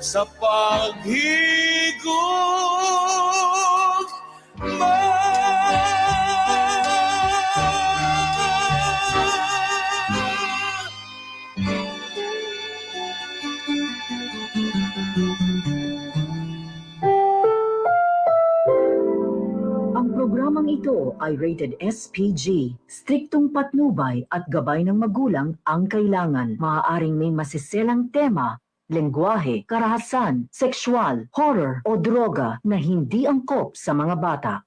Sa paghigugma. Ang programang ito ay rated SPG. Striktong patnubay at gabay ng magulang ang kailangan. Maaaring may masiselang tema, lengguwahe, karahasan, sexual, horror o droga na hindi angkop sa mga bata.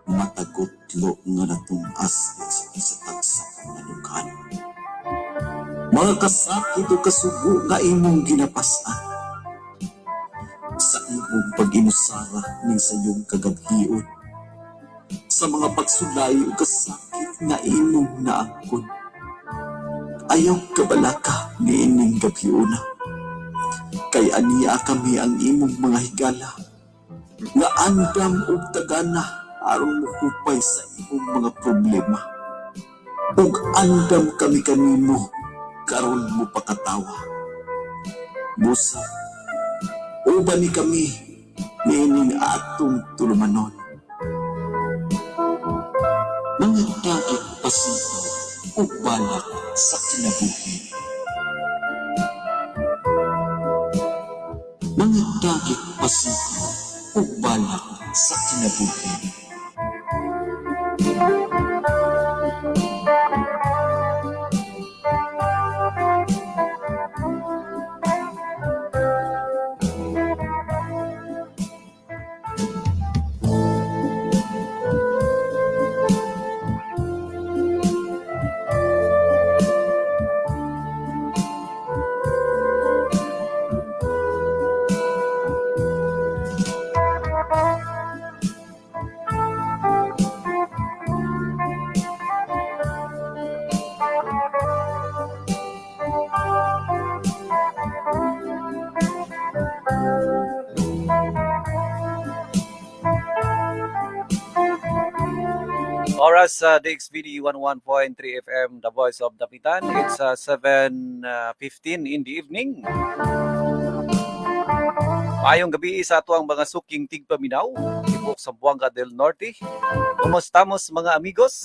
Matagutlo nga natumas sa tagsa ka mga lugar. Mga kasakit o kasugo nga imong ginapasan. Sa imong pag-inusara ning sayong kagabhion. Sa mga pagsulay o kasakit nga imong naangkon. Ayaw kabalaka niining gabhiona. Kay aniya kami ang imong mga higala nga andam og tagana aron mohupay sa imong mga problema. Ug andam kami kanimo karon mo pakatawa. Busa, uban ni kami niining atong tulumanon. Mga tagig pasigaw ug balak sa kinabuhi. Mga tagig pasigaw ug balak sa kinabuhi. Oras sa DXVD 11.3 FM, The Voice of Dapitan. It's 7:15 in the evening. Maayong gabi sa ato ang mga suking tigpaminaw, tibok sa Buanga del Norte. Kumusta mga amigos?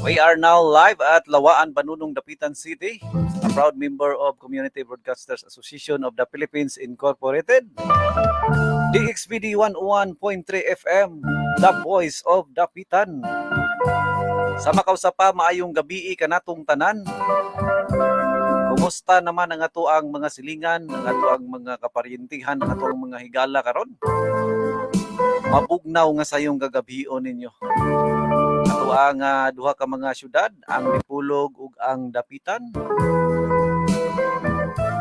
We are now live at Lawaan, Banunong, Dapitan City, a proud member of Community Broadcasters Association of the Philippines Incorporated. DXVD 101.3 FM, The Voice of Dapitan. Sa makausapa, maayong gabi kanatong tanan. Kumusta naman ang ato ang mga silingan, ang ato ang mga kaparyentihan, ang ato ang mga higala karon? Mabugnaw nga sayong gagabion ninyo. Ato ang duha ka mga syudad, ang Dipolog ug ang Dapitan.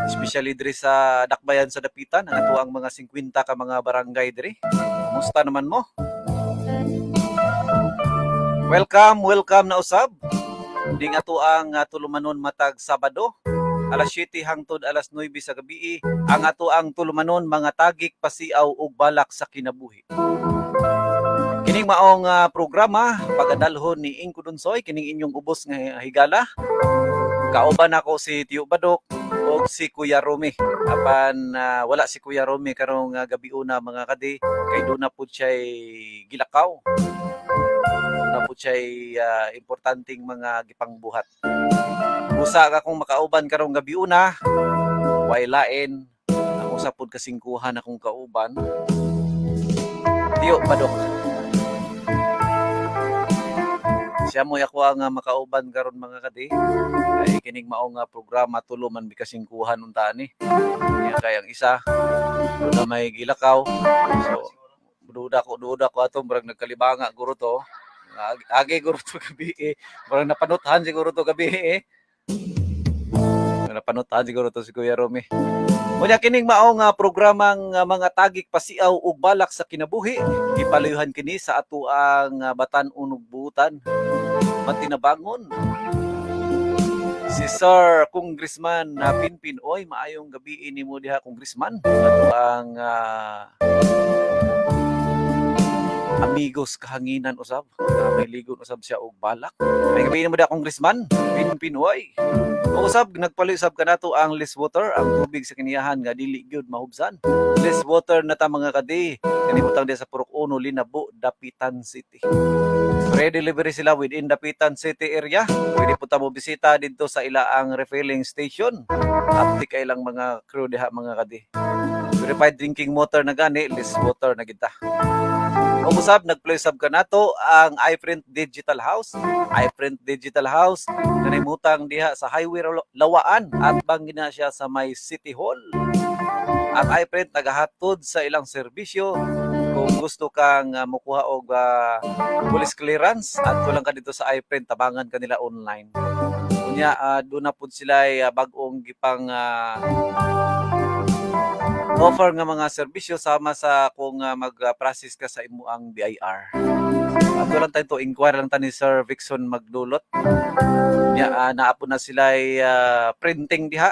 Especially diri sa Dakbayan sa Dapitan, ang ato ang mga 50 ka mga barangay diri. Kumusta naman mo? Welcome, welcome na usab. Ding ato ang tulumanon matag Sabado, alas 7 hangtod alas 9 sa gabi, ang ato ang tulumanon mga tagik pasiaw ug balak sa kinabuhi. Kining maong programa pagadalhon ni Ingko Dunsoy, kining inyong ubos nga higala. Kauban ako si Tio Badok ug si Kuya Romy. Apan wala si Kuya Romy karong gabi una, mga kadi, kay duna pud siya'y gilakaw. Duna pud siya'y importanteng mga gipangbuhat. Busa ka kung makauban karong gabi una, way lain ang usa pud kasingkuhan akong kauban. Tio Badok. Siya mo'y ako ang makauban karon, mga kadi. Kay kining mao nga programa, tulo man mi kasingkuhan unta ni. Nya kay ang isa doon na may gilakaw. So duda ko ato, murag nagkalibanga guro to. Agi guro to gabi eh. Murag napanuthan siguro to gabi eh. Napanuthan siguro to si Kuya Romy. Unya kining mao nga programang mga tagik pasiaw ug balak sa kinabuhi, gipalayuhan kini sa ato ang batan-on ug buutan matinabangon. Si Sir Congressman na Pinpin. Oy, maayong gabi nimo diha, Congressman. Ato ang amigos kahanginan usab. May ligon usab siya og balak. May gabi nimo diha, Congressman Pinpin, oy. O usab nagpalit usab kanato ang less water, ang tubig sa kiniyahan nga dili gyud mahubsan. Less water na ta, mga kadi. Kani butang diha sa Purok 1, Linabo, Dapitan City. Free delivery sila within Dapitan City area. Pwede po ta mo bisita dito sa ilaang refilling station. Aptik kay lang mga crew diha, mga kadi. Purified drinking water na gani, less water na kita. O usab nag-play sab kanato ang iPrint Digital House. iPrint Digital House kanimutang diha sa Highway Lawaan at banggi na siya sa may City Hall. Ang iPrint nagahatod sa ilang serbisyo kung gusto kang mukuha og police clearance at lang ka dito sa iPrint, tabangan kanila online. Unya doon na pud sila ay bag-ong gipang offer nga mga serbisyo sama sa kung mag-process ka sa imo ang BIR. Ato lang tayo to inquire lang ta ni Sir Vixon Magdulot. Nya naa po na sila ay printing diha.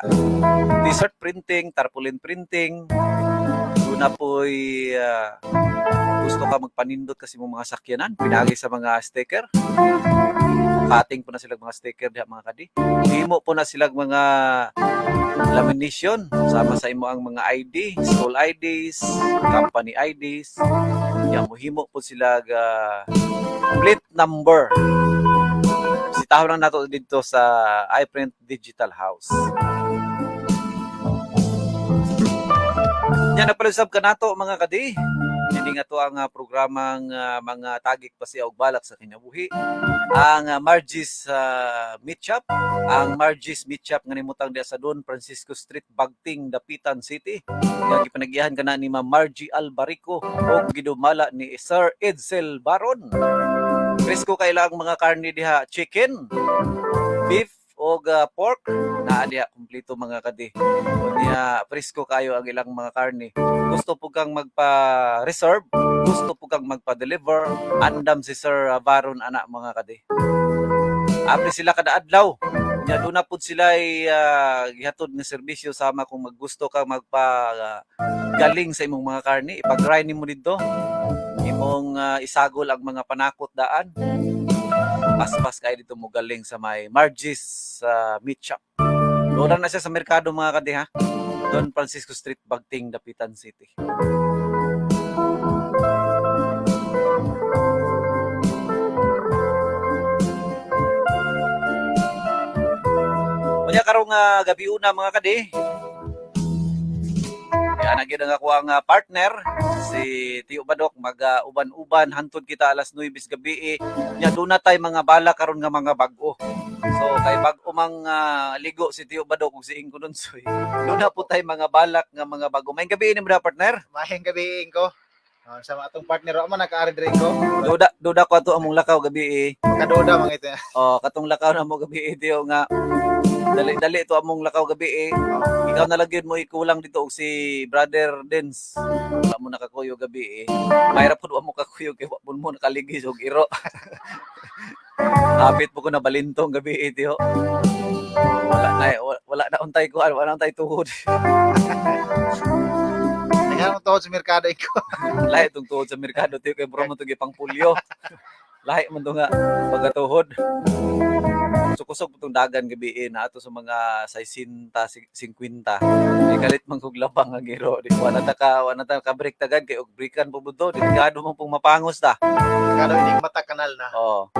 T-shirt printing, tarpaulin printing. Doon na po'y gusto ka magpanindot kasi mong mga sakyanan, pinagi sa mga sticker. Cutting po na sila mga sticker diha, mga kadi. Himo po na sila mga lamination sama sa imo ang mga ID, school IDs, company IDs. Ya mohimo po sila ga plate number. Bisitahon lang nato dito sa iPrint Digital House. Yan napalusab ka nato, mga kadi. Hindi nga to ang programang mga tagik pasiaw og balak sa kinabuhi. Ang Margie's Meat Shop, ang Margie's Meat Shop nga nimutang diha sa Don Francisco Street, Bagting, Dapitan City. Nga gipanagihan kana ni Ma'am Margie Albarico ug gidumala ni Sir Edsel Baron. Presko kay lang mga karne diha, chicken, beef og pork naa diha kumpleto, mga kadi. Unya presko kayo ang ilang mga karne. Gusto po kang magpa-reserve, gusto po kang magpa-deliver, andam si Sir Baron ana, mga kadi. Abri sila kada adlaw. Nya doon na pud sila ay gihatod nga serbisyo sama kung maggusto ka magpa galing sa imong mga karne, ipag-grind nimo didto. Imong isagol ang mga panakot daan. Paspas kay dito mo galing sa may Margie's Meat Shop. Doon na siya sa merkado, mga kadi, ha. Don Francisco Street, Bagting, Dapitan City. Unya karong gabi una, mga kadi. Yan ang gyud ang ako ang partner si Tio Badok, mag uban-uban hantod kita alas 9 sa gabi. Nya doon na tay mga bala karon nga mga bag-o. So kay bag-o mang ligo si Tio Badok ug si Ingko Nunsoy. Doon na po tay mga balak nga mga bag-o. May gabi ni mo na, partner. Mahing gabi ko. Oh, sa atong partner mo nakaari diri ko. Duda duda ko ato among lakaw gabi eh. Kaduda mga ito. Oh, katong lakaw na mo gabi eh, Tio, nga dali-dali to among lakaw gabi eh. Ikaw na lang gyud mo ikulang dito og si Brother Dens. Wala mo nakakuyo gabi eh. Mahirap pud wa mo kakuyog kay wa pud mo nakaligis og iro. Hapit po ko na balintong gabi eh, Tio. Wala na wala na untay ko, wala na untay tuhod. Naghanong tuhod sa merkado ko. Lahi tong tuhod sa merkado, Tio, kay bro mo tong gipangpulyo. Lahi man to nga pagkatuhod. Kusog po tong dagan gabi eh, na ato sa mga 60, 50. Di kalit man kog labang ang iro. Di wala ta ka break tagad kay og breakan po budo. Delikado man pong mapangos ta. Merkado ining mata kanal na. Oh.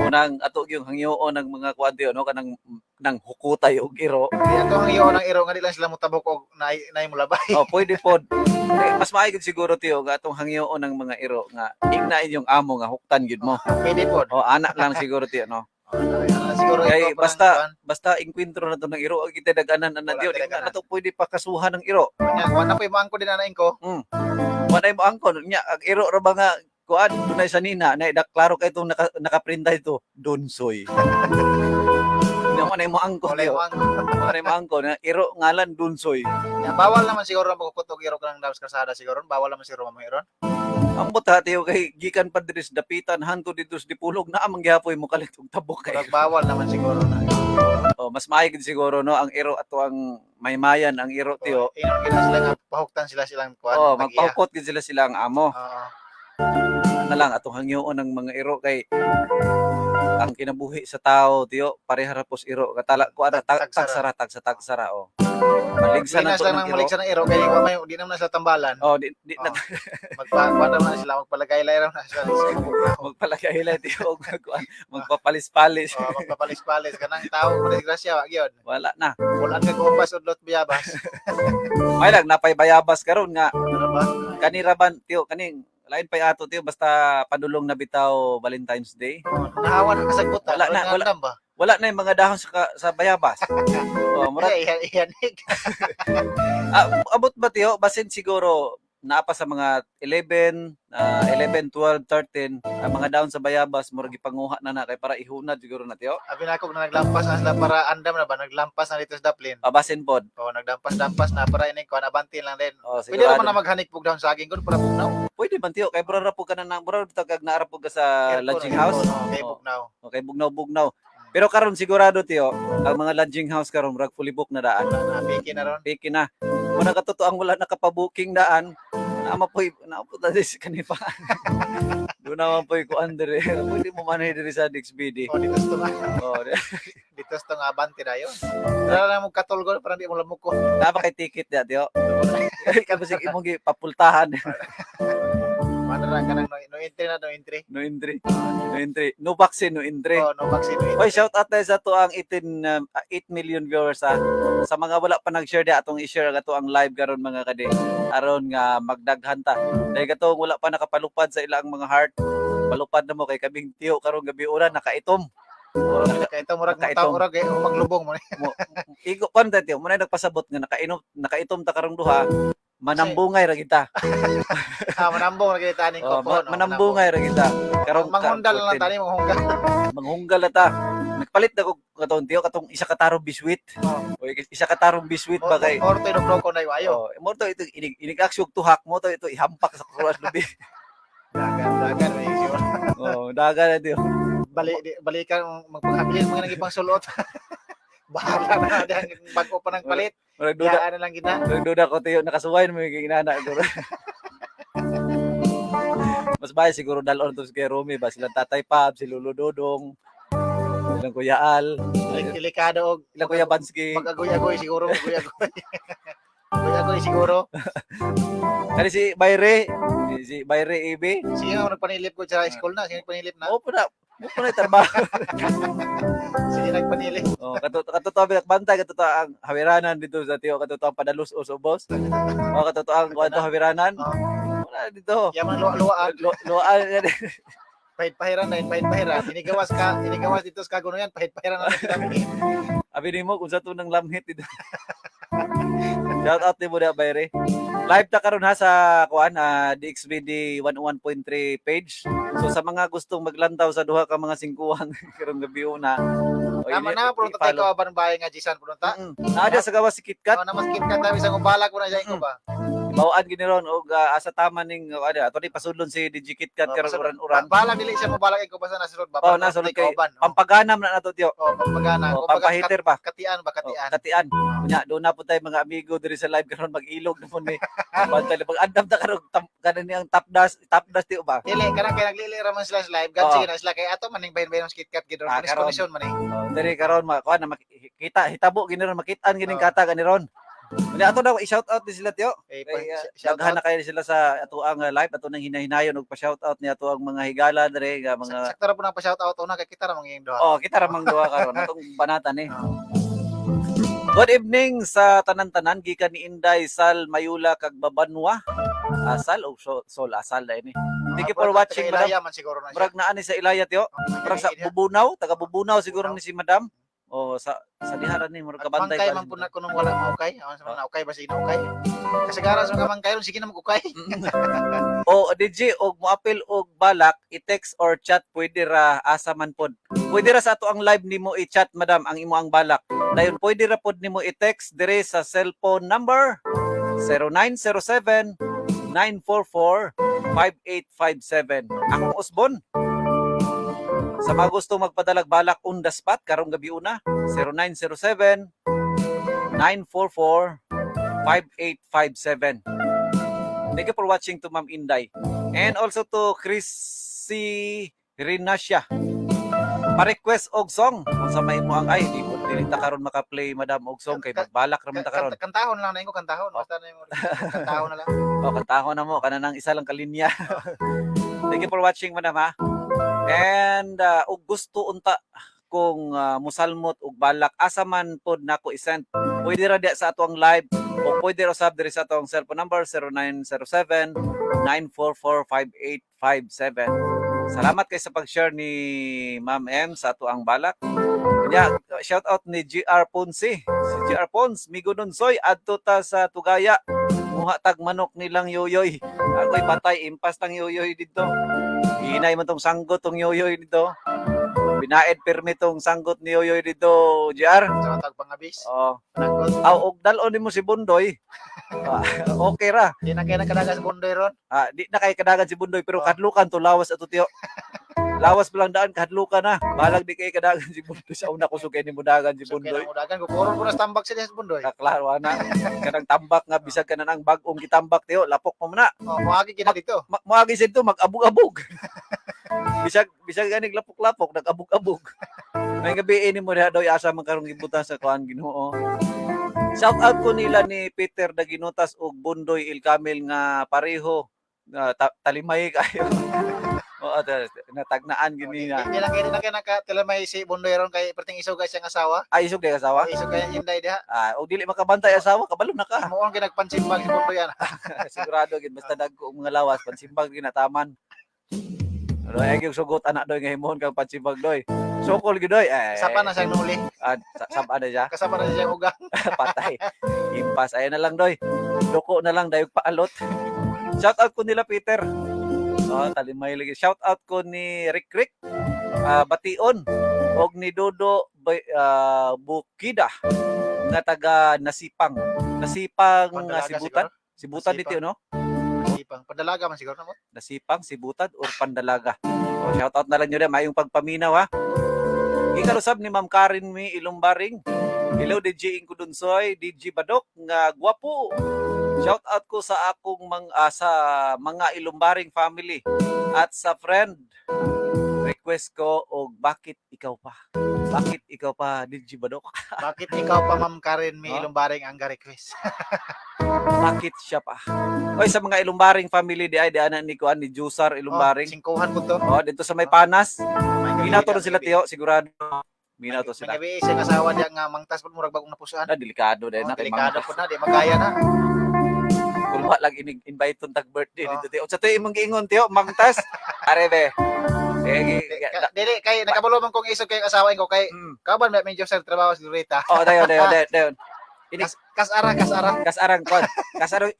Unang ato yung hangyoon ng mga kuan, Tio, no, kanang nang hukutay og iro. Di ato ang iyo ng iro nga di lang sila motabok og naay naay mulabay. Oh, pwede pod. Di, mas maayo gyud siguro, Tiyo, nga atong hangyoon ng mga iro nga ingna inyong amo nga huktan gyud mo. Pwede pod. Oh, anak lang siguro, Tiyo, no. Oh, siguro Kay ito parang basta basta engkwentro na to ng iro, kita daganan na Wala Diyo, di na tidaganan. to pwede pakasuhan ng iro. Kuan, nya, wa na po mo din anain ko. Wala mo angkon nya ang iro ra ba nga kuan dunay sa nina na klaro kay itong nakaprinta ito Donsoy. Nya wala mo angkon. Wala Tiyo. mo angkon. Wala mo angkon na iro ngalan Donsoy. Nya, bawal naman siguro na magkukutog iro ka ng dams kalsada siguro. Bawal naman siguro mamuhiron. Ambot ha, tiyo, kay gikan pa diri sa Dapitan hangtod didto sa Dipolog, naa man gihapoy mo kalit og tabok kay. Murag bawal naman siguro na. Oh, mas maayo gid siguro, no, ang iro ato ang maymayan ang iro, tiyo. Oh, ingon gina sila nga pahuktan sila silang kuan. Oh, tag-iya. magpahukot gid sila silang amo. Oo. Na lang atong hangyoon ang mga iro kay ang kinabuhi sa tao, tiyo, pareha ra pos iro katala ko ana Tagsara. Tagsara, tagsa tagsara, oh. Maligsa Di na na to sila ng nang iro. maligsa ng iro kay wa may di naman na sila tambalan. Oh, di na Oh. Magpa kuan naman na sila, magpalagay-lay ra na sila sa bugnaw. Magpalagay tiyo og magkuan, magpapalis-palis. Oh, magpapalis-palis kanang tao mo disgrasya wa gyud. Wala na. Bulan ka ubas udlot biyabas. May lang napay bayabas karon nga Ano ba? kanira ban, tiyo, kaning lain pay ato, tiyo, basta padulong na bitaw Valentine's Day. Oh, nahawa na kasagbutan. Wala na, wala. Ba? Wala na yung mga dahon sa bayabas. Oh, murag Mura iyan iyan. Ah, abot ba, tiyo? Basin siguro naa pa sa mga 11, 11, 12, 13, ang mga dahon sa bayabas murag gipanguha na na kay para ihunad siguro na, tiyo. Abi na ako na naglampas na sila para andam na ba, naglampas na dito sa Daplin. Pabasin pod. Oh, nagdampas-dampas na para ining kuan, abanti lang din. Oh, Pwede sigurado. naman na maghanik pug dahon saging gud para bugnaw. Pwede man, tiyo, kay murag ra po ka na nang murag ra kag naara po ka sa Aircon, lodging aircon, house. oh, kay Oh. bugnaw. Okay, bugnaw-bugnaw. Pero karon sigurado, tiyo, ang mga lodging house karon murag fully book na daan. Wala na, piki na ron. Piki na. Muna katotoo ang wala nakapabuking daan. Naama po'y, naama po sa kanipa. Doon naman po'y kuan diri. Pwede mo manay diri sa DXBD. Oh, dito sa Oh, dito sa nga abante dayon. Tara lang mo katulgol para di mo lamok ko. Napa kay ticket ya, tiyo. Kasi imong gi papultahan. Mana ra kanang no, no entry na, no entry. No entry. No entry. No vaccine, no entry. Oh, no vaccine, no entry. Oy, shout out tayo sa to ang 18 8 million viewers ha. Sa mga wala pa nag-share di atong i-share ang ato ang live karon, mga kadi. Aron nga magdaghan ta. Dahil katong wala pa nakapalupad sa ilang mga heart. Palupad na mo kay kaming tiyo karong gabi ura nakaitom. Oh, Kay ito murag Nakaitom. mutaw murag eh, maglubong mo ni. Igo pan ta, tiyo, muna nagpasabot nga nakainom nakaitom ta karong duha. Manambungay ra kita. Ah, manambong ra gyud taning Oh, ko no. manambungay ra kita. Karong Manghundal lang tani manghunggal. Manghunggal na ta. Nagpalit na ko katong, tiyo, katong isa ka tarong biswit. Oh. O isa ka tarong biswit ba kay Or to inok ko na ayo. Oh, mo to ito inig inig aksyon tuhak mo to ito ihampak sa kuras lubi. Dagan dagan may siguro. Oh, daga na, tiyo. Bali di, balikan magpangabilin mga nagipang sulot. Bahala na dihang bago pa nang palit. Murag duda, Yaan na lang gina. murag duda ko, tiyo, nakasuway mo yung inana ko. Mas bahay siguro dalon to si kay Romy ba silang Tatay Pab, si Lolo Dodong, silang Kuya Al, Delikado og silang Kuya Bansky. Pag-agoy-agoy siguro, agoy-agoy. Agoy-agoy siguro. Kani si Bayre, si Bayre Ibe. Sige nga nagpanilip ko sa high school na, sige nagpanilip na. Mo po na, mo po na yung trabaho. Sige nagpanilip. Oh, kato kato bantay kato ang hawiranan dito sa tiyo, kato ang padalus o ubos. Oh, kato ang kuanto hawiranan. Oh. Wala dito. Yaman luwa-luwaan, Luan yan. pahit-pahiran na, pahit-pahiran. Inigawas ka, inigawas dito sa kaguno yan, pahit-pahiran na kita. Abi nimo kung sa tunang lamhit dito. Shout out ni mo na, Bayre. Live ta karon ha sa kuan, DXBD 101.3 page. So sa mga gustong maglantaw sa duha ka mga singkuhan karong gabi una. O, Tama na, puro tayo i-follow. ko aban bahay nga Jisan puro ta. Naa sa gawas si KitKat. Oh, na mas KitKat tayo isang balak ko na siya ko ba. Bawaan gini ron og asa tama ning ano ato ni pasudlon si DJ KitKat Oh, karon uran-uran. Balak dili siya mobalak ko basta nasa ba. Oh, nasa sulod kay pampaganam na nato, tiyo. Oh, pampagana. Oh, Kumbaga, pampahiter pa. Katian ba, Oh, katian. katian. Unya doon na po tayo mga amigo diri sa live karon mag-ilog na po ni. Bantay pag andam ta karon kanon niyang top dash, tiyo ba? Dili kanang kay naglili ra man sila sa live, gan Oo. sige na sila kay ato maning bahin-bahin ng KitKat gid ron. Ah, karon. Koneksyon man eh. Oh, diri karon ma kuan na makita hitabo gini ron makitaan gining Oh. kata gani ron. Unya ato daw i-shout out ni sila, tiyo. Eh, Kay, shout daghan out. na kayo sila sa ato ang live ato nang hinahinayon og pa-shout out ni ato ang mga higala diri nga mga Sakto ra po nang pa-shout out una kay kita ra manging duha. Oh, kita ra mang duha karon atong banatan eh. Oh. Good evening sa tanan-tanan gikan ni Inday Sal Mayula kag Babanwa. Asal o Sol Asal dai ni. Thank you for watching, madam. Ilaya man siguro na siya. Murag naa ni sa Ilaya, tiyo. Murag sa Bubunaw, taga Bubunaw siguro ni si madam. O sa diharan ni murag At kabantay mangkay pa man si po na kunong wala maukay. Awan sa mga naukay ba sige naukay. Kasagaran sa mga mangkay ron sige na magukay. O DJ og moapil og balak i-text or chat pwede ra, asa man pod. Pwede ra sa ato ang live nimo i-chat, madam, ang imo ang balak. Dayon pwede ra pod nimo i-text dire sa cellphone number 0907 944 5857. Akong usbon. Sa mga gusto magpadalag balak on the spot karong gabi una, 0907 944 5857. Thank you for watching to Ma'am Inday. And also to Chrissy Rinasya. Pa-request og song kung sa may mo ang ay di ko dili ta karon maka-play, madam, og song kay magbalak ra man ta karon. Kantahon lang na ko, kantahon. Basta na yung kantahon na lang. O, kantahon na mo kana nang isa lang kalinya. Thank you for watching, madam, ha. And og gusto unta kung musalmot og balak, asa man pod nako i-send? Pwede ra diya sa atoang live o pwede ra sab diri sa atong cellphone number 0907 944 5857. Salamat kay sa pag-share ni Ma'am M sa ato ang balak. Nya, shout out ni GR Ponce. Si GR Pons, migo Nunsoy, adto ta sa Tugaya. Muha tag manok nilang yoyoy. Ako'y patay, impas tang yoyoy dito. Hinay man tong sanggot tong yoyoy dito. Binaed pirmi tong sanggot ni yoyoy dito, GR. Sa matag pangabis. Oh. Pananggot. Aw, og dal-on nimo si Bundoy. Ah, okay ra. Di na kayo nagkadagan sa Bundoy ron. Ah, di na kay kadagan si Bundoy pero Oh. kahadlukan to lawas ato tiyo. Lawas pa lang daan, kahadlukan na. Balag di kay kadagan si Bundoy sa una kusog kay nimo dagan si So, Bundoy. kaya dagan kukuron ko na sa tambak sila sa Bundoy. Ah, klaro ana. Kanang tambak nga bisag kanan ang bag-ong gitambak tiyo, lapok pa man na. Oh, moagi kina dito. Moagi sa dito mag-abog-abog. Bisag bisag ganig lapok-lapok, nag-abog-abog. May gabi ini mo diha daw asa man karong gibutan sa kuan, Ginoo. Shout out ko nila ni Peter Daginutas ug Bundoy Ilkamil nga pareho nga talimay kayo. Oo, natagnaan Oh, gini Di, na. di lang kayo, di na kayo nakatilamay si Bundoy ron kay perting isog kay siyang asawa. Ay, isog di asawa? Isog kay Inday diha. Ah, og dili makabantay asawa, kabalo na ka. Muon kay nagpansimbag si Bundoy ana. Sigurado gid basta dagko ang mga lawas, pansimbag ginataman. Ano ay gyud sugot anak doy nga himuon kang pansimbag doy. Sokol gid doy. Eh, Sapa na siyang nuli. Ah, sapa na siya. Kasama na siyang ugang. Patay. Impas ayan na lang doy. Duko na lang dayog paalot. Shout out ko nila Peter. Oh, talimay lagi. Shout out ko ni Rick Rick Bation og ni Dodo Bukida nga taga Nasipang. Nasipang, Pandalaga Sibutan. siguro. Sibutan Nasipang. dito, no? Nasipang. Pandalaga man siguro na mo. Nasipang, Sibutan or Pandalaga. Oh, shout out na lang nyo rin. Mayong pagpaminaw ha. Gikarusab ni Ma'am Karen Mi Ilumbaring. Hello DJ Ingkudunsoy, DJ Badok nga gwapo. Shout out ko sa akong sa mga Ilumbaring family at sa friend. Request ko og "Bakit Ikaw Pa". Bakit ikaw pa, DJ Badok? Bakit ikaw pa, Ma'am Karen, may Ah? Ilumbaring ang request? Bakit siya pa? Oy, sa mga Ilumbaring family di ay di ana ni kuan ni Jusar Ilumbaring. Oh, singkuhan po to. Oh, dito sa may Panas. May gabi, Minato rin sila gabi. tiyo, sigurado. Minato May sila. gabi siyang asawa diya nga mangtas po murag bagong napusuan. Na delikado din Oh, na kay delikado mangtas. po na, di magkaya na. Kulba lang inig invite tong tag birthday Oh. dito tiyo. Unsa to imong giingon tiyo, mangtas? Are be. Eh, Dili kay nakabalo man kong isog kay asawa ko kay kaban may medyo sa trabaho si Rita. Oh, dayon dayon dayon dayon. Kasara kasara. Kasarang kon. Kasarang.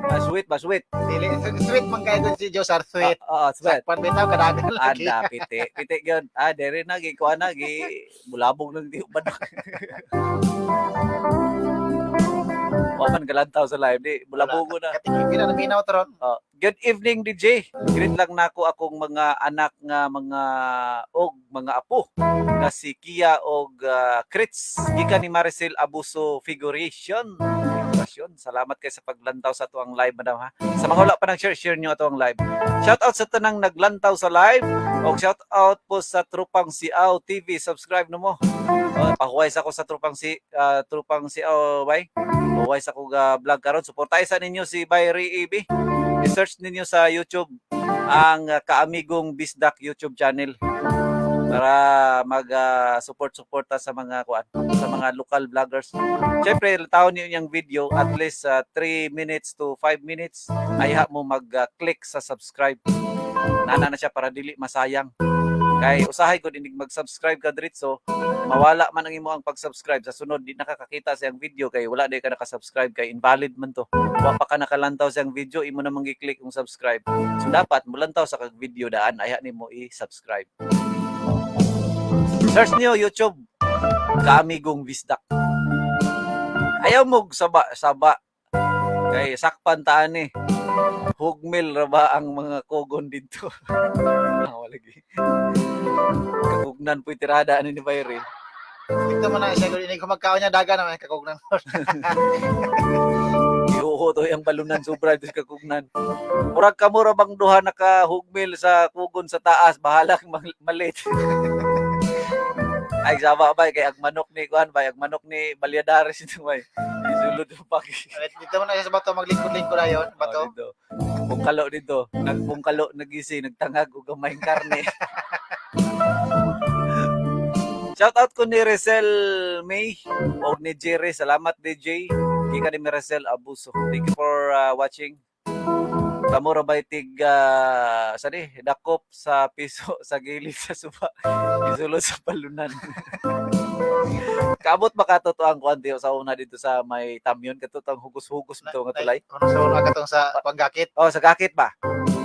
Ah, sweet ba sweet? Dili sweet man kay si Josar sweet. Oo, sweet. Sakpan bitaw kadagan lagi. Anda piti. Piti gyud. Ah, dere na gi kuan na gi bulabog nang di uban. Wa man galantaw sa live di bulabogo na. Katingin na naminaw to ron. Oh, good evening, DJ. Greet lang nako akong mga anak nga mga og mga apo nga si Kia og Kritz gikan ni Maricel Abuso Figuration. Figuration. Salamat kay sa paglantaw sa atuang live, madam, ha. Sa mga wala pa nag share, share nyo atuang live. Shout out sa tanang naglantaw sa live og shout out po sa Trupang Siaw TV. Subscribe no mo. Oh, pahuway sa ako sa Trupang Siaw bay. Pahuway sa ako ga vlog karon. Suportahan sa ninyo si Bay Ray AB. I-search ninyo sa YouTube ang Kaamigong Bisdak YouTube channel para mag support-suporta sa mga kuan, sa mga local vloggers. Syempre, taon niyo yung video at least 3 minutes to 5 minutes ayha mo mag-click sa subscribe. Nana na siya para dili masayang. Kay usahay ko dinig mag-subscribe ka diretso, mawala man ang imo ang pag-subscribe sa sunod di nakakakita sa iyang video kay wala di ka naka-subscribe kay invalid man to. Wa pa ka nakalantaw sa iyang video, imo namang gi-click ang subscribe. So dapat mulantaw sa kag video daan ayha nimo i-subscribe. Search niyo YouTube Kaamigong Bisdak. Ayaw mo saba saba kay sakpan taan ni. Hugmil ra ba ang mga kogon dito? Ah, wala gi. Kagugnan po'y tirada ani ni Bayre. Dito man na siya inig magkaon niya daga naman kagugnan. Ihuho to yung balunan sobra dito sa kagugnan. Murag kamo ra bang duha nakahugmil sa kugon sa taas, bahala kang malit. Ay sama bay kay ang manok ni kuan bay, ang manok ni Balyadares ito bay. Isulod yung pagi. Dito man na siya sa bato maglingkod-lingkod ayon, bato. Oh, dito. Pungkalo dito. Nagpungkalo, nagisi, nagtangag og gamayng karne. Shout out ko ni Rizel May o ni Jerry. Salamat, DJ. Kika ni Rizel Abuso. Thank you for watching. Kamo ra bay tig sani dakop sa piso sa gilid sa suba, isulod sa balunan. Kaabot ba kato to ang kuan sa una dito sa may tamyon kato ang hugos-hugos bitaw nga tulay? Kuno sa una katong sa panggakit. Oh, sa gakit ba?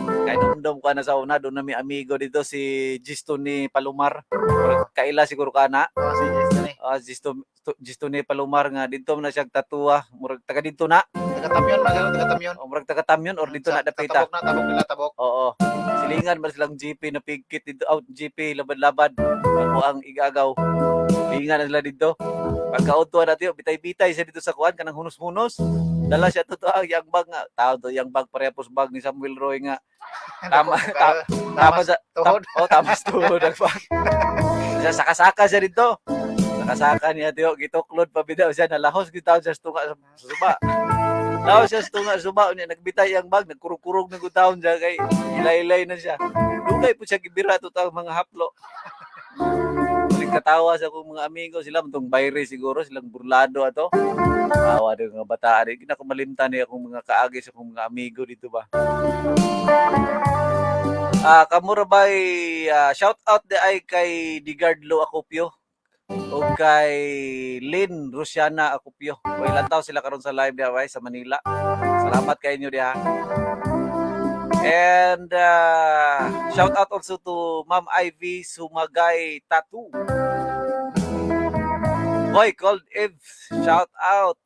Kay numdum ko na sa una, doon na may amigo dito si Gisto ni Palomar. Murag kaila siguro ka na. Oh, si Jason ni. Ah, Gisto ni Palomar nga dito na siya tatuwa. Murag taga dito na. Taga Tamyon man siya, taga Tamyon. O murag taga Tamyon or dito na dapita. Tabok na, tabok nila, tabok. Oo. Silingan man silang GP na pigkit dito out GP labad-labad. Ako ang igagaw. Silingan na sila dito. Pagkaudto na tiyo, bitay-bitay siya dito sa kuan kanang hunos-hunos. Dala siya totoo ang yang bag nga. Tao to yang bag parehapos bag ni Samuel Roy nga. Tama, tama sa tuhod. Oh, tama sa tuhod ang bag. Siya saka-saka siya dito. Saka-saka niya tiyo, gituklod pa bitaw siya nalahos gitaw siya sa tunga sa suba. Lahos siya sa tunga sa suba unya nagbitay ang bag, nagkurog-kurog na gud taon siya kay ilay-ilay na siya. Dugay po siya gibira to ang mga haplo. Muling katawa sa akong mga amigo sila tong bayre siguro silang burlado ato. Tawa din mga bataan. Di na ko malimtan ni akong mga kaagi sa akong mga amigo dito ba. Ah, kamura bay, shout out di ay kay Digardlo Acopio o kay Lynn Rusiana Acopio. O ilan taon sila karon sa live diha bay sa Manila. Salamat kay inyo diha. And shout out also to Ma'am Ivy Sumagay Tattoo. Boy called Eve, shout out.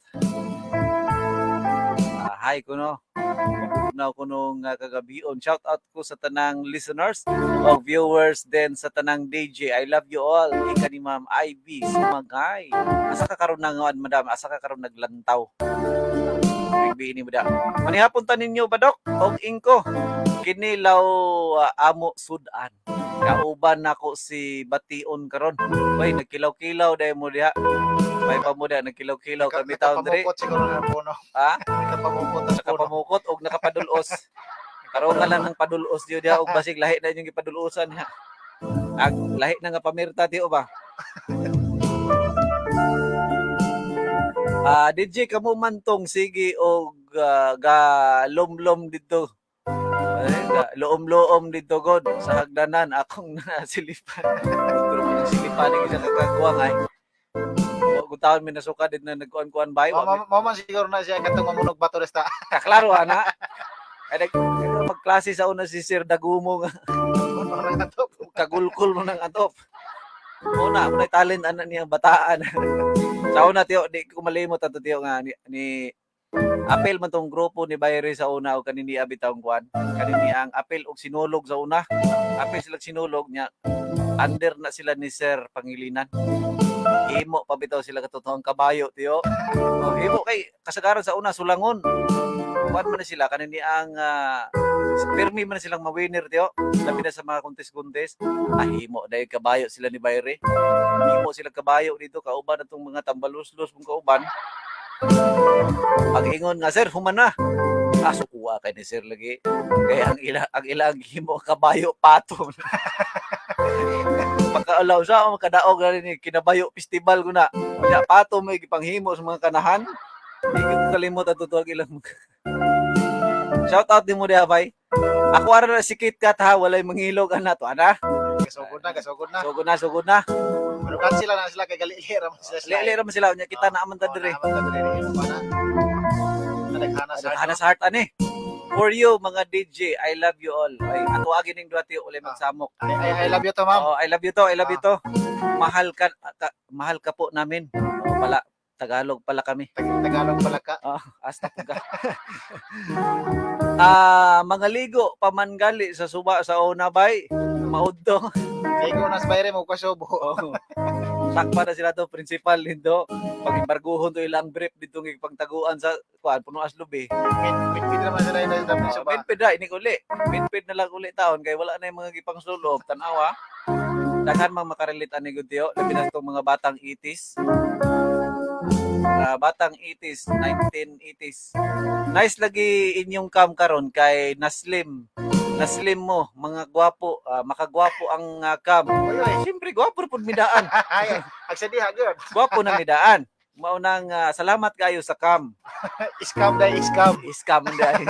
Ah, hi kuno. Na ko nung kagabion. Shout out ko sa tanang listeners o viewers din sa tanang DJ. I love you all. Ika ni Ma'am Ivy Sumagay. Asa ka karon nanguan, madam? Asa ka karon naglantaw? Bigbiini mo da. Manihapon ta ninyo badok og ingko. Kini law amo sudan. Kauban nako si Bation karon. Uy, nagkilaw-kilaw dahil mo diha. May pa mo diha, nagkilaw-kilaw kami taon diri. Nakapamukot siguro ng puno. Ha? Nakapamukot ang puno. Nakapamukot og nakapadulos. Karon ka lang ng padulos diyo diha og basig lahi na inyong gipadulusan ha. Ag lahi na nga pamirta tiyo ba? Ah, DJ kamo man tong sige og ga lomlom dito. Eh, ga loom-loom dito god sa hagdanan akong nasilipan. Pero kung silipan ni isa kagwang ay. Wa ko taon mi nasuka dit na nagkuan-kuan bay. Wa mi Mao man siguro na siya katong mamunog bato resta. Kaklaro ana. Ay nag magklase sa una si Sir Dagumo nga Puno ng atop. kagulkol mo ng atop. Una, mo na talent ana niya bataan. Sa una tiyo di ko malimot ato tiyo nga ni apel man tong grupo ni Bayre sa una o kanini abi taong kuan. Kanini ang apel og sinulog sa una. Apel sila sinulog niya. Under na sila ni Sir Pangilinan. Himo pa bitaw sila katotohang kabayo tiyo. Oh, himo kay kasagaran sa una sulangon. Kuan man na sila kanini ang pirmi man na silang mawinner tiyo. Labi na sa mga contest-contest. Ah, himo dahil kabayo sila ni Bayre. Himo sila kabayo dito kauban atong mga tambaluslos mong kauban. Pag ingon nga sir, human na. Ah, sukuha kay ni sir lagi. Kaya ang ilang himo kabayo pato. Pagkaalaw sa o makadaog na rin ni kinabayo festival ko na. Unya pato may gipanghimo sa mga kanahan. Di ko kalimot at tutuwag ilang. Shout out din mo diha bay. Ako ara na si Kit Kat ha, walay mangilog ana to ana. Gasugod na, gasugod na. Sugod na, sugod na. Pero kan sila na sila kay galili ra man sila. Lili ra man sila unya kita na man ta Oh, diri. naaman ta diri. Imo pa na. Nadaghana sa Nadaghana sa heart ani. For you mga DJ, I love you all. Ay, ato agi ning duha tiyo ulay magsamok. I love you to, ma'am. Oh, I love you to, I love you to. Mahal ka, mahal ka po namin. Oh, pala Tagalog pala kami. Tagalog pala ka. Ah, asta po ka. Ah, mga ligo pamangali sa suba sa una bay. Maudto. Ligo na sa bayre mo kasubo. Oo. Sakpa na sila to principal dito. Pag imbarguhon to ilang brief dito ng pagtaguan sa kuan puno as lubi. Mid naman sila yung sa Oh, suba. midpid na ini uli. Midpid na lang uli taon kay wala na yung mga gipang sulog tan-awa. Daghan mang makarelate ani gud tiyo, labi na itong mga batang 80s. Ah, batang 80s, 1980s. Nice lagi inyong cam karon kay naslim. Naslim mo, mga gwapo, makagwapo ang cam. Oy, oy. Siyempre gwapo ra pud midaan. Ay, agsadiha gyud. Gwapo na midaan. Maunang salamat kayo sa cam. Scam dai, scam. Scam dai.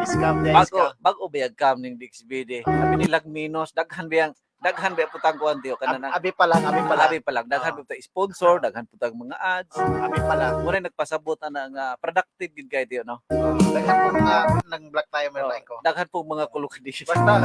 Scam dai, Bago scam. bago bayag cam ning DXBD. Sabi nilag minus daghan biyang daghan ba putang kuan tiyo kana na. Abi pa lang, abi pa lang. Abi pa lang daghan putang sponsor, daghan putang mga ads. Abi pa lang. Muna nagpasabot na nga productive gid kay tiyo, no. Daghan po mga nang black timer Oh, na ko. daghan po mga kulukadis. Basta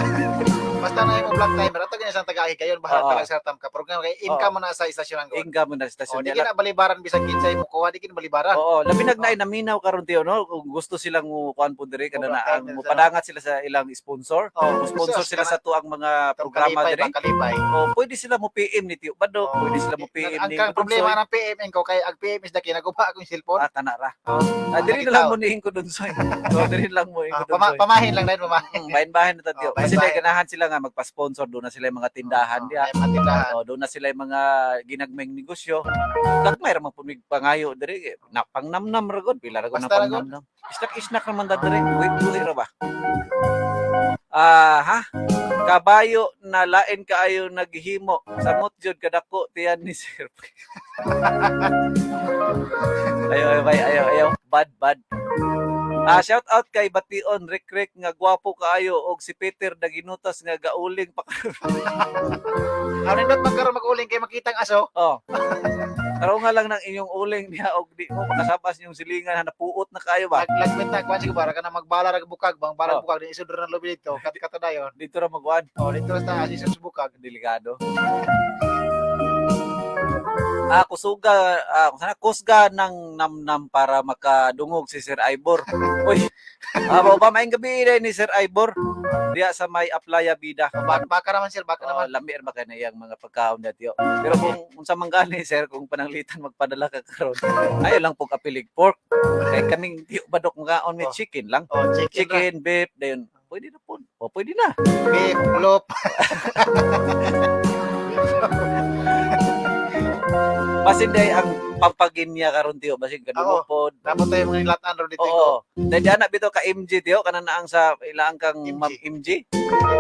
basta na yung black timer ato ganyan sang tagahi kayon bahala talaga sa tam ka program kay income mo na sa istasyon ang Income na sa Oh, stasyon di nila. kina balibaran bisan kinsay mo kuha, di kina balibaran. Oo, labi nag naay naminaw karon tiyo, no, kung gusto silang mo kuan po diri kana Oh, na black ang timer mopadangat sila sa ilang sponsor. Oh, Mo sponsor sila sa tuang mga programa kalipay diri. ba, kalipay. O pwede sila mo PM ni Tiyo Badok, Oh, pwede sila mo PM ang ni ang problema Budsoy. ng PM ko kay ang PM is daki naguba akong cellphone. Ah, kana ra. Oh, Ah, diri na lang mo niing ko dun soy. So, diri lang mo Ah, ko dun soy. pamahin lang dahil pamahin. Bahin-bahin na tayo. Oh, Kasi bahin-bahin. dahil ganahan sila nga magpa-sponsor, doon na sila yung mga tindahan Oh, diya. may mga tindahan. Oh, doon na sila yung mga ginagmayng negosyo. Gagmay ra man pud mig pangayo diri. Na pangnamnam ra gud, pila ra gud na Basta ra gud. pangnamnam. Isnak-isnak naman ta diri. Buhi buhi ra ba? Ah, ha? Kabayo na lain kaayo naghimo. Samot jud kadako tiyan ni sir. Ayo ayo bay, ayo ayo, bad bad. Ah, shout out kay Bation Rick Rick nga gwapo kaayo og si Peter naginutas nga gauling pa. Ang nindot man karon mag-uling kay makitang aso. Oh. Taro nga lang ng inyong uling niya og di mo makasabas inyong silingan ha napuot na kayo ba. Lagmit na kuan siguro para ka na magbala ra bukag bang bala Oh. bukag din isod ra ng lubi dito kat katudayon. Dito ra magwan. Oh, dito ra sa isod sa bukag. Delikado. Ah, kusuga, ah, sana kusga ng namnam para makadungog si Sir Ivor. Uy, ba maayong gabi eh, ni Sir Ivor. Diya sa may Aplaya Bida. Baka naman sir, baka Oh, naman. lami ra ba kay na iyang mga pagkaon dati. Pero kung unsa man gani sir, kung pananglitan magpadala ka karon, ayo lang pog apilig pork. Kay kaming Tiyo Badok mga on with Oh. chicken lang. Oh, chicken, Chicken, beef, dayon. Pwede na po. O, pwede na. Beef, lop. Basin day ang pampaginya karon tiyo, basin kadungog pod. Dapat tayo mga nilatan ro dito. Oo. Dahil di anak bitaw ka MG tiyo, kana naang sa ilaang kang MG. Ma'am MG.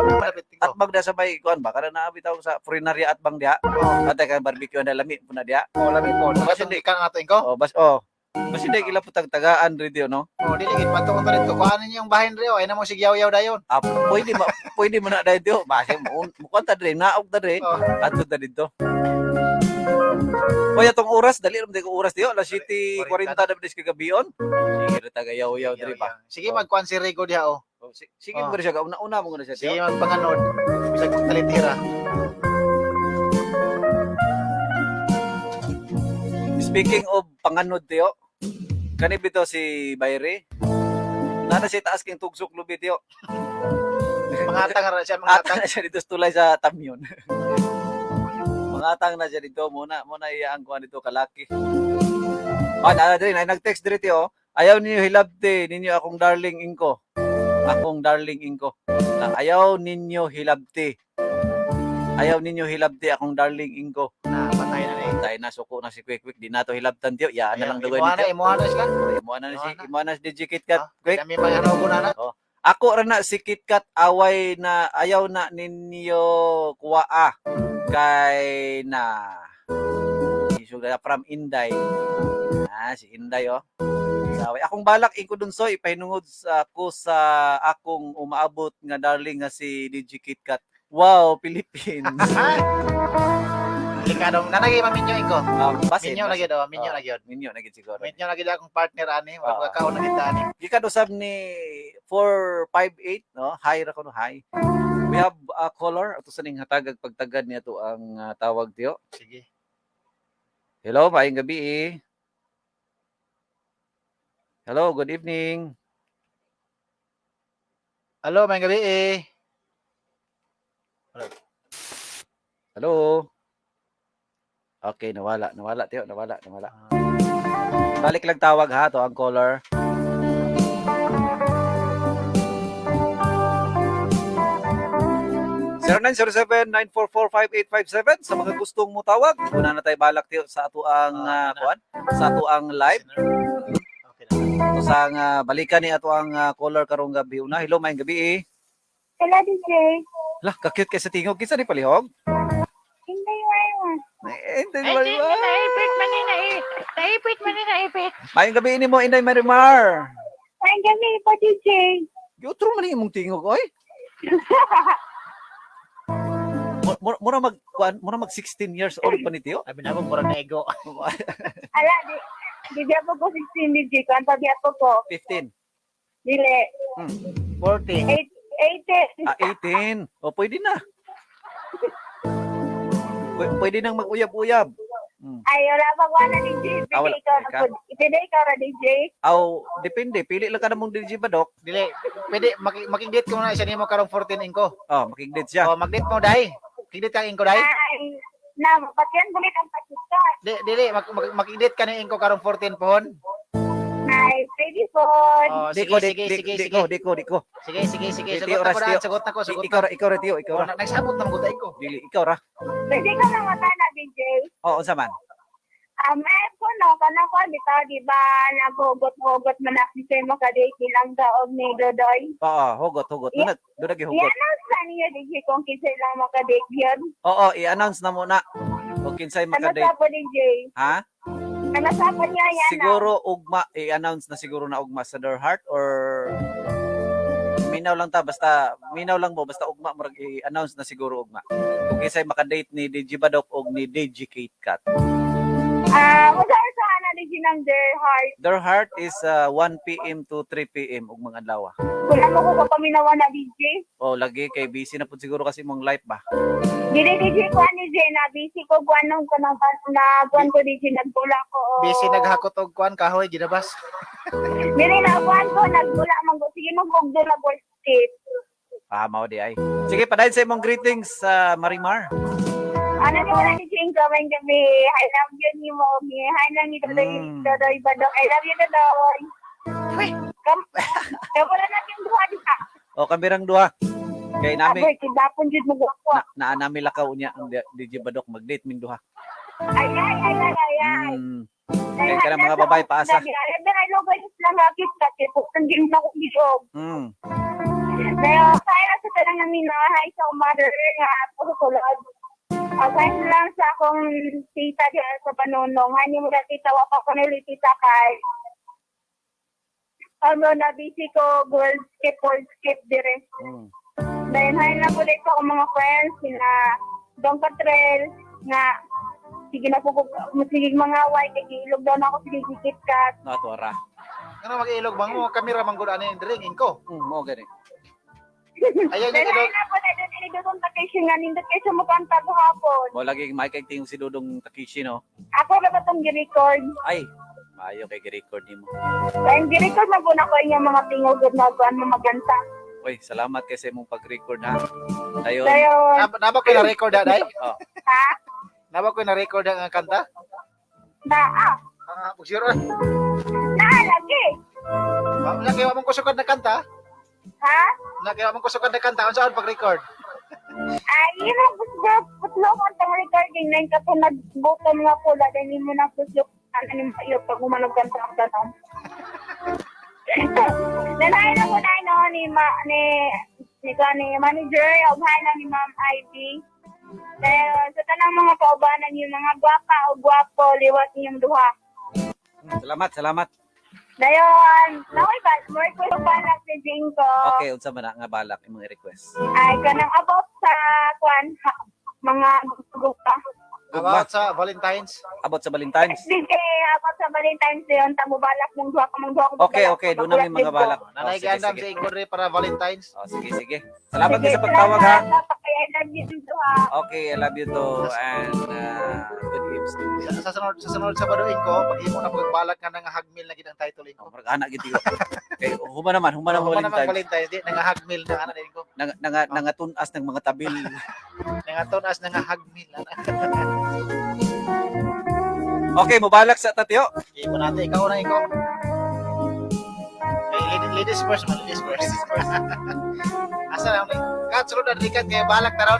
Malapit At ko. magda sa may kuan ba kana naa bitaw sa Furinaria at bang diha. Oh, Atay kang barbecue na lami po na diha. oh, lami po. Basin Kasi ikan ato ko. Oh, bas oh. Basin day ila putang tagaan radio no. Oh, dili gid pato ko dito. Kuan ninyo yung bahin rio. Ay na mo sigyaw-yaw dayon. Ah, pwede mo na dahil tiyo. Basin mo mukuan ta diri naog ta diri. Oh. Adto ta didto. Oy, atong oras dali ra man ko oras tiyo, alas 7:40 na bilis kagabion. Sige ra tagayaw-yaw diri pa. Sige Oh. magkuan si Rico diha oh. Oh, sige mo siya una-una mo na siya tiyo. Sige magpanganod. Bisag magtalitira. Speaking of panganod tiyo, kani bitaw si Bayre. Nana siya taas king tugsok lubi tiyo. Mangatang ra siya, mangatang. Atang na siya dito sa tulay sa Tamyon. Mangatang na siya dito muna muna iya ang kuan dito kalaki. Ah, na diri na nag-text diri tiyo. Ayaw ninyo hilabti ninyo akong darling ingko. Akong darling ingko. Na, ayaw ninyo hilabti. Ayaw ninyo hilabti akong darling ingko. Na patay na ni. Tayo na suko na si Quick Quick di nato hilabtan tiyo. Yaan na lang dugay Imuha ni na, tiyo. imuha na sila. Imuha na si Imuha na. imuha na si DJ KitKat. Ah, Quick. Kami mga ano na na. Ako ra na si KitKat away na ayaw na ninyo kuwaa kay na Isuga from Inday. Ah, si Inday oh. Saway. Akong balak ingko dun soy ipahinungod sa ako sa akong umaabot nga darling nga si DJ KitKat. Wow, Philippines. Likadong nanagay maminyo ko. Basin, Minyo na basin. gyud oh, minyo Oh. na gyud. Minyo na gid siguro. Minyo na gyud akong partner ani, Ah. murag kaon na kita ani. Gikan usab ni 458 no, hi ra kuno hi. We have a caller ato sa ning hatagag pagtagad niya to ang tawag tiyo. Sige. Hello, maayong gabi eh. Hello, good evening. Hello, may gabi eh. Hello. Okay, nawala, nawala tiyo, nawala, nawala. Balik lang tawag ha, to ang caller. 0907-944-5857 sa mga gustong mo tawag. Una na tayo balak tiyo sa ato ang kuan, sa ato ang live. Okay na. Ito sa nga balikan ni ato ang caller karong gabi una. Hello, maayong gabi eh. Hello, DJ. Lah, ka-cute kay sa tingog. Kinsa ni palihog? Hindi, wala. Eh, hindi Ay, ba? di, naipit man ni naipit. Naipit man ni naipit. Maayong gabi ini mo Inday Marimar. Ay, gabi po, DJ. Giutro man imong tingog oy. Mura mag kuan, mura mag 16 years old pa ni Tio. Abi na ako murag na ego. Ala, di, di di po ko 16, DJ. Kanta di po ko. 15. Dili. 40. 8, 18. Ah, 18. O pwede na. Pwede nang mag-uyab-uyab. Ay, wala pa ko na, DJ. Ah, Pwede wala. ikaw na Ikaw. po. Pwede ikaw na, DJ. Aw, depende. Pili lang ka namong DJ Badok. Dili, pwede makig-date ko na isa nimo karong 14 ingko. Oh, makig-date siya. Oh, mag-date mo dai. Makig-date ka ingko dai. Ay, na, patiyan bulit ang patika. Di, dili makig-date ka ni ingko karong 14 pohon. Ay, pwede po. Oh, Di sige, ko, di, sige, di, sige, di sige. ko, di ko, di ko. Sige, sige, sige. Di, Sagot Tio, na ko ras, daan, Tio. sagot na ko, sagot Ikaw na. ra, ikaw ra, Tio, ikaw Oh, ra. nagsabot na magutay ko. Dili, ikaw ra. Pwede ka na mata na, DJ. Oh, unsa man? Eh, po, no, kanang ko, di ba, di ba, naghugot-hugot man ako sa mo kadate nilang gaog ni Dodoy. Oo, hugot, hugot. Doon doon hugot. I-announce na niyo, DJ, kung kinsa lang makadate yun. Oo, i-announce na muna. O kinsay Ano makadate. sa po, DJ? Ha? Ano sa po niya yan? Siguro ugma, i-announce na siguro na ugma sa their heart or minaw lang ta basta minaw lang mo basta ugma murag i-announce na siguro ugma. Kung kinsay makadate ni DJ Badok og ni DJ Kate Kat. Ah, wala sa ana DJ ng their heart. Their heart is 1 PM to 3 PM ug mga adlaw. Wala mo ko papaminawa na DJ. Oh, lagi kay busy na pud siguro kasi mong life ba. Dili DJ ko ani DJ na busy ko kuan nung kanang na kuan ko DJ nagbula ko. oh. Busy naghakot og kuan kahoy ginabas. Dili na kuan ko nagbula man ko sige mo kog dula work tip. Ah, mao di ay. Sige, padayon sa imong greetings sa Marimar. Ano ni wala DJ ko may gabi. I love you ni mo. Hi lang ni Dodoy Dodoy Badok. I love you Dodoy. Kam Wala na yung duha di ka. O kamirang duha. Kay nami Aboy, kidapon jud mo ko. na, naa nami lakaw niya ang DJ Badok mag-date ming duha. Ay ay ay ay ay ay. Kay ka mga babae paasa. Ay, logo lang akit ka kay puktan din na ko giog. Pero kaya sa tanang namin na hi sa akong mother nga ako sulod. Okay lang sa akong tita diyan sa panunong. Hani mo na tita wa pa ko nili tita kay. Ano na busy ko world skip world skip dire. Then hi na po ko akong mga friends sina Don Catrel nga sige na po ko sige mga white kay giilog daw na ako sige KitKat. Natuara. Ano mag-ilog bang mo kamera man gud ani diri ingko. Mo gani. Ayan yung Then ilog. hi na po na doon ini doon Takeshi nga nindot kay sa mukhang hapon. Mo lagi may kay tingog si Dudong Takeshi no. Ako na ba itong gi-record? Ay, maayo kay gi-record nimo. Ang gi-record na po na ko yung mga tingog na kuan mo maganta. Oy, salamat kay sa imong pag-record ha. Dayon. Dayon. Naba ko na record da dai? Oh. Ha? Naba ko na record ang kanta? Na ah. Ah, pag sure. Na lagi. Na kay wa mong kusukad na kanta? Ha? Na kay wa mong kusukad na kanta unsaon pag-record? Ay, yun ang gusto putlo ko ang recording na yung kato nagbuto mga pula dahil mo na gusto ano ni mo iyo pag umanog kanta ang tanong. Nanahin na ko na no ni ma ni ni ka ni manager o na ni Ma'am Ivy. Dahil sa tanang mga kaubanan yung mga gwapa o gwapo liwat niyong duha. Salamat, salamat. Dayon, nakoy ba, more ko balak ni Jinko. Okay, unsa man na nga balak imong i-request? Ay, kanang about sa kwan, ha, mga gupa. About sa Valentine's. About sa Valentine's. Sige, about sa Valentine's Day, ang tamo balak mong duha ka mong duha ko. Okay, okay, doon namin mga balak. Oh, Nanay sige, gandam sige. sa ingko diri para Valentine's. Oh, sige, sige. Salamat kay sa pagtawag ha. Okay, I love you too, ha. Okay, I love you too and good evening. sa sunod Sabado ko, paghimo na pagbalak ka nga hagmil na gid ang title Oh, ko. murag ana gid ko. Kay human naman Human naman Valentine's. Valentine's Day, nangahagmil na ana din ko. Nang nanga nangatunas ng mga tabil. Nangatunas nangahagmil ana. Okay, mobalak sa tatyo. Imo natin ikaw na ikaw. Kay ladies first man, ladies first. Asa na ni? Kat sulod na dili kat kay balak taron.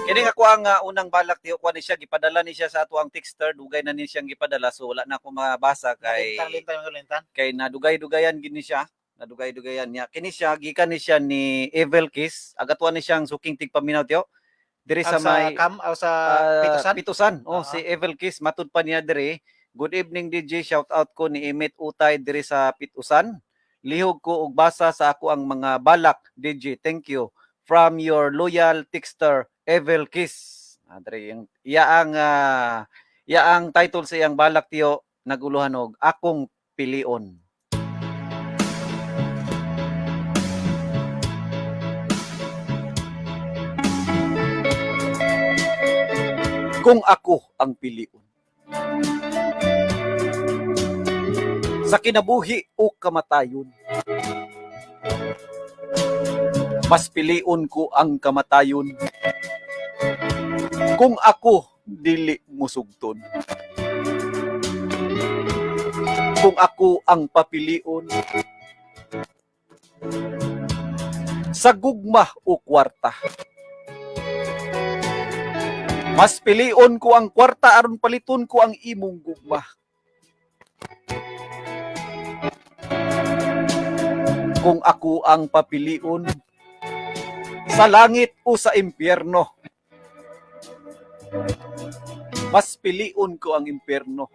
Kini nga ako ang unang balak tiyo kuha ni siya gipadala ni siya sa ato ang texter dugay na ni siyang gipadala, so wala na ako mabasa kay Lintan, lintan, mga lintan. kay nadugay-dugayan gid ni siya, nadugay-dugayan niya kini siya, gikan ni siya ni Evil Kiss, agatuan ni siyang suking tigpaminaw tiyo diri Sa, sa may kam o sa Ah, Pitusan. Pitusan. Oh, Ah. si Evil Kiss matud pa niya diri. Good evening DJ, shout out ko ni Emit Utay diri sa Pitusan. Lihog ko og basa sa ako ang mga balak DJ. Thank you from your loyal texter Evil Kiss. Diri yung iya ang title sa iyang balak tiyo, naguluhan og akong pilion. Kung ako ang pilion. Sa kinabuhi o kamatayon. Mas pilion ko ang kamatayon. Kung ako dili musugton. Kung ako ang papilion. Sa gugma o kwarta. Mas pilion ko ang kwarta aron paliton ko ang imong gugma. Kung ako ang papilion sa langit o sa impyerno. Mas pilion ko ang impyerno.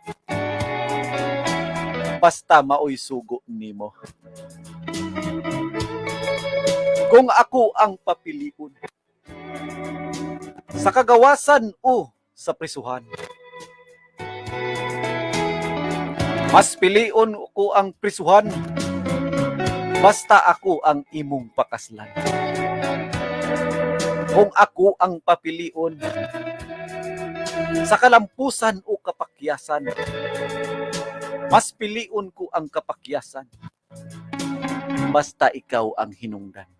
Basta maoy sugo nimo. Kung ako ang papilion sa kagawasan o sa prisuhan. Mas pilion ko ang prisuhan basta ako ang imong pakaslan. Kung ako ang papilion sa kalampusan o kapakyasan, mas pilion ko ang kapakyasan basta ikaw ang hinungdan.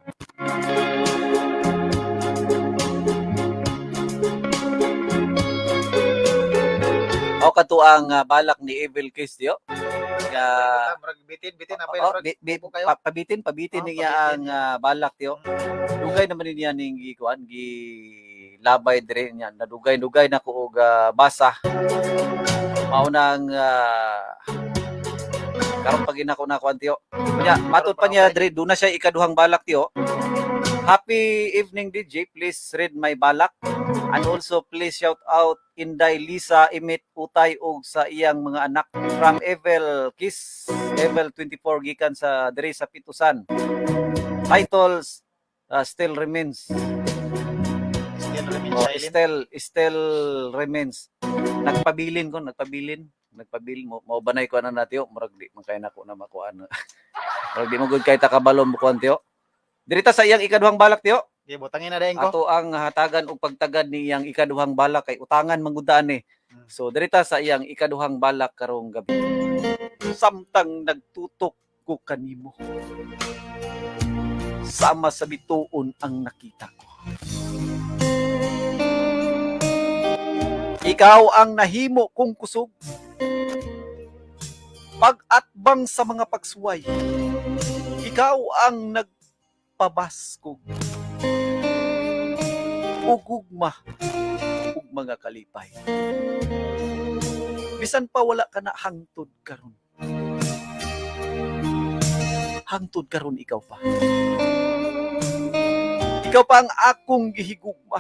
O kato ang balak ni Evil Kiss diyo. Nga Murag bitin, bitin apay Oh, murag kubo kayo. pabitin pabitin Oh, niya pabitin. ang balak tiyo. Dugay naman niya ning gikuan gi labay dire niya, nadugay-dugay na ko og basa. Mao nang karon pag ina ko na kuan tiyo. Nya matud pa niya dire duna siya ikaduhang balak tiyo. Happy evening DJ, please read my balak and also please shout out Inday Lisa Imit Utay og sa iyang mga anak from Evel Kiss Evel 24 gikan sa diri sa Pitusan. Titles still remains. Still remain Oh, silent. still still remains. Nagpabilin ko, nagpabilin, nagpabilin mo mao banay ko ana na tiyo, murag di man kay nako na makuan. Murag di mo gud kay takabalo mo kuan tiyo. Diri ta sa iyang ikaduhang balak tiyo. Okay, butangin na dayon ko. Ato ang hatagan og pagtagad ni iyang ikaduhang balak kay utangan man gud ni. So diri ta sa iyang ikaduhang balak karong gabi. Samtang nagtutok ko kanimo. Sama sa bituon ang nakita ko. Ikaw ang nahimo kong kusog. Pag-atbang sa mga pagsuway. Ikaw ang nagpabaskog ug gugma ug mga kalipay. Bisan pa wala ka na hangtod karon. Hangtod karon ikaw pa. Ikaw pa ang akong gihigugma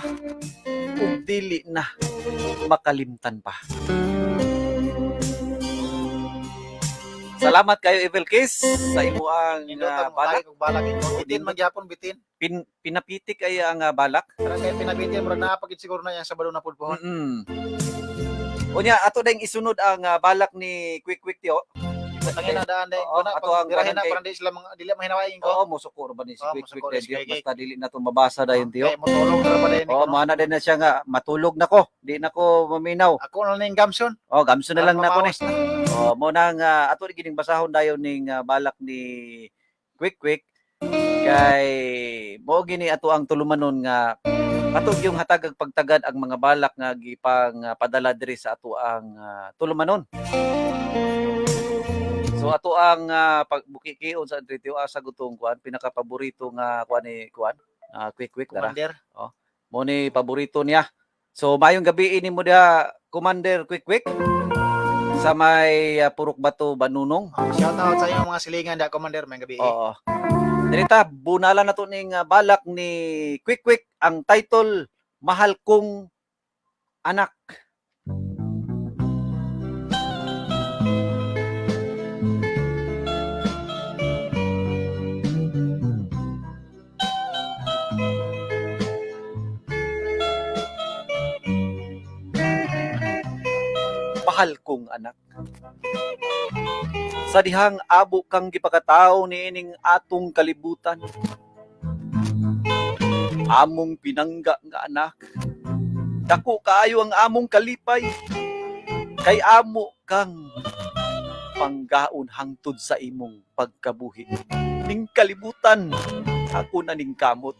ug dili na makalimtan pa. Salamat kayo Evil Kiss sa imuang Nindot ang balak. balak og balak ko. Bitin magyapon bitin. Pinapitik ay ang balak. Karang kay pinabitin murag naa pagid siguro na yang Sabado na pud pohon. Unya ato ding isunod ang balak ni Quick Quick tiyo. Tangin na daan dai Oo, ko na ato ang pag dirahin na kay- parang di sila mga dili mahinawain ko. Oo, mosuko ra ba ni si Oo, Quick Quick mosuko dahil ni si Quick Quick. basta dili na to mabasa dayon tiyo. Kay motulog ra ba dayon Oo, ko, no? mana din na siya nga matulog na ko. Di na ko maminaw. Ako na ning gamson. Oh, gamso na lang na ko ni. Mamawas na. Oh, mo na nga ato rin gining basahon dayon ning balak ni Quick Quick kay mo gini ato ang tulumanon nga ato yung hatag ag pagtagad ang mga balak nga gipang padala diri sa ato ang tulumanon. So ato ang pagbukikion sa Andretio asa gutong kuan pinakapaborito nga kuan ni kuan Quick Quick dara. Commander. Mo ni paborito niya. So mayong gabi ini mo diha Commander Quick Quick sa may Purok Bato Banunong. Oh, shout out sa inyong mga silingan da, Commander, may gabi. Oo. Dirita bunala na to ning balak ni Quick Quick ang title, Mahal Kong Anak. Mahal kong anak. Sa dihang abo kang gipakatawo niining atong kalibutan. Among pinangga nga anak. Dako kaayo ang among kalipay. Kay amo kang panggaon hangtod sa imong pagkabuhi. Ning kalibutan, ako na ning kamot.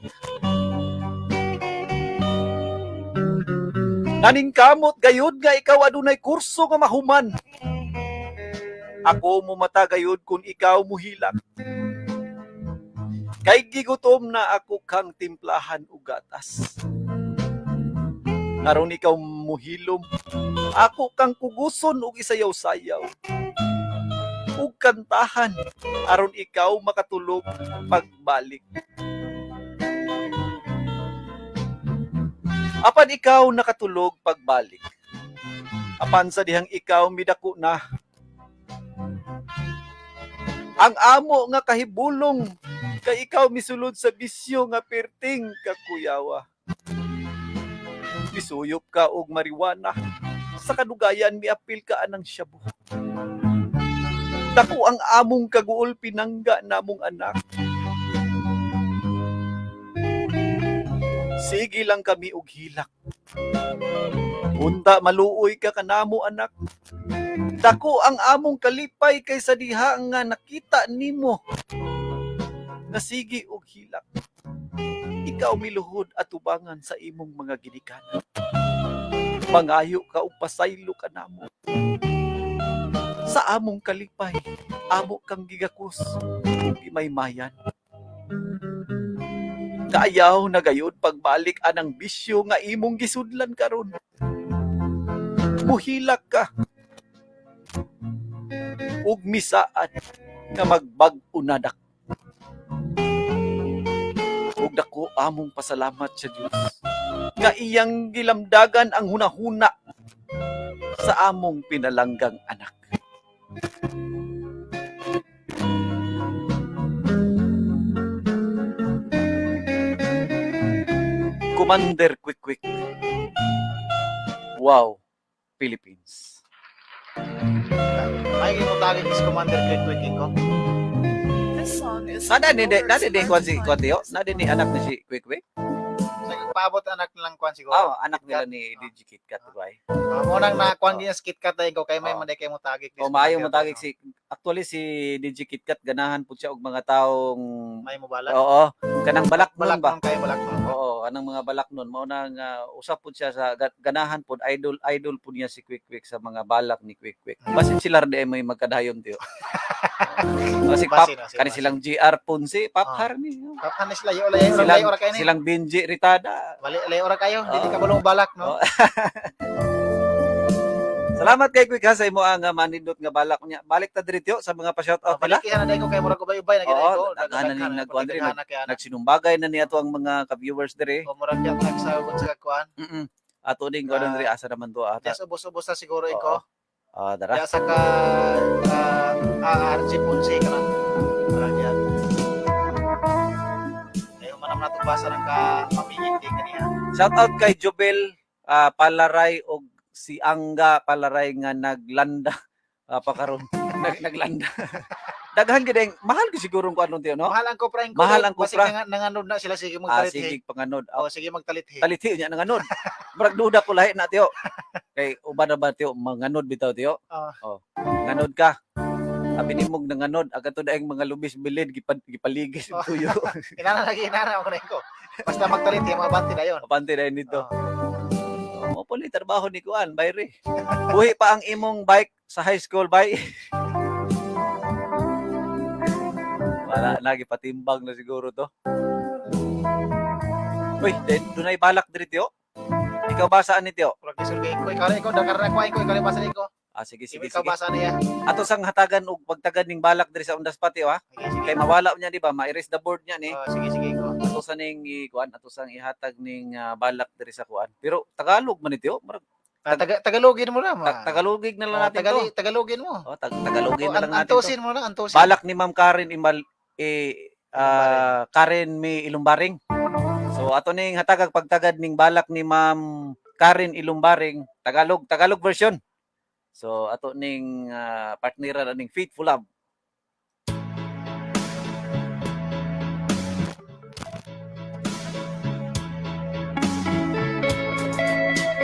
Naning kamot gayud nga ikaw adunay kurso nga mahuman. Ako mumata gayud kung ikaw muhilak. Kay gigutom na ako kang timplahan og gatas. Aron ikaw muhilom, ako kang kuguson og isayaw-sayaw. Ug kantahan aron ikaw makatulog pagbalik. Apan ikaw nakatulog pagbalik. Apan sa dihang ikaw midako na. Ang amo nga kahibulong kay ikaw misulod sa bisyo nga perting kakuyawa. Misuyop ka og mariwana. Sa kadugayan miapil ka anang shabu. Dako ang among kaguol pinangga namong anak. Sige lang kami og hilak. Unta maluoy ka kanamo anak. Dako ang among kalipay kaysa diha nga nakita nimo. Nasigi og hilak. Ikaw miluhod at tubangan sa imong mga ginikanan. Mangayo ka og pasaylo kanamo. Sa among kalipay, amo kang gigakos ug gimaymayan. Kaayaw na gayud pagbalik anang bisyo nga imong gisudlan karon. Muhilak ka ug misaad nga magbag-o na dak. Ug dako among pasalamat sa Dios nga iyang gilamdagan ang hunahuna sa among pinalanggang anak. Commander Quick Quick. Wow, Philippines. May ginutagig is Commander Quick Quick ko. This song is Nada ni nada ni kwan si kwan Tio? Nada ni anak ni si Quick Quick? Sa paabot anak nilang kwan siguro. Ah, anak nila ni DJ Kit Kat bay. Ah, mo nang nakuan ginya sa KitKat dai ko kay may Oo. man kay mo tagig. O maayo mo tagig si actually si DJ Kit Kat ganahan pud siya og mga taong May mo balak. Oo, kanang balak nun Balak ba? nun kay balak nun. Oo, anang mga balak nun mao na nga usap pud siya sa ganahan pud idol idol pud niya si Quick Quick sa mga balak ni Quick Quick. Basin sila ra di ay may magkadayon tiyo. Kasi pap Basin, basin, kani basin. silang GR Ponce, pap harni. Papanis layo layo Silang layo ora kayo ni. silang Benji Ritada. Bali layo ora kayo, dili Oo. ka balong balak no. Oo. Salamat kay Quick ha sa imo ang manindot nga balak niya. Balik ta diri tiyo sa mga pa-shoutout nila. Balik na dai ko kay murag ubay-ubay na gid Oo, ko. daghan na ning nagkuan diri, Daghan na kay ana. Nagsinumbagay na niya to ang mga ka-viewers diri. O murag yan nagsagod sa kuan. Ato ning kuan diri asa naman to ata. Yes, ubos-ubos na siguro Oo. iko. Ah, dara. Kaya sa ka RG Ponce ka na. Parang yan. Ayaw man naman natin basa ng ka pamigit din kaniya. Shout out kay Jobel Palaray og si Angga Palaray nga naglanda pa karon. Naglanda. Daghan gid ang mahal gyud siguro ang kuan tiyo, no? Mahal ang kopra yung Mahal ang Basig kopra. Nanganod na sila, sige Ah, magtalithi. sige panganod. Oh, sige magtalithi. Talithi nya nanganod. Murag duda ko lahi na tiyo. Kay uban na ba tiyo manganod bitaw tiyo? Ah. Oh. Nganod ka. Abi nimog nanganod aga to daing mga lubis bilid gipaligis Oh. tuyo. Inana lagi inana ako na ko. Basta magtalithi mga bante na yon. Apante dahil nito. Oh. Mo puli trabaho ni kuan, bayre. Buhi pa ang imong bike sa high school, bay. Wala lagi patimbang na siguro to. Uy, dunay balak diri tiyo. Ikaw ba saan ni tiyo? Murag lisod kay ko. Ikaw na ikaw dakar na ko ikaw ikaw na basa ko. Ah, sige sige Ikaw sige. basa niya. Ato sang hatagan og pagtagad ning balak diri sa undas pati ha. Sige sige. Kay mawala niya di ba? Ma-erase the board niya ni. Oh, sige sige ko. Ato sa ning ikuan, ato sang ihatag ning balak diri sa kuan. Pero Tagalog man ni tiyo. Murag Ah, Tagalogin mo na. Tagalogig na lang Oh, natin to. Tagalogin mo. Oh, Tagalogin Oh, na lang natin to. antusin mo na, antusin. Balak ni Ma'am Karen Imal eh, Karen May Ilumbaring. So ato ning hatagag pagtagad ning balak ni Ma'am Karen Ilumbaring, Tagalog Tagalog version. So ato ning partneran aning Faithful Love.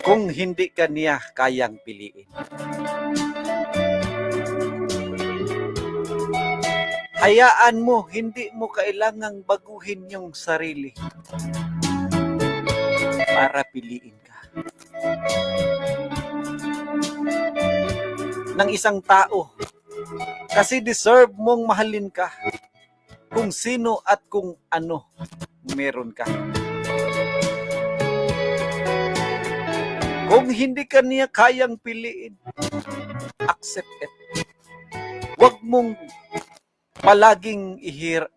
Kung hindi ka niya kayang piliin. Hayaan mo, hindi mo kailangang baguhin yung sarili para piliin ka ng isang tao. Kasi deserve mong mahalin ka kung sino at kung ano meron ka. Kung hindi ka niya kayang piliin, accept it. Huwag mong palaging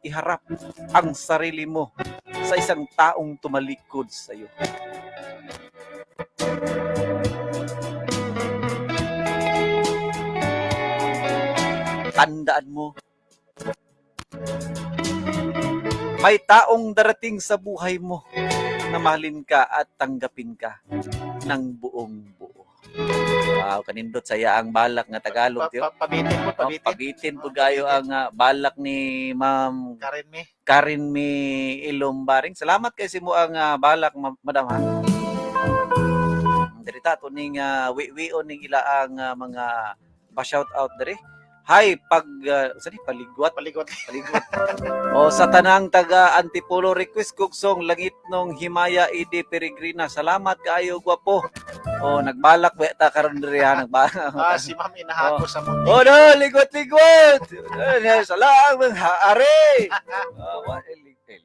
iharap ang sarili mo sa isang taong tumalikod sa iyo. Tandaan mo, may taong darating sa buhay mo na mahalin ka at tanggapin ka ng buong buo. Wow, kanindot saya ang balak nga Tagalog, tiyo. Pabitin po, Oh, pabitin. pabitin po gayo ang balak ni Ma'am Karen me. Karen Mi Ilumbaring. Salamat kay simo ang balak, madam ha. Diri ta to ning wi-wion ning ila ang mga pa-shout out diri. Hi pag sa ni paligwat Paligwat. paligwat. O sa tanang taga Antipolo, request kog song Langit nung Himaya Idi Peregrina. Salamat kaayo gwapo. O nagbalak ba ta karon diri ha nagbalak. Ah, si Ma'am inahako sa munti. Oh no, ligwat ligwat. Eh, Salang haari. Oh,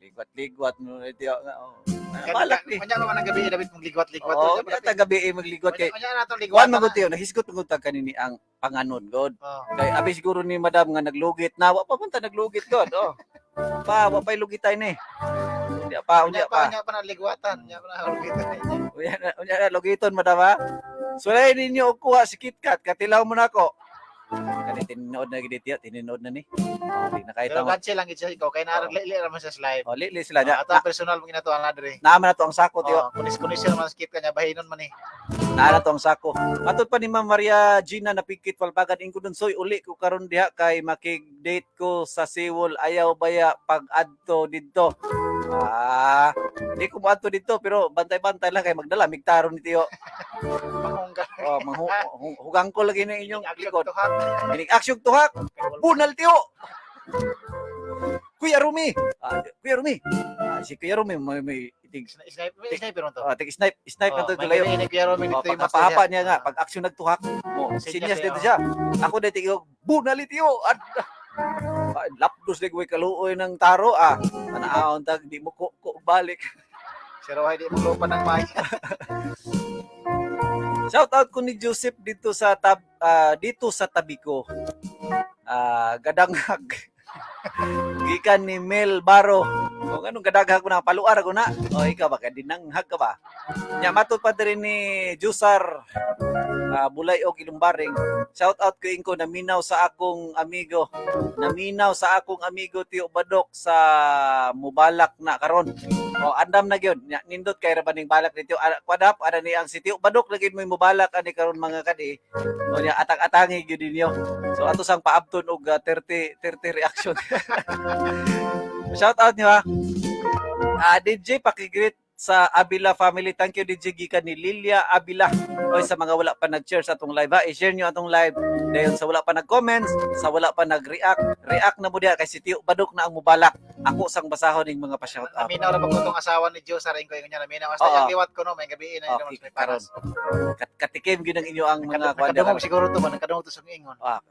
ligwat ligwat no ito nga. Oh. Balak ni. Kanya pa man ang gabi, David mong ligwat-ligwat. Oh, kanya ta gabi eh, magligwat kay. Kanya na itong ligwat. Kuan man gud tiyo, nahisgot man gud ta kanini ang panganon god. Oh. Kay abi siguro ni madam nga naglugit na, wa pa man ta naglugit god. Oh. Pa, wa pa'y lugitan ni. Unya pa, unya Unya pa, pa. unya pa na ligwatan. Unya pa na lugitan. Unya na lugiton madam ha. Sulay ninyo og kuha si KitKat, katilaw mo na ako. Kani tinuod na gid tiyo, tinuod na ni. Oh, di na kahit Pero ang cancel lang gid siya ikaw kay naarag li raman sa live. Oh, li sila Oh, na. ato ang personal mo ginatuan na diri. Naman na to ang sako tiyo. Oh, kunis-kunis siya man skit kanya bahinon man eh. Naa na to ang sako. Matod pa ni Ma'am Maria Gina napikit palbagan ingko dun soy uli ko karon diha kay makig-date ko sa Seoul ayaw baya pag adto didto. Ah, di ko moadto didto pero bantay-bantay lang kay magdala migtaro ni tiyo. Pangungga. Oh, hugang ko lagi ng inyong Action likod. to hack. Inig action tuhak. Bunal tiyo. Kuya Rumi. Ah, Kuya Rumi. Ah, si Kuya Rumi may itig Sniper, may sniper man to. oh, tig snipe snipe na to Oh, may layo. kini Kuya Romy Oh, dito yung pagkapahapa master niya nga, pag action nagtuhak, mo, Sinyas sinyas niya, dito siya. Ako dito ikaw, bunali tiyo. At, lapdos di ko kaluoy ng taro ah. Tanaon tag di mo ko balik. Si Rohay di mo lupa ng maya. Shout out ko ni Joseph dito sa dito sa tabi ko. Ah, gadanghag. Gikan ni Mel Baro. O anong gadagha ko na paluar ko na. O ikaw ba kay dinanghag ka ba? Nya matod pa diri ni Jusar Bulay og Ilumbaring. Shout out ko inko naminaw sa akong amigo. Naminaw sa akong amigo Tio Badok sa Mubalak na karon. O andam na gyud. Nya nindot kay ra ba ning balak ni Tio. Kwadap ana ni ang si Tio Badok na gyud mo'y mubalak ani karon mga kadi. O nya atang-atangi gyud ninyo. So ato sang paabton og 30 30 reaction. Shout out niyo ha. DJ, paki-greet sa Abila family. Thank you, DJ, gikan ni Lilia Abila. Oy, sa mga wala pa nag-share sa atong live ha, i-share niyo atong live. Dayon sa wala pa nag-comments, sa wala pa nag-react, react na mo diha kay si Tio Badok na ang mubalak. Ako sang basahon ning mga pa-shout out. Naminaw ra ba ko tong asawa ni Joe sa rin ko ingon niya naminaw. Hasta Oo. yung liwat ko no, may gabi na yun Okay, sa may karon. paras. Katikim gyud ang inyo ang mga kuan Nakadungog siguro to ba, nakadungog to sa ingon. Ah,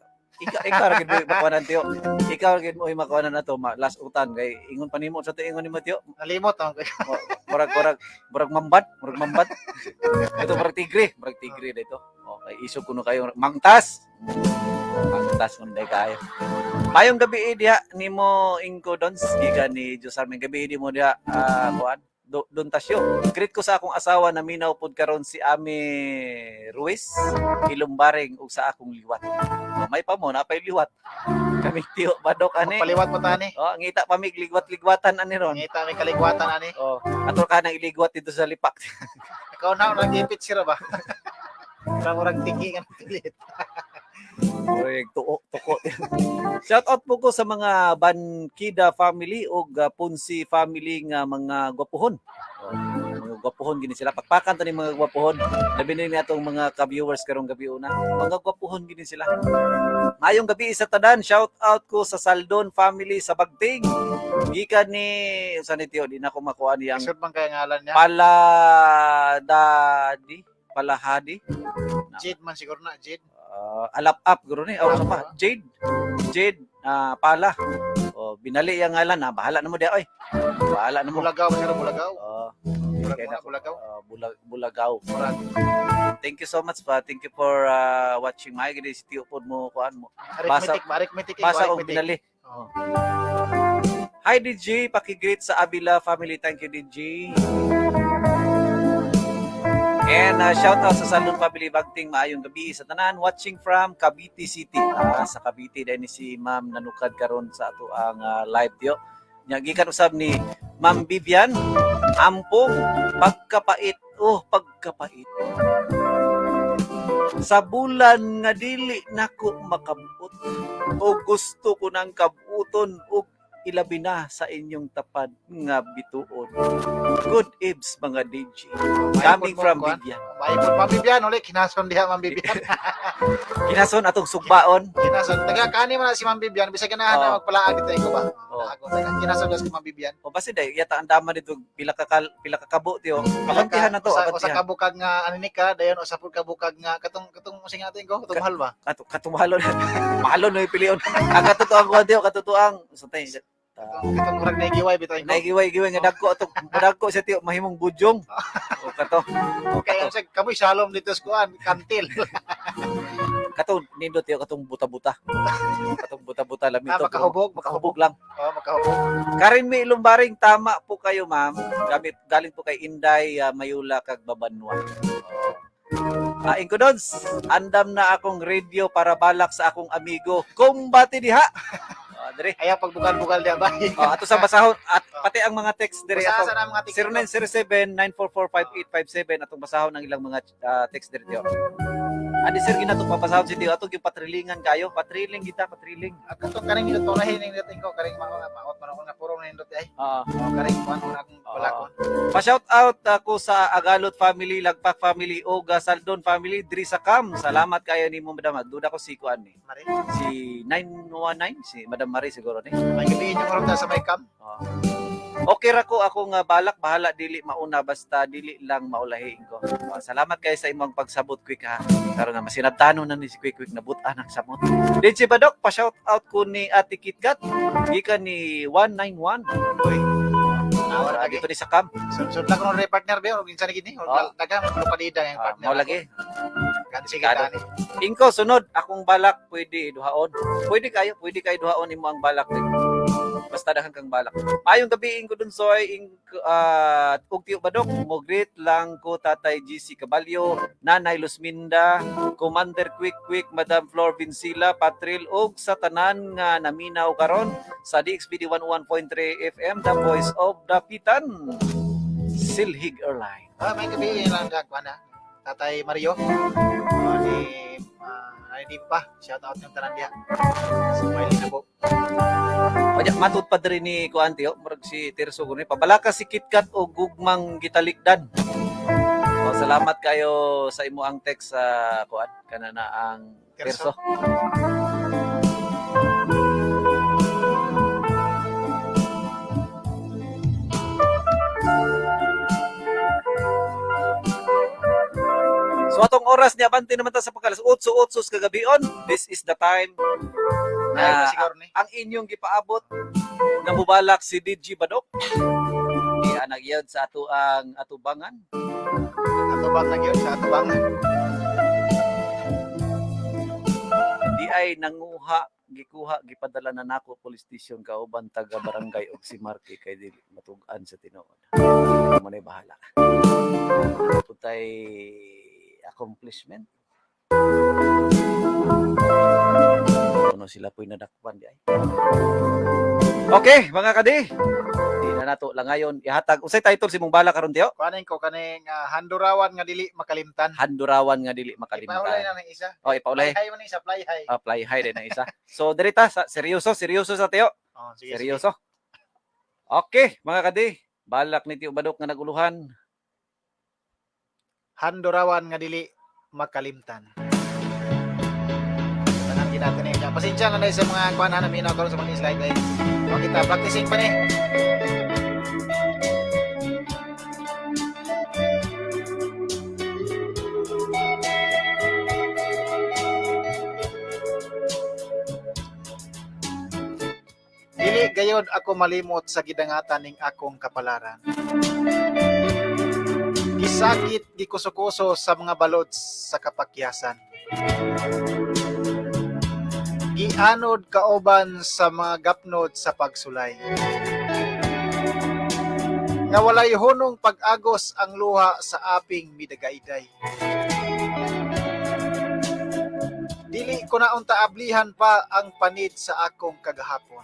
ikaw ra gid mo makuanan, Tio. Ikaw ra gid mo makuanan ato ma, last utan kay ingon pa nimo sa to ingon nimo, Tio. Nalimot ang Murag mambat, murag mambat. Ito murag tigre dito. Okay, isog kuno kayo mangtas. Mangtas unday kayo. Mayong gabi eh, diha nimo Inko Dons gikan ni Josar may gabi di mo diha kuan Don Tasyo. Greet ko sa akong asawa na minaw pod karon si Ami Ruiz Ilumbaring ug sa akong liwat. Oh, may pa mo napay liwat. Kami Tio Badok ani. Paliwat mo tani. Oh, ngita pa mig ligwat-ligwatan ani ron. Ngita may kaligwatan ani. Oh, ato ka nang iligwat dito sa lipak. Ikaw na nag-ipit sira ba? Parang murag tiki nga pilit. Uy, tuo, tuko. Shout out po ko sa mga Bankida family o Punsi family nga mga gwapuhon. Oh, mga gwapuhon gini sila. Pakpakan to ni mga gwapuhon. Labi na ni atong mga ka-viewers karong gabi una. Mga gwapuhon gini sila. Ngayong gabi sa tanan, shout out ko sa Saldon family sa Bagting. Gikan ni usa ni Tio, di na ko makuha niyang Isod man kaya ngalan niya. Paladadi, Palahadi. Jade man siguro na, Jade. Alap up guro ni. Oh, pa? Jade. Jade pala. Oh, binali yang ngalan na bahala na mo di oy. Bahala na mo. Bulagaw ba siguro Bulagaw? Oh, Bulag kaya mo na, Bulagaw. Bulagaw. Murag. Thank you so much pa. Thank you for watching my gid si Tio pod mo kuan mo. Arithmetic ba? Arithmetic. Basa og arithmetic. binali. Oo. Hi DJ, paki-greet sa Abila family. Thank you, DJ. And shout out sa Salon Family Bagting, maayong gabi sa tanan watching from Cavite City. Sa Cavite dahil ni si Ma'am nanukad karon sa ato ang live tiyo. Nya gikan usab ni Ma'am Vivian Ampong pagkapait. Oh, pagkapait. Sa bulan nga dili nako makabot o gusto ko nang kabuton og ilabi na sa inyong tapad nga bituon. Good ibs mga DJ. Coming from Vivian. Maipon Ma'am Bibian ulit kinason diha Ma'am Bibian. Kinason atong sugbaon. Kinason taga kani man na si Ma'am Bibian bisag ganahan na Oo. magpalaag dito ko ba. Oo. Ako taga kinason das si Ma'am Bibian. O basta day yata ang dama dito pila ka kabo tiyo. Abantihan na to, Usa, usa abantihan. ka bukag nga ano ni ka dayon usa pud ka bukag nga katong katong using natin ko katong mahal ba. Kato katumalo na. Mahalo na yung pilion. Ang katotoang kuan tiyo, katotoang sa tayo. Katong katong murag naigiway bitaw ko. Naigiway-giway nga dagko atong dagko sa tiyo mahimong budyong. O kato. O Kay kato. ang sag kamoy shalom dito sa kuan kantil. Kato nindot tiyo katong buta-buta. Katong buta-buta lami Ah, to. makahubog, Makahubog lang. Oh, makahubog. Karin May Lumbaring, tama po kayo, ma'am. Gamit, galing po kay Inday Mayula kag Babanwa. Inko Dons, andam na akong radio para balak sa akong amigo. Kumbati diha. Dire. Ayaw pagbugal-bugal diha ba. Oh, ato sa basahon at pati ang mga text dire Basta ato. sa mga text. 0907-944-5857 atong basahon ang ilang mga text dire tiyo. Adi sir ginato papasahon si Tio atong yung patrilingan kayo, patriling kita, patriling. At katong kaning nindot unahin nindot ko kaning maot man ako nga puro nindot ay. Oh, kaning kuan na akong balakon. Pa-shout out ako sa Agalot family, Lagpak family, Oga Saldon family diri sa Cam. Salamat kayo nimo madam. Duda ko si kuan ni. Mari. Si 919 si Madam Marie siguro ni. May gabi inyo karon sa may cam. Okay ra ko ako nga balak bahala dili mauna basta dili lang maulahiin ko. Salamat kayo sa imong pagsabot quick ha. Karon nga masinabtano na ni si Quick Quick nabut anak samot. DJ Badok pa shout out ko ni Ate Kitkat gikan ni 191. Uy. Nawar lagi. Dito ni sa Cam. Sud lang kuno partner ba og kinsa ni gini? Oh. Daghang lupadida yung partner. Mao lagi. Gan sige Delikado. tani. Ingko sunod akong balak pwede duhaon. Pwede kayo duhaon nimo ang balak. Basta daghan kang balak. Maayong gabi ko dun soy ing ug Tiyo Badok, mo greet lang ko Tatay GC Caballo, Nanay Luzminda, Commander Quick Quick, Madam Flor Vincila, Patril ug sa tanan nga naminaw karon sa DXBD 101.3 FM, The Voice of Dapitan. Silhig Airline. May gabi lang dyan, kuha na. Tatay Mario. Ni Nanay Dimpa. Shout out yung tanan diha. Sa Miley na po. Kanya matud pa diri ni kuan Tiyo, murag si Tirso kuno pabalaka si KitKat og gugmang gitalikdan. O, salamat kayo sa imo ang text sa kuan kana na ang Tirso. Tirso. So atong oras ni abante naman ta sa pagkalas 8:08 sa kagabion. This is the time Ay, na siguro ni. ang inyong gipaabot nga mubalak si DG Badok. Di nagyad sa ato ang atubangan. Atubang na yun, sa atubang. Di ay nanguha gikuha gipadala na nako police station kauban taga barangay og si Marky kay dili matug-an sa tinuod. Mo nay bahala. Putay accomplishment. Kuno sila po'y nadakpan di ay. Okay, mga kadi. Di na nato lang ngayon ihatag. Unsay title si mong bala karon Tiyo? Kuhanin ko kaning handurawan nga dili makalimtan. Handurawan nga dili Ipaulay makalimtan. na ng isa. Oh, ipaulay. Fly high man isa, fly high. Ah, fly high din ang isa. So dirita sa seryoso, seryoso sa Tiyo. Oh, sige, sige. Seryoso? Okay, mga kadi. Balak ni Tiyo Badok nga naguluhan. Handurawan nga dili makalimtan. Tanan ginatin niya. Pasensya na dahil sa mga kuan na naminaw karon sa mga slide ay. Wa kita practicing pa ni. Dili gayod ako malimot sa gidangatan ning akong kapalaran. Gisakit gikuso-kuso sa mga balod sa kapakyasan. Gianod kauban sa mga gapnod sa pagsulay. Nga walay hunong pag-agos ang luha sa aping midagayday. Dili ko na unta ablihan pa ang panid sa akong kagahapon.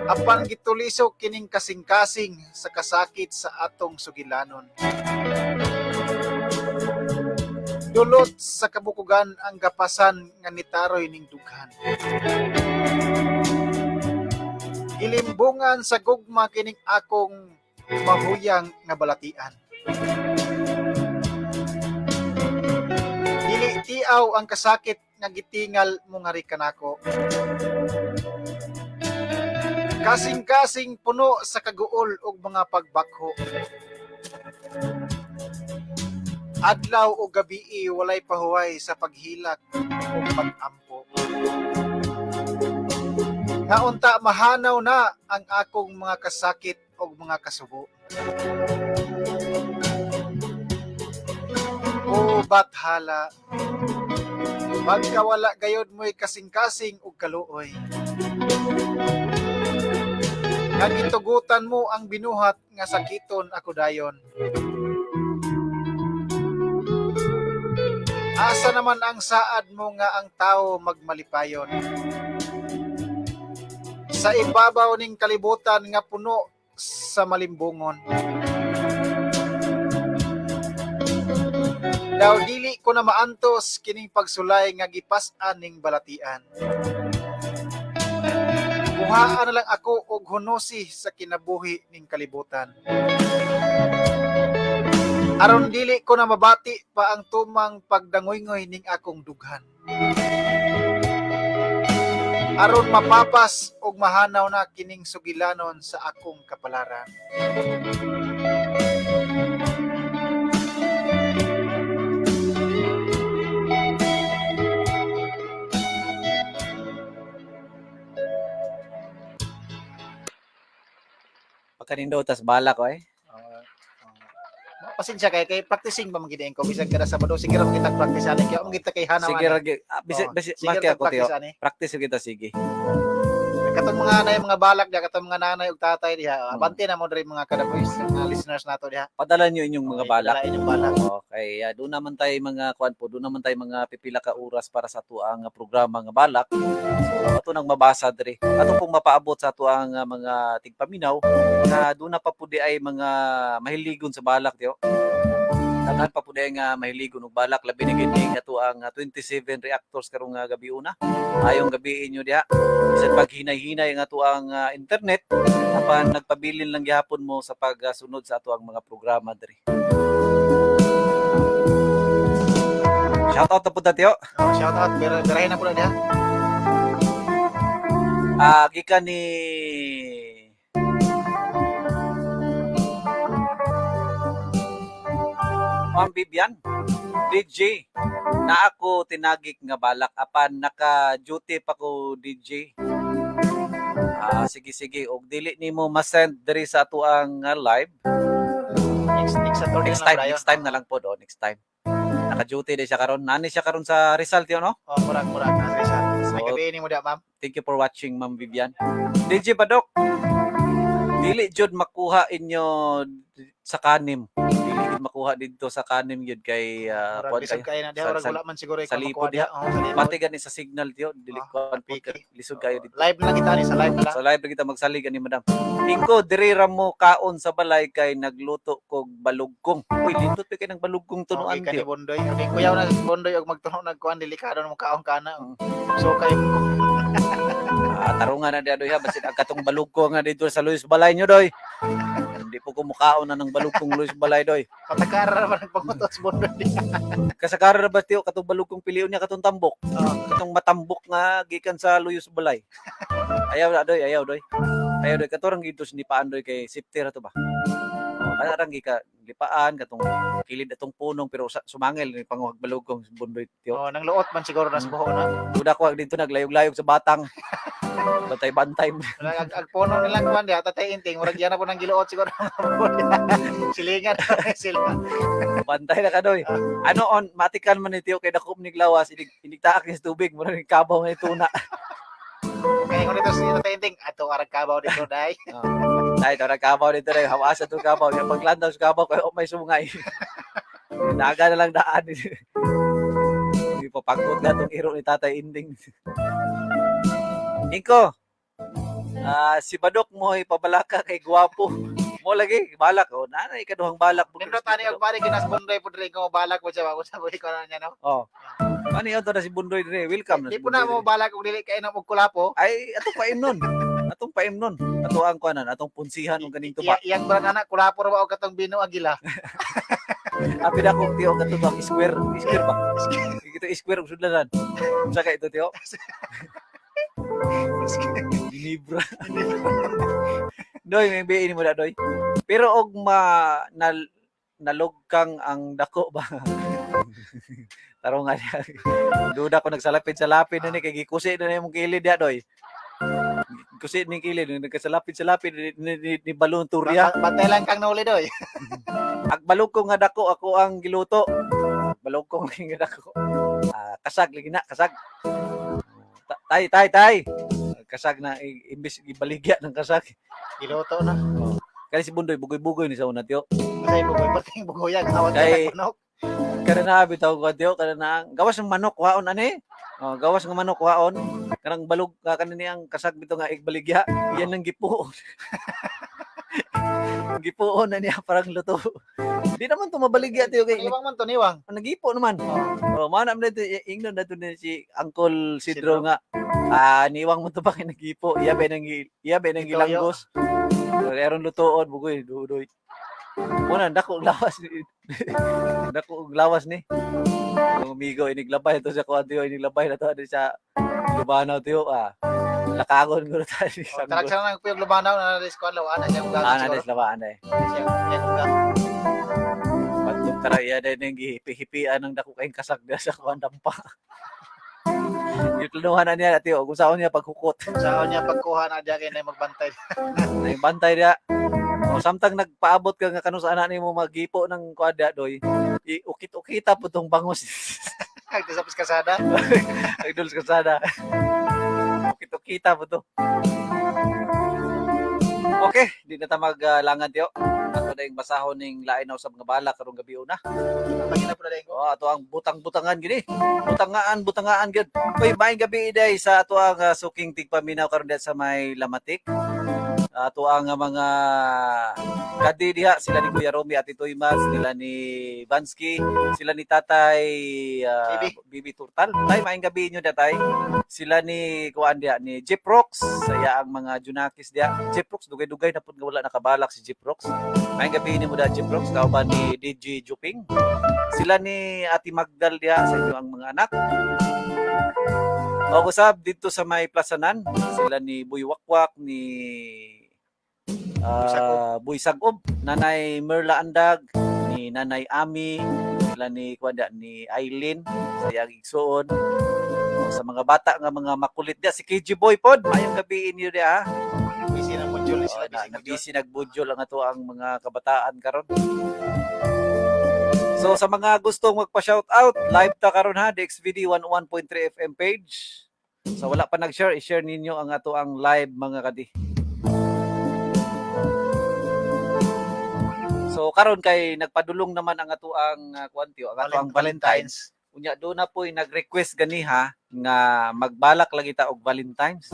Apan gitulisok kining kasing-kasing sa kasakit sa atong sugilanon. Dulot sa kabukugan ang gapasan nga nitaroy ning dughan. Gilimbungan sa gugma kining akong mahuyang nga balatian. Dili tiaw ang kasakit nga gitingal mo nga kanako. Kasing-kasing puno sa kaguol og mga pagbakho. Adlaw o gabii walay pahuway sa paghilak o pagampo. Nga unta mahanaw na ang akong mga kasakit o mga kasubo. O bathala, magkawala gayod mo'y kasing-kasing og kaluoy. Nga gitugutan mo ang binuhat nga sakiton ako dayon. Asa naman ang saad mo nga ang tao magmalipayon? Sa ibabaw ning kalibutan nga puno sa malimbungon. Daw dili ko na maantos kining pagsulay nga gipas-an ning balatian. Buhaan na lang ako og hunosi sa kinabuhi ning kalibutan. Aron dili ko na mabati pa ang tumang pagdangoy-ngoy ning akong dughan. Aron mapapas og mahanaw na kining sugilanon sa akong kapalaran. Pagkanindot tas balak ko eh. Pasensya kay kay practicing ba man gid ko bisan kada Sabado sige ra kita practice ani kay kita kay hanaw Sige ani. ra gyud. Ah, Oo, bisi sige maki ra ako Tiyo. practice ani. Practice kita sige. mga nay mga balak diha, katong mga nanay ug tatay diha. Abante na mo diri, mga kadaboys, mga listeners nato diha. Padala niyo inyong mga Okay, balak. dala inyong balak. Okay, doon naman tayo mga kuan po, doon naman tayo mga pipila ka oras para sa atuang programa nga balak. So ato nang mabasa diri. Ato pong mapaabot sa atuang mga tigpaminaw na doon na pa pud di ay mga mahiligon sa balak diyo. Daghan pa pud ay nga mahiligon og balak, labi na gid ning atuang 27 reactors karong gabi una. Ayong gabi inyo diha. Bisan pag hinay-hinay ang atuang internet, apan nagpabilin lang gihapon mo sa pagsunod sa atuang mga programa diri. Shout out na po Tio. Oh, shout out, birahin na po na diha. Ah, gikan ni Ma'am Bibian, DJ, na ako tinagik nga balak apan naka-duty pa ko, DJ. Ah, sige sige, og dili nimo ma-send diri sa atuang live. Next next Saturday Next na time, lang. Next time na lang po do, next time. Naka-duty din siya karon. Nani siya karon sa Rizal tiyo, no? Oh, murag murag na sa. May So, gabi ni mo diha, ma'am. Thank you for watching, Ma'am Vivian. DJ Badok, dili jud makuha inyo sa kanim. Dili jud makuha didto sa kanim yun kay Murag kuan lisod kayo. kayo na diha, murag wala man siguro sa ikaw lipo makuha diha. Oh, sa lipo. Pati gani sa signal tiyo, dili Ah, kuan po piki. lisod kayo dito. Live na lang kita ni, sa live na lang. Sa live na kita magsalig ani, madam. Iko diri ra mo kaon sa balay kay nagluto kog balugkong. Uy, lindot pa kay ng balugkong tunuan Okay, kani tiyo. Bondoy. Okay, kuyaw na si Bondoy og magtuno nagkuan, delikado na mo kaon kana. So kay Ah, tarungan na diha doy ha, basin ang katong balugkong nga dito sa Luis Balay nyo doy. Hindi po kumukaon na ng balugkong Luis Balay doy. Patakara ra ba nagpangutos Bondoy diha. Kasakara ra ba tiyo katong balugkong pilion niya katong tambok? Oh. Katong matambok nga gikan sa Luyos Balay. Ayaw na doy, ayaw doy. Ayaw doy katorang gito sa nipaan doy kay safety ra to ba. Kana rang gika lipaan katong kilid atong punong pero sumangil ni panguhag balugkong Bondoy tiyo. Oh, nang luot man siguro nas buho na. Duda ko dito naglayog-layog sa batang. Bantay-bantay. Murag ag puno nilang kuan diha, Tatay Inting, murag yan na po nang giluot siguro. Silingan sila. Bantay na ka doy. Ano on matikan man ni tiyo kay dako ni glawas inig inigtaak ni sa tubig mura ni kabaw nga tuna. Kaya kung dito si Tatay Inting, ato arag kabaw dito dai. Ay, tara kabaw dito rin. Hawasa to kabaw. Yung paglandaw sa kabaw, kayo may sungay. Naga na lang daan. Hindi pa pagod na itong iro ni Tatay Inding. Inko, si Badok mo ay pabalaka kay Gwapo. Mo lagi, balak. Oh, nanay, ikaduhang balak. Nindot ani og pare kinas Bondoy pud rin ko balak mo siya ako sa buhi ko na niya no. Oh. Ano yun to na si Bundoy dire? Welcome na Di si po na Bundoy mo dire. balak og dili kay na og kulapo. Ay, atong paimnon. Atong paimnon. Ato ang kuanan, atong punsihan og ganing tuba. Iyang brand anak kulapo ra ba og katong Bino Agila. Abi na kong tiyo kato bang square, square ba? Ito square og sudlanan. Unsa kay ito tiyo? Ginebra. Doy, may biin mo na doy. Pero og ma nal, nalugkang ang dako ba? Tarong nga niya. Duda ko nagsalapid sa lapid na ni kay gikusi na imong kilid diha doy. Kusi ni kilid nagkasalapid-salapid ni balon turya. Bantay lang kang nauli doy. Ag balog ko nga dako ako ang giluto. Balog ko nga dako. Ah, kasag lagi na, kasag. Tay tay tay. Kasag na imbis ibaligya ng kasag. Giluto na. Kani si Bundoy bugoy-bugoy ni sa una tiyo. Kasi bugoy pating bugoyag awat Kay- ka manok. Kada na bitaw ko tiyo, kada na gawas ng manok waon ani. Oh, gawas ng manok waon. Kanang balog ka kanini ang kasag bitaw nga igbaligya. Yan ang gipuon. Gipuon na niya parang luto. Di naman to mabaligya tiyo kay Niwang man to niwang. nagipo naman. Oh, mana man dito ingnon na to ni si Uncle Sidro Sidro. nga. Ah, niwang mo to ba kay nagipo? Iya ba nang iya ba nang Itoyo. gilanggos. Pero aron lutoon bugoy dudoy. Muna dako og lawas ni. Dako og lawas ni. Ang amigo iniglabay to sa kuan tiyo, iniglabay na to ani sa Lubanaw tiyo ah. Lakagon ko na tayo. Oh, Tarag sa nang puyog lubanaw na ris kuan lawa na siya ugang Ah, na siguro. des labaan eh. Siya siya ugang. Patong tara iya din ang gihipi-hipian ng dako kayong kasag diya sa kuan dampa. Giplanuhan na niya tiyo kung saan niya paghukot. Sa niya pagkuha na diya kay na magbantay. Na bantay diya. O samtang nagpaabot ka nga kanu sa anak nimo magipo ng kuan diya doy. Iukit-ukita po tong bangos. Agto sa piskasada. Idol sa kasada. Ukit-ukita po to. Okay, di na ta maglangan tiyo. Ato na yung basahon ning lain na usab nga bala karong gabi una. Pagina po na din ko. Oh, ato ang butang-butangan gini. Butangaan, butangaan gyud. Uy, maayong gabi iday sa ato ang suking tigpaminaw karon diha sa may Lamatik. Ato ang mga kadi diha sila ni Kuya Romy at Itoy Mats, sila ni Bansky, sila ni Tatay Bibi. Bibi Turtal. Tay, maayong gabi inyo diha tay. Sila ni kuan diha ni Jeep Rocks, saya ang mga Junakis diha. Jeep Rocks dugay-dugay na pud nga wala nakabalak si Jeep Rocks. Maayong gabi nimo diha Jeep Rocks, kauban ni DJ Juping. Sila ni Ate Magdal diha sa inyo ang mga anak. O usab dito sa may Plasanan, sila ni Buy Wakwak, ni Buy Sagob, Nanay Merla Andag, ni Nanay Ami, sila ni kuan diha, ni Eileen, sa iyang igsuon. O, sa mga bata nga mga makulit diha si KG Boy pod, mayong gabi inyo diha. Ha. Busy na module sila Oo, na, busy module. busy nagbudyol ang ato ang mga kabataan karon. So sa mga gustong magpa-shout out, live ta karon ha, DXVD 101.3 FM page. So wala pa nag-share, i-share ninyo ang ato ang live mga kadi. So karon kay nagpadulong naman ang ato ang kuan tiyo, ang ato ang Valentine's. Unya do na po'y nag-request ganiha nga magbalak lagi ta og Valentine's.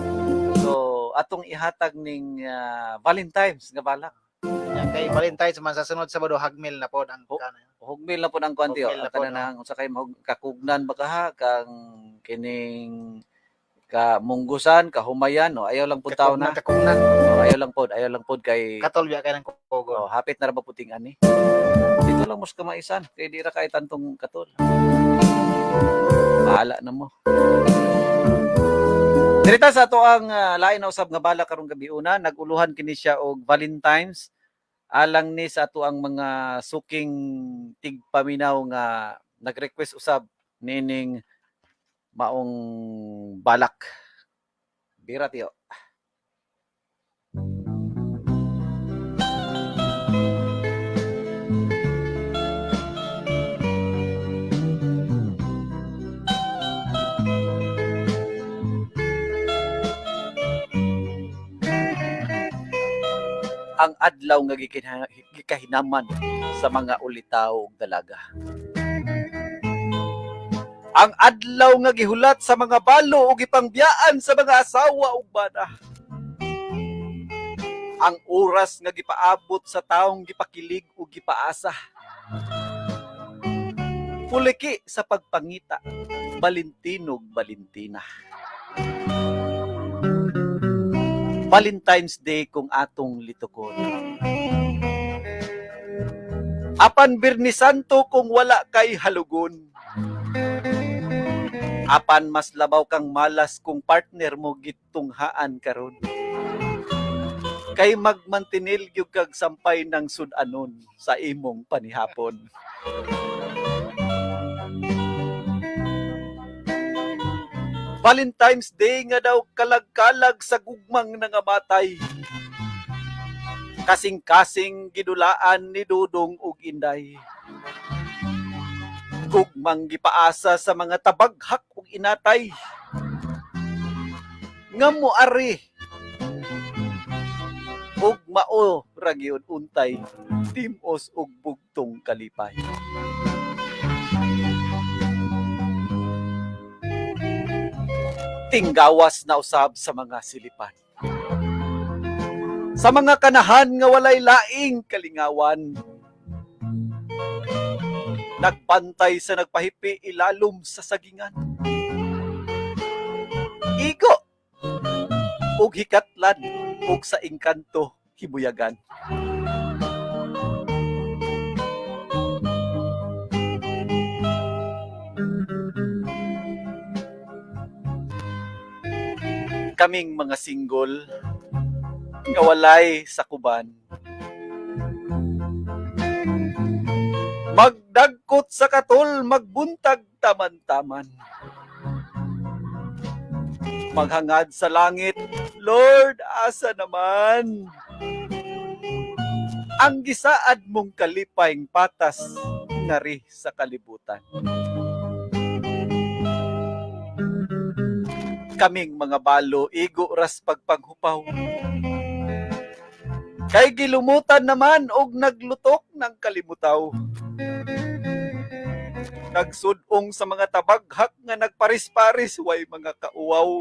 So atong ihatag ning Valentine's nga balak. Nya, kay Valentine's man sa sunod Sabado hagmil na pod ang Oh. kana. Hugmil na po ang kuan tiyo. Hugmil na Ang po, kanang unsa kay mahug kakugnan ba ka ha kang kining ka munggusan, kahumayan, no ayaw lang pud taw na. Kakugnan, Oh, ayaw lang pod, ayaw lang pod kay Katol biya kay ng kogon. oh, hapit na ra ba puting ani. Dito lang mos kamaisan kay di ra kay tantong katol. Bahala na mo. Dirita sa ato ang lain na usab nga bala karong gabi una, naguluhan kini siya og Valentine's alang ni sa ato ang mga suking tigpaminaw nga nag-request usab nining maong balak. Bira tiyo. Ang adlaw nga gikahinaman sa mga ulitaw ug dalaga. Ang adlaw nga gihulat sa mga balo ug gipangbiyaan sa mga asawa ug bana. Ang oras nga gipaabot sa taong gipakilig ug gipaasa. Puliki sa pagpangita, Valentinog Valentina. Valentine's Day kung atong litukon. Apan Birni Santo kung wala kay halugon. Apan mas labaw kang malas kung partner mo gitunghaan karon. Kay magmantinil gyud kag sampay ng sudanon sa imong panihapon. Valentine's Day nga daw kalag-kalag sa gugmang nangamatay. Kasing-kasing gidulaan ni Dudong ug Inday. Gugmang gipaasa sa mga tabaghak ug inatay. Nga moari ug mao ra gyud untay timos ug bugtong kalipay. Tinggawas na usab sa mga silipan. Sa mga kanahan nga walay laing kalingawan. Nagbantay sa nagpahipi ilalom sa sagingan. Igo ug hikatlan ug sa engkanto hibuyagan. Kaming mga single nga walay sa kuban. Magdagkot sa katol, magbuntag taman-taman. Maghangad sa langit, Lord, asa naman? Ang gisaad mong kalipayng patas ngari sa kalibutan. Kaming mga balo, igo ras pagpaghupaw. Kay gilumutan naman og naglutok ng kalimutaw. Nagsudong sa mga tabaghak nga nagparis-paris way mga kauwaw.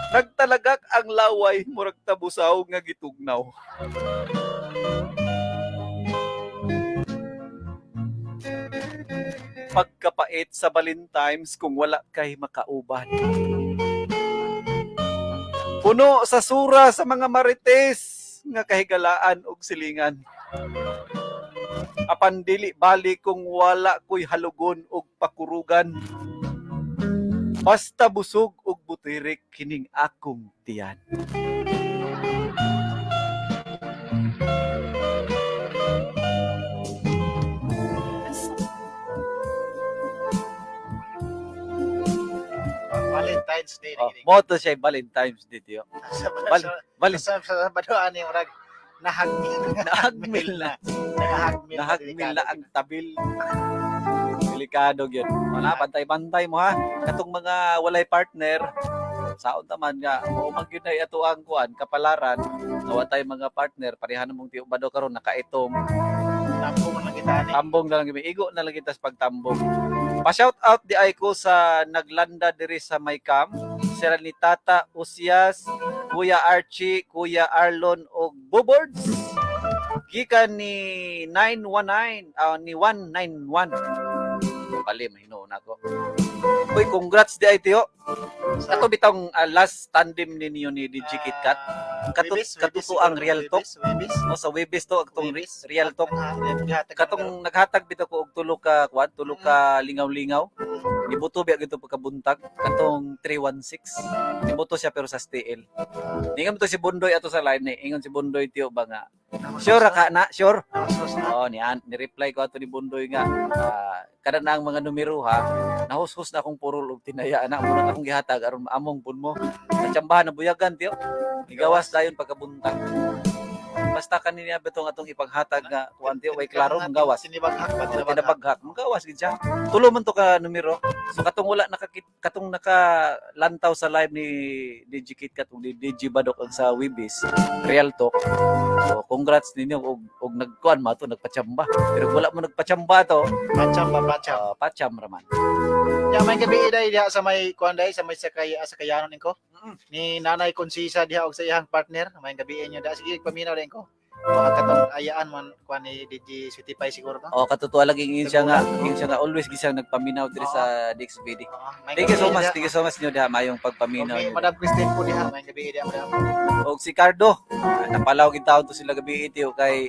Nagtalagak ang laway murag tabusaw nga gitugnaw. Pagkapait sa Valentine's kung wala kay makauban. Puno sa sura sa mga marites nga kahigalaan og silingan. Apan dili bali kung wala ko'y halugon og pakurugan. Basta busog og butirik kining akong tiyan. This song Valentine's Day. Oh, mo to siya Valentine's Day tiyo. Sa sa badoan ni murag nahagmil. Nahagmil na. Nahagmil. Nahagmil na ang tabil. Delikado gyud. Wala, bantay-bantay mo ha. Katong mga walay partner, saon taman nga mao man gyud na ato ang kuan kapalaran nga wa tay mga partner, pareha namong tiyo bado karon nakaitom. Tambong lang kita ani. Tambong na lang gimi, igo na lang kita sa pagtambong. Pa shout out di ay ko sa naglanda diri sa may cam, sila ni Tata Usias, Kuya Archie, Kuya Arlon og Bobords, gikan ni 919, ni 191. Bali mahinuon ako. Uy, congrats di ay tiyo. Kato bitong last tandem ninyo ni DJ KitKat. Katuto ang Real Talk. Webis. No, sa Webis to atong Webis. Real Talk. Katong naghatag bitaw ko og tulo ka kuan, tulo ka lingaw-lingaw. Nibuto biya gito pagkabuntag katong 316. Nibuto siya pero sa STL. Ningon to si Bondoy ato sa live ni. Ingon si Bondoy tiyo ba nga, "Sure ra ka na, sure." Oo, ni reply ko ato ni Bondoy nga, kada na ang mga numero ha, nahushus na akong purol og tinaya ana mo na akong gihatag aron maamong pun mo. Natsambahan na buyagan tiyo. Nigawas dayon pagkabuntag. Basta kanina betong atong ipaghatag nga kuan tiyo way klaro manggawas. Sinibaghak ba? Oh, tinabaghak, manggawas gid siya. Tulo man to ka numero. So katong wala nakakit, katong nakalantaw sa live ni DJ KitKat ug ni DJ Badok ang sa Webis Real Talk. So congrats ninyo og nagkuan ma to nagpatsamba. Pero kung wala mo nagpatsamba to, Pacham ba, pacham. Patsam raman. Ya, may gabi iday diha sa may kuan day sa may sakay sa kayanon ko. Ni Nanay Konsisa diha og sa iyang partner, may gabi inyo da sige paminaw din ko. Mga katong ayaan man kuan ni DJ Sweetie Pie siguro to. Oh, katotoo lagi ingon siya nga always gid siya nagpaminaw diri sa DXBD. May Thank you so gabi much, diha. thank you so much niyo diha mayong pagpaminaw Okay, niyo. Madam Christine po diha, may gabi diha, madam. Og si Cardo, napalaw gid taon to sila gabi itiyo kay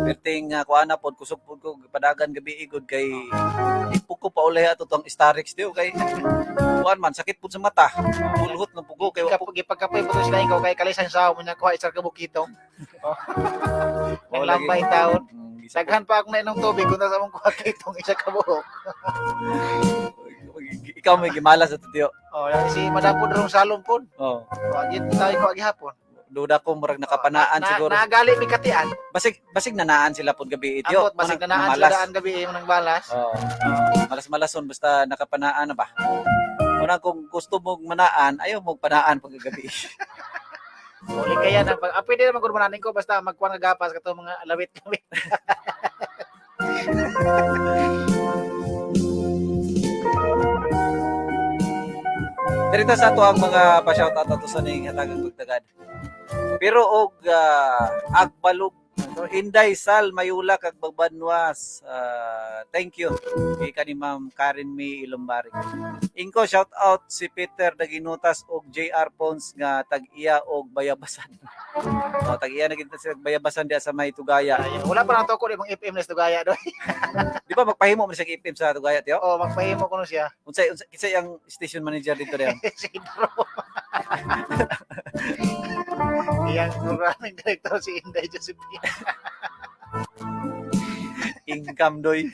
perting kuana pod kusog pod ko padagan gabi igod kay ipog ko paulay ato tong Starix tiyo kay kuan man sakit pud sa mata. Pulhot ng pugo kay wa Kap gipagkapoy po to sila ikaw kay kalisan sa mo niya kuha isar ka bukitong. Oh. Wala Ang lambay taon. Isa Daghan pa akong nainom tubig kung sa among kuha kitong isa ka buhok. Ikaw may gimalas ato tiyo. Oh, yan si Madam po drong salon po. Oh. Wagit tayo ko gihapon. Duda ko murag nakapanaan siguro. Nagali mi katian. Basig nanaan sila pod gabi itiyo. Ambot basig nanaan sila daan gabi imong nang balas. Oo. Malas-malason basta nakapanaan na ba. Una kung gusto mong manaan, ayaw mong panaan pagkagabi. Uli kaya na pag pwede naman gud mananin ko basta magkuan ka gapas kato mga lawit-lawit. Dirita sa ato ang mga pa-shoutout ato sa ning hatagang pagtagad. Pero og agbalog Inday Sal Mayula kag Bagbanwas. Thank you kay kani Ma'am Karen May Ilombari. Ingko shout out si Peter Daginutas og JR Pons nga tag-iya og bayabasan. Oh, tag-iya na gid sila bayabasan diya sa may Tugaya. Ay, wala pa na to ko imong FM nes Tugaya doy. Di ba magpahimo man siya FM sa Tugaya tiyo? Oh, magpahimo kuno siya. Unsay kinsay ang station manager dito diyan? Si Idro. Iyang programming director si Inday Josephine. Income doy.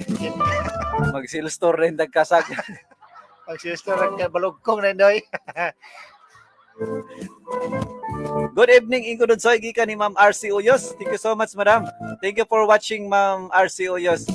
Mag sales store rin dagkasag. Pag sister ka balugkong na doy. Good evening, Ingo Dudsoy. Gikan ni Ma'am RC Uyos. Thank you so much, madam. Thank you for watching, Ma'am RC Uyos.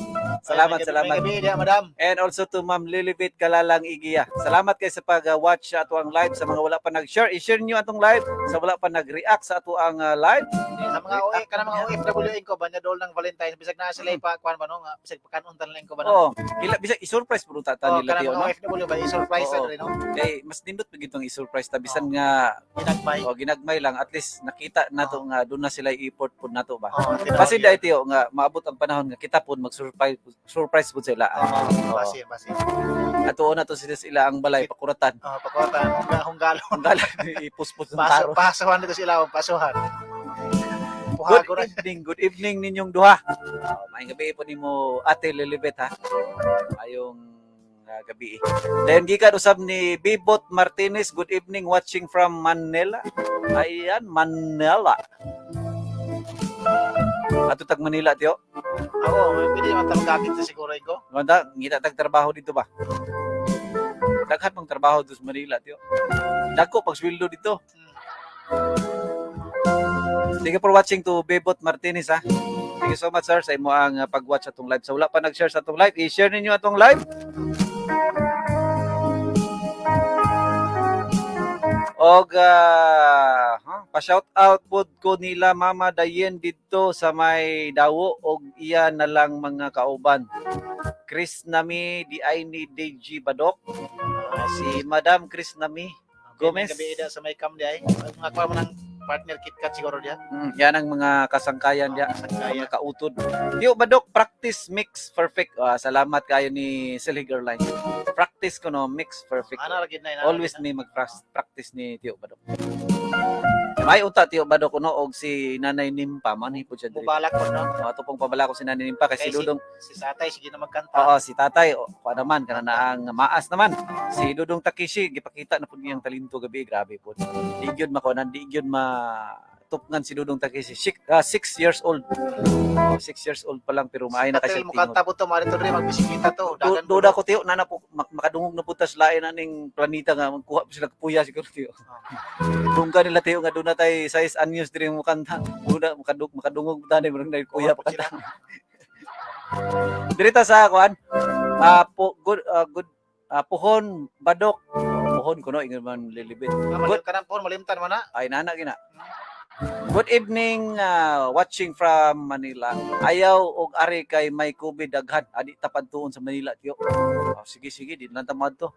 Salamat, May salamat. Gabi diha, madam. And also to Ma'am Lilibet Kalalang Igiya. Salamat kay sa pag-watch sa ato ang live, sa mga wala pa nag-share. I-share niyo atong live sa wala pa nag-react sa ato ang live. Sa mga OA, kanang mga OFW ko ba dol ng Valentine bisag naa sila ipa kuan ba no nga bisag pakanon tan lang ko ba no. Oo. Ila bisag i-surprise pud ta Oh, nila kanang tiyo mga no. OFW ba i-surprise Oo. na rin no. Kay mas nindot pag itong i-surprise ta bisan Oo. nga Ginagmay. o ginagmay lang, at least nakita nato nga doon na sila i-import pud nato ba. Oh, tinuod Kasi yun. dahil tiyo nga maabot ang panahon nga kita pud mag-surprise surprise pud sila. Oo, Oo. basin, basin. Ato na to sila sila ang balay pakuratan. Oh, pakuwatan, hunggalo. Ang gala ipuspos ng Paso, taro. pasuhan dito sila, pasuhan. Good Puhago na. evening, good evening ninyong duha. Oh, maayong gabi po nimo Ate Lilibet ha. Ayong gabi. Then gikan usab ni Bibot Martinez, good evening, watching from Manila. Ayan, Manila. Ato tag Manila tiyo. Ako, may pwede naman tawag gagit sa siguro ko. Wanda, ngita tag trabaho dito ba? Daghan pang trabaho dito sa Manila tiyo. Dagko pag sweldo dito. Thank you for watching to Bebot Martinez ha. Thank you so much, sir, sa imo ang pag-watch atong live. Sa wala pa nag-share sa atong live, i-share ninyo atong live. Og pa-shout out pod ko nila Mama Dayen didto sa may Dawo og iya na lang mga kauban. Chris Nami di ay ni DG Badok. Si Madam Chris Nami Gomez. Gabi ida sa may cam di ay. Mga kuha mo ng partner KitKat siguro diya. Yan ang mga kasangkayan diya. Kasangkayan. Mga kautod. Diyo Badok, practice mix perfect. Ah, salamat kayo ni Silly Girl Line. Practice ko no, mix perfect. Ana ra gid na. Always may mag-practice ni Tio Badok. May unta Tio Badok no og si Nanay Nimpa man po siya diri. Mubalak ko no. Oh, ato pong pabala ko si Nanay Nimpa kay si Kay Dudong. Si Satay sige na magkanta. Oo, si Tatay o kuha naman kana na ang maas naman. Si Dudong Takeshi gipakita na pud niyang talento gabi, grabe pud. Di gyud makuanan, di gyud ma tupngan si Dudong Takeshi. 6 years old. Oh, 6 years old pa lang pero maayo na Katil kasi mo kanta po to, mari to diri magbisikleta to. Dagan po. Duda ko tiyo na po makadungog na punta sa lain aning planeta nga magkuha pa sila kapuya siguro tiyo. Dungka nila tiyo nga doon na tay size anyos diri mo kanta. Duda makadungog tani murag na kuya pa kanta. Diri ta sa kuan. Ah po good good puhon Badok. Puhon kuno ingon man lilibit. Good. Kanang po malimtan man na. Ay nana gina. Good evening, watching from Manila. Ayaw og ari kay may COVID daghan. Adi tapad tuon sa Manila tiyo. Oh, sige sige, di lang ta to.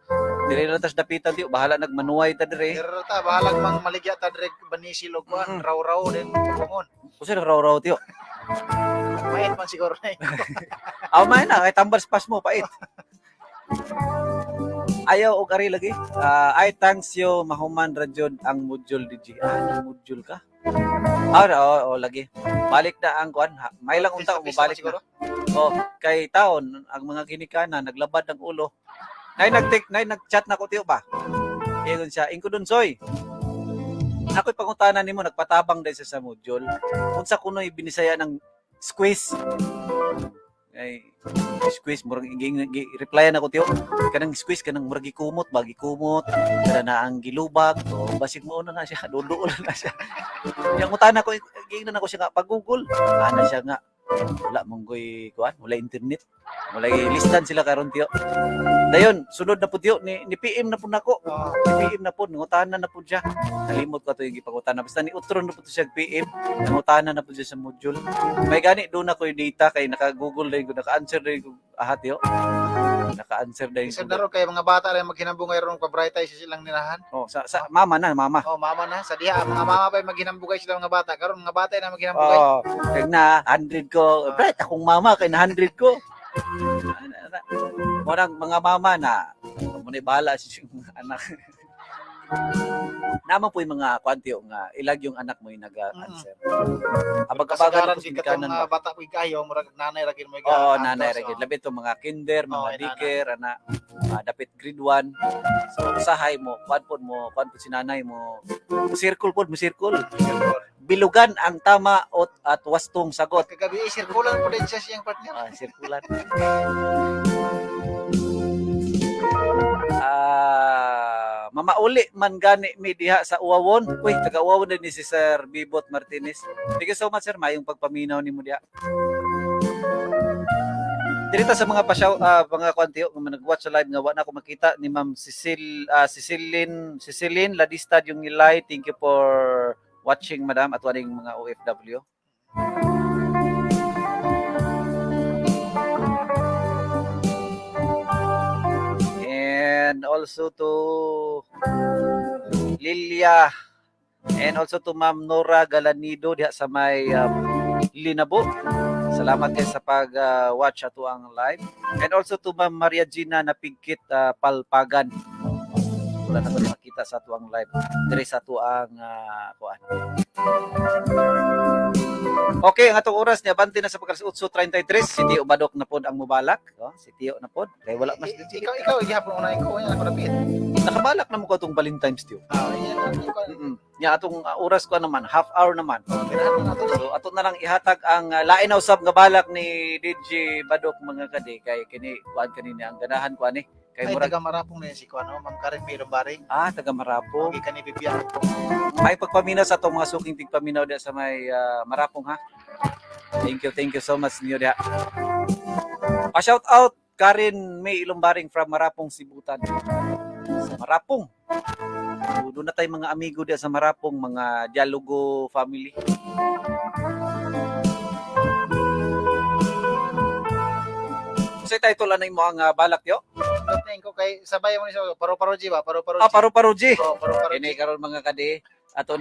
Dili lang tas dapitan tiyo, bahala nagmanuay ta dire. Pero ta bahalag mang maligya ta direk banisil og kuan, raw-raw din puhon. Usa raw-raw tiyo. Pait man siguro na. Aw may na kay tambal spas mo pait. Ayaw og ari lagi. Ah, I thanks you mahuman ra jud ang module DJ. Ah, nang module ka. Ah, oo, oo, lagi. Balik na ang kuan. Ha, may lang unta Face to face balik naman siguro. na. Oh, kay taon ang mga ginikana naglabad ng ulo. Nay nag nay nag-chat na ko tiyo ba? Ingon siya, ingko dun soy. Ako'y pangutana nimo nagpatabang dahil sa module. Unsa kuno'y binisaya ng squeeze? Ay squeeze murag replyan ako tiyo. Kanang squeeze kanang murag gikumot ba gikumot kana na ang gilubag o basig mo na na siya dulo na siya. Yang utana ko giingnan ako siya nga pag Google. Ana siya nga wala monggoy kuan, wala internet. Wala listan sila karon tiyo. Dayon, sunod na pud tiyo ni PM na pud nako. Ni PM na pud nangutana na pud siya. Nalimot ko ato yung gipangutana. Basta ni utro na pud siya og PM, nangutana na pud siya sa module. May gani doon ako yung data kay naka-Google din ko, naka-answer din ko aha tiyo. Naka-answer din Isang ko. daro kay mga bata rin maghinambungay ron pa-bright eyes silang ninahan. Oh, sa mama na, mama. Oh, mama na sa diha mga mama pa maghinambugay sila mga bata. Karon mga bata na maghinambugay. Oh, kay na 100 ko. Bright akong mama kay na 100 ko. Ana, ana. Mo nang mga mama na mo na bahala sa iyong mga anak. Naman po yung mga kwantiyo nga ilag yung anak mo yung nag-answer. Abag-abagan Kasagaran po gid katong ginikanan mga ba? bata ko kayo murag nanay ra gid mo Oo, nanay ra gid. Labi to mga kinder, mga Oo, ay, nanay. daycare, ana, dapit grade 1. So usahay mo, kuan pod mo, kuan pod si nanay mo. Circle pod mo circle. Bilugan ang tama ot at wastong sagot. Kagabi eh, sirkulan po din siya siyang partner. Ah, sirkulan. Ah, mamauli man gani mi diha sa Uwawon. Uy, taga Uwawon din ni si Sir Bibot Martinez. Thank you so much sir, mayong pagpaminaw nimo diha. Dirita sa mga pasyaw, mga kuan, Tiyo, nga nag-watch sa live nga wa na ako makita ni Ma'am Cecil, Cecilin Cecilin Ladistad yung nilay. Thank you for watching, madam, at waning mga OFW. And also to Lilia and also to Ma'am Nora Galanido diha sa may Linabo. Salamat kay sa pag-watch ato ang live. And also to Ma'am Maria Gina Napigkit, Palpagan. Wala na ko makita sa ato ang live. Dire sa ato ang kuan. Okay, ang atong oras niya abante na sa pagka 8:33. Si Tio Badok na pod ang mubalak. Oh, si Tio na pod. Kay wala mas Ikaw gihapon una ko, yan ako napit. Nakabalak na mo ko atong Valentine's, Tio. Ah, yan ako. Nya atong oras ko naman, half hour naman. Oh, ganahan na nato. So ato na lang ihatag ang lain na usab nga balak ni DJ Badok, mga kadi, kay kini kuan kanini ang ganahan ko ani kay Ay, murag taga Marapong na yan si kuan, no? Ma'am Karen P. Lumbaring. Ah, taga Marapong. Gikan ni Bibian. May pagpaminaw sa atong mga suking tigpaminaw diha sa may Marapong, ha. Thank you so much niyo diha. Pa shout out Karen May Ilumbaring from Marapong, Sibutan. Sa Marapong. So, doon na tayo mga amigo diha sa Marapong, mga Dialogo family. Sa title ano imo ang balak yo? Tingin ko kay sabay mo ni sa paro-paro G ba? Paro-paro G. Ah, paro-paro G. Oh, paro-paro G. Kini karon, mga kadi, ato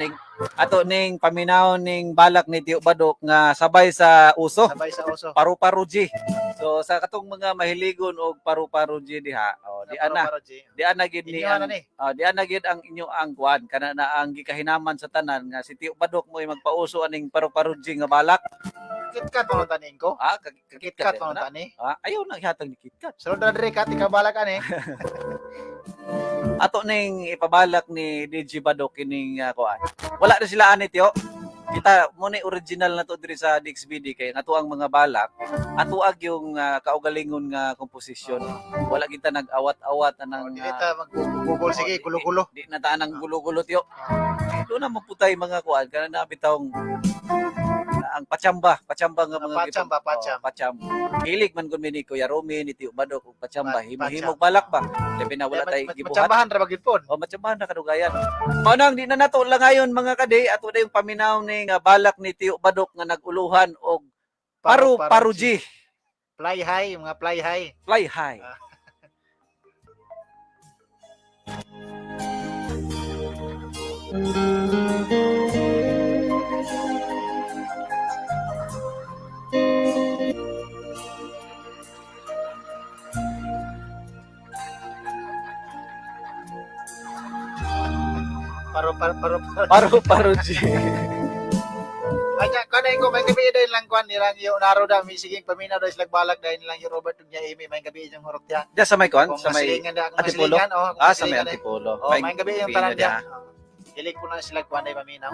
ning paminaw ning balak ni Tio Badok nga sabay sa uso. Sabay sa uso. Paru-paro G. So sa katong mga mahiligon og paru-paro G diha, oh, di ana, Paro-paro G. di ana gid ni Inyo na ang ni. oh, di ana gid ang inyo ang kuan kana na ang gikahinaman sa tanan nga si Tio Badok mo magpauso aning paru-paro G nga balak. KitKat mo tanin ko. Ah, KitKat KitKat mo na. tani. Ah, ayaw na ihatag ni KitKat. Sunod na dire kat ikabalak ani. Ato ning ipabalak ni DJ Badok kining kuan. Wala na sila ani, Tiyo. Kita mo ni original na to diri sa DXBD kay nga ang mga balak ato ag yung kaugalingon nga komposisyon. Wala kita nag-awat-awat anang Oh, dili ta mag-google, sige, gulo-gulo. Di na ta nang gulo-gulo, Tiyo. Doon na maputay mga kuan kana na bitawng ang pachamba, pachamba nga mga Pacham ba, pacham. Oh, pacham. Hilig man gud mi ni Kuya Romy, ni Tio Badok og pachamba. Pacham. Himo-himog balak ba? Labi na wala tay gibuhat. Matsambahan ra ba gid pod? O matsambahan na kadugayan. Mao nang di na nato lang ngayon, mga kadi, ato na yung paminaw ning balak ni Tio Badok nga naguluhan og paru paru G, Fly high, mga fly high. Fly high. Ah. Paro paro paro. Paro. Paru paru G. Ay, kanay ko may gabi dahil lang kwan nilang yung naro da mi sige paminaw dahil silag balak dahil lang yung Robert ug niya Amy may gabi yung hurot diha. Diya sa may kuan, Kung sa may masilingan da, kung Antipolo? masilingan, oh, kung Ah, sa may masilingan, eh. Antipolo. Oh, may gabi yung tanan diha. diha. Dili ko na sila kwan ay paminaw.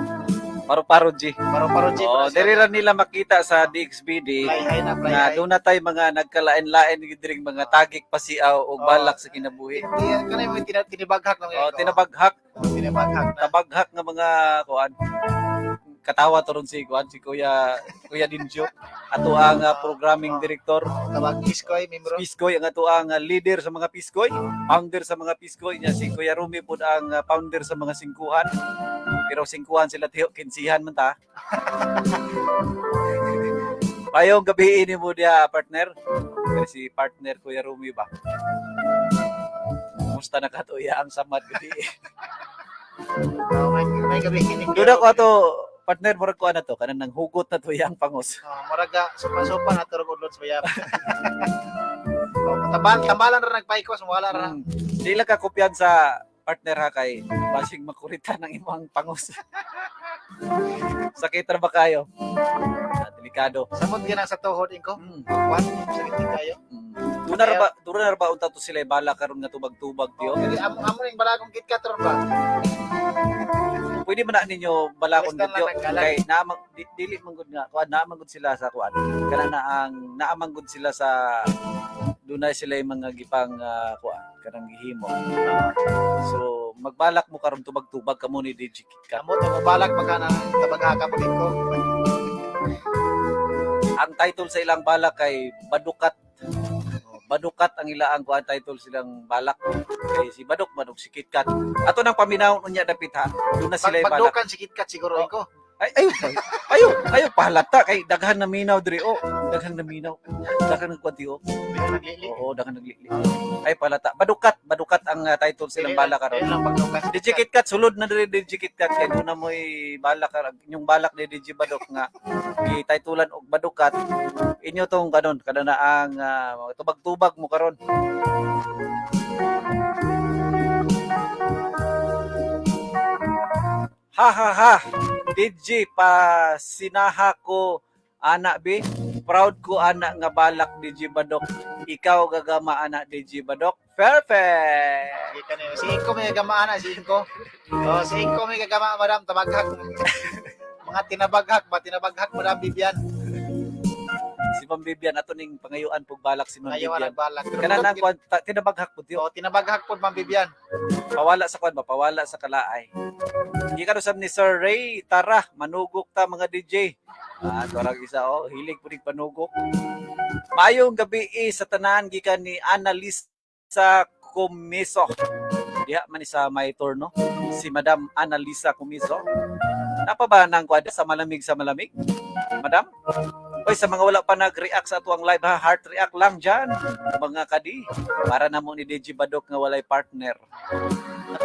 Paru paru G. Paro paro G. Oh, diri ra nila makita sa DXBD Fly high na, fly nga high. doon na tay mga nagkalain-lain gid ring mga tagik pasiaw og Oh. balak sa kinabuhi. Di kanay mo tinibaghak lang Oh, tinabaghak, Oh, tinibaghak na. tabaghak nga mga kuan. Katawa to ron si kuan si Kuya Kuya Dinjo. Ato ang programming director. Oh, tabag iskoy membro. Piskoy ang ato ang leader sa mga Piskoy, founder sa mga Piskoy niya si Kuya Rumi pud ang founder sa mga singkuhan. Pero singkuhan sila, Tiyo, kinsihan man ta. Payong gabi ini mo diha, partner. Pero si partner Kuya Rumi ba? Kumusta na ka to iya ang samad gabi? Oh, may gabi kining. Doon ako ato partner, murag ko na to kanang nang hugot na to iya ang pangos. Oh, muraga sopa-sopa na turog udlot sa bayab. Oh, tambal tambalan ra nagpaikos, wala ra. Di lang ka kopyan sa partner ha kay basig makurita ng imong pangos. Sakit ra ba kayo? Ah, delikado. Samot gyud sa tuhod inko. Kwan, sakit din kayo. Doon na ra ba unta to sila bala karon nga tubag-tubag, Tiyo? Oh, dili amo amo ning balakong KitKat ron ba? Pwede man na ninyo balakon Basta lang Tiyo nagkalat. kay naamang dili man gud nga kuan naamang gud sila sa kuan. Kana na ang naamang gud sila sa dunay sila yung mga gipang kuan kanang gihimo. So magbalak mo karon tubag-tubag kamo ni DJ KitKat. Amo to balak magkana tabaghaka po ko. Ang title sa ilang balak kay Badukat. Badukat ang ilaang kuan title silang balak. Kay si Badok man ug si KitKat. Ato nang paminawon unya dapit ha. Doon na sila balak. Pagdukan si KitKat siguro Oh. ko. Ay, ayo, ayo, ayo pahalata kay daghan na minaw diri oh. Daghan na minaw. Daghan ng kwan oh. Naglili. Oo, daghan naglili. Ay palata. Badukat, Badukat ang title silang balak karon. Dili lang pagdukan si DJ KitKat sulod na diri DJ KitKat kay doon na mo'y balak karon. Inyong balak ni DJ Badok nga gitituluan og Badukat. Inyo tong kanon kada na ang tubag-tubag mo karon. Ha ha ha. DJ pa sinaha ko ana bi. Proud ko ana nga balak DJ Badok. Ikaw gagama ana DJ Badok. Perfect. Sige kanina. Si Inko may gagamaan na, si Inko. Oh, si Inko may gagama, madam, tabaghak. Mga tinabaghak ba? Tinabaghak, Madam Bibian. Si Ma'am Bibian ato ning pangayuan pug balak si Ma'am Ayaw Bibian. ang balak. Pero Kana na kwan tinabaghak pud yo. Oh, tinabaghak po, Ma'am Bibian. Pawala sa kwan ba? Pawala sa kalaay. Gikan usab ni Sir Ray, tara manugok ta mga DJ. Ah, torag isa oh, hilig pud panugok. Maayong gabi eh, sa tanan gikan ni Annalisa Comiso. Diha man ni sa may turno si Madam Annalisa Comiso. Napa ba nang kuan sa malamig sa malamig? Madam? Oy, sa mga wala pa nag-react sa atuang live ha, heart react lang dyan, mga kadi. Para namo ni DJ Badok nga walay partner.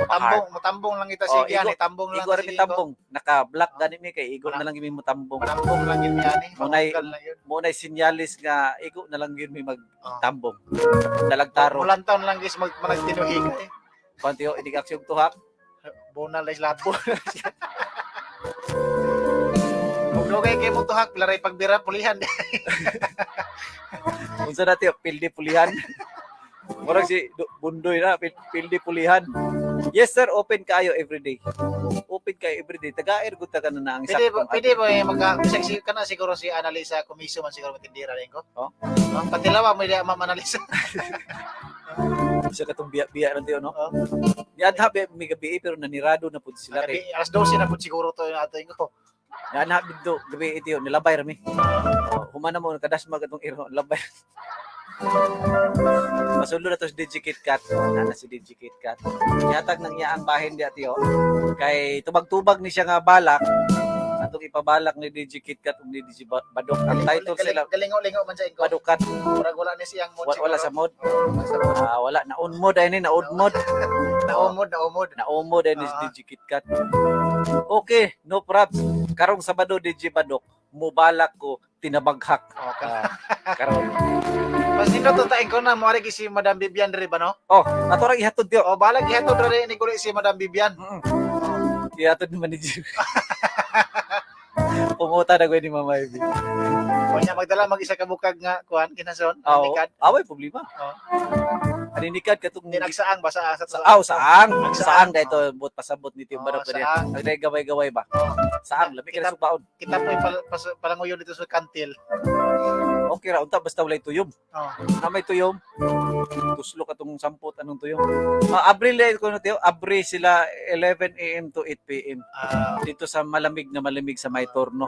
Tambong, matambong lang kita Oh, sige, igo- ani, tambong lang. Igo ra ta mi sige, tambong. Naka-block gani mi kay igo na lang mi mo tambong. Tambong lang yun ani. Munay- Pamungkal lang yun. Mo nay sinyalis nga igo na lang yun mi Oh. magtambong. Dalagtaro. Mulantaw lang guys mag managtinuhi ka eh. Kwanti ho, inig aksyon tuhak. Bonal lang lahat po. Kung dugay kay mo tuhak, laray pagbira pulihan. Unsa na tiyo, pildi pulihan. Murag si Bundoy na, pildi pulihan. Yes sir, open kayo everyday. Open kayo everyday. Tagaer gud ta ka na na ang Pwede saktong pwede ba eh, magka bisag si kana siguro si Annalisa Komiso man siguro matindira rin ko. Oh. Oh, patilawa mo di Ma'am Annalisa. Isa katong biya-biya lang tiyo, no? Oh. Niadha ba mi gabi eh, pero nanirado na pud sila kay. Gabi, alas 12 na po siguro to yung ato ko. Niadha bidto gabi itiyo nilabay ra mi. Oh, humana mo nakadasmag atong iro labay. Masulo na to si DJ KitKat. Nana si DJ KitKat. Nihatag nang iya ang bahin di atiyo. Kay tubag-tubag ni siya nga balak. Atong ipabalak ni DJ KitKat ug ni DJ Badok. Ang title sila Galingo-lingo man sa inko. Badukat. Murag wala ni siyang mod Wala sa mod. Wala sa mod. Ah, wala na on mod ay ni na on mod. Naumod, naumod. Naumod ay ni Ah. DJ KitKat. Okay, no props. Karong Sabado DJ Badok, mubalak ko tinabaghak. Okay. Ah, karon. Mas nindot to ta ko na mo ari si Madam Bibian diri ba no? Oh, ato ra ihatod diyo. O balag ihatod ra ni guli si Madam Bibian. Ihatod ni manager. Pumuta na ni Mama Ivy. Kunya magdala mag isa ka bukag nga kuan kinason, Aw, anikad. away problema. Oh. Aninikad katong Hindi nagsaang basa sa Aw, saang. Nagsaang. Saang dahil ito buot pasabot ni Tio Oh, Badok kaniya. saang. Ang gaway-gaway ba? Oh. Saang lami ka Kita- na subaon. Kita po palanguyon dito sa kantil. Okay ra unta basta walay tuyom. Oh. Na may tuyom. Tuslo katong sampot anong tuyom. Ah, Abril eh, kuno Tio, Abril sila 11 AM to 8 PM Ah, dito sa malamig na malamig sa may torno.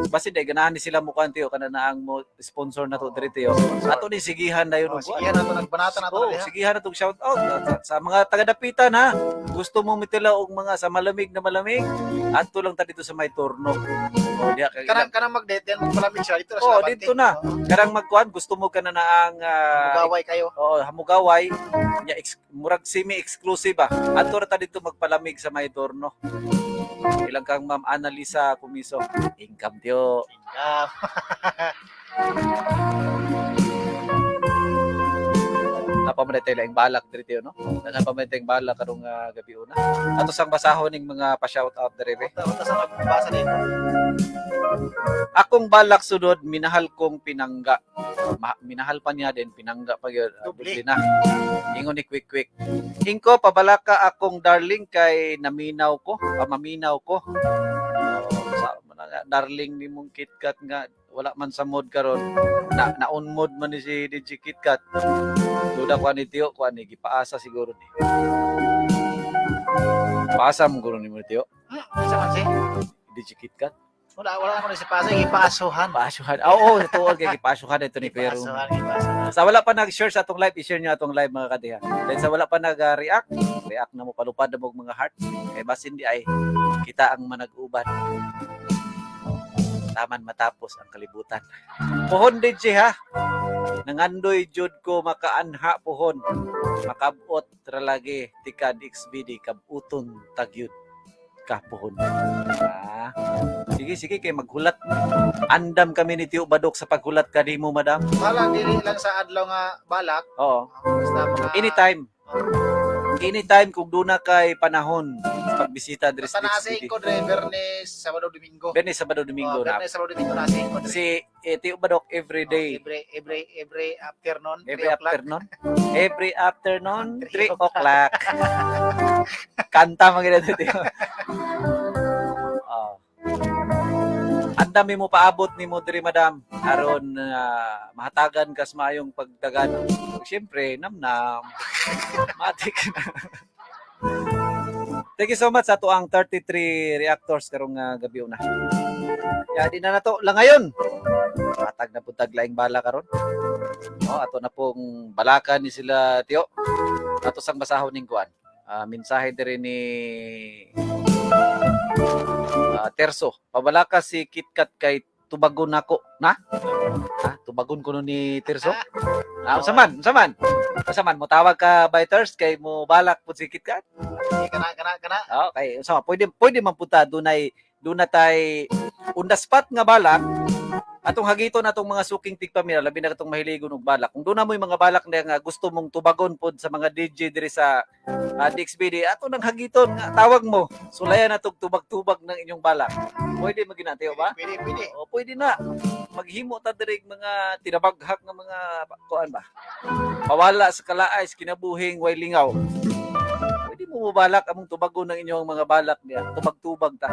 Basi day ganahan ni sila mukuan Tio kana na ang mo sponsor na to diri Tio. Ato ni sigihan na yun oh, og kuan. sige na to nagbanata na to Oh, diha. sigihan na tong shout out sa mga taga-dapitan ha. Gusto mo mitila og mga sa malamig na malamig, adto lang ta dito sa may torno. Oh, diha kay Kanang kanang mag-date yan magpalamig siya dito na Oh, sa dito na. Karang magkuan gusto mo kana na ang Mugaway kayo. Oo, hamugaway nya murag semi-exclusive ah. Adto ra ta dito magpalamig sa may torno. Ilang kang Ma'am Annalisa Kumiso. Income tiyo. Ah, Napa man tayo laing balak diri tiyo no. Napa man tayong balak karong gabi una. Ato sang basahon ning mga pa-shout out diri be. unta unta sa magbasa dito. Akong balak sunod minahal kong pinangga. Minahal pa niya din pinangga pa gyud. Ah, Doble. doble na. Ingon ni quick quick. Ingko pabalaka akong darling kay naminaw ko, pamaminaw ko. Oh, sa man nga, darling ni mong KitKat nga wala man sa mod karon. Na na on mod man ni si DJ KitKat. Duda ko ni Tio, ko ni gipaasa siguro ni. Paasa mo guro ni mo Tio, Isa man si. DJ KitKat. Wala wala ako na si pasa gipaasuhan. Paasuhan. Ah, oo, tuod kay gipaasuhan ito ni Pero. Gipaasuhan, gipaasuhan. Sa wala pa nag-share sa atong live, i-share nyo atong live, mga kadiha. Then sa wala pa nag-react, react na mo, palupad na mo og mga heart. Kay basin di ay kita ang manag-uban. Taman matapos ang kalibutan. Pohon, DJ, ha. Nangandoy jud ko makaanha pohon. Makabot ra lagi tikad XBD, kabuton tagyud ka pohon. Ah. Sige, sige, kay maghulat. Andam kami ni Tio Badok sa paghulat kanimo, madam. Balang dili lang sa adlaw nga balak. Oo. Basta mga Anytime. Anytime kung duna kay panahon sa pagbisita diri Basta sa nasa DXBD. ko driver ni Sabado Domingo. Bene Sabado Domingo Oh, na. Biyernes, Sabado Domingo nasa ko Si Tio Badok every day. Oh, every afternoon, Every 3 o'clock. afternoon. Every afternoon, 3 3 o'clock. Kanta mga ganito, Tio. Oh. Ang dami mo paabot ni mo diri, madam, aron mahatagan kas maayong pagdagan. Ug syempre namnam. Matik na. Thank you so much sa ato ang 33 reactors karong gabi una. Ya di na nato lang ngayon. Patag na pud tag laing bala karon. No, ato na pong balakan ni sila Tio. Ato sang basahon ning kuan. Mensahe diri ni Terso. Pabalaka si KitKat kay tubagon nako na. Ha, tubagon kuno ni Terso. Ah, unsa man? Unsa man? Unsa man mo tawag ka biters kay mo balak pud si KitKat? Sige, kana kana kana. Okay, unsa man? Pwede pwede man pud ta dunay duna tay on the spot nga balak atong hagiton atong mga suking tigpamilya, labi na katong mahiligon og balak. Kung doon na mo'y mga balak na nga gusto mong tubagon pod sa mga DJ diri sa DXBD, ato nang hagiton nga tawag mo, sulayan na tog tubag-tubag ng inyong balak. Pwede magina tiyo ba? Pwede, pwede. O pwede na. Maghimo ta diri og mga tinabaghak nga mga kuan ba. Pawala sa kalaay sa kinabuhing way lingaw. Pwede mo mobalak among tubagon ng inyong mga balak niya. Tubag-tubag ta.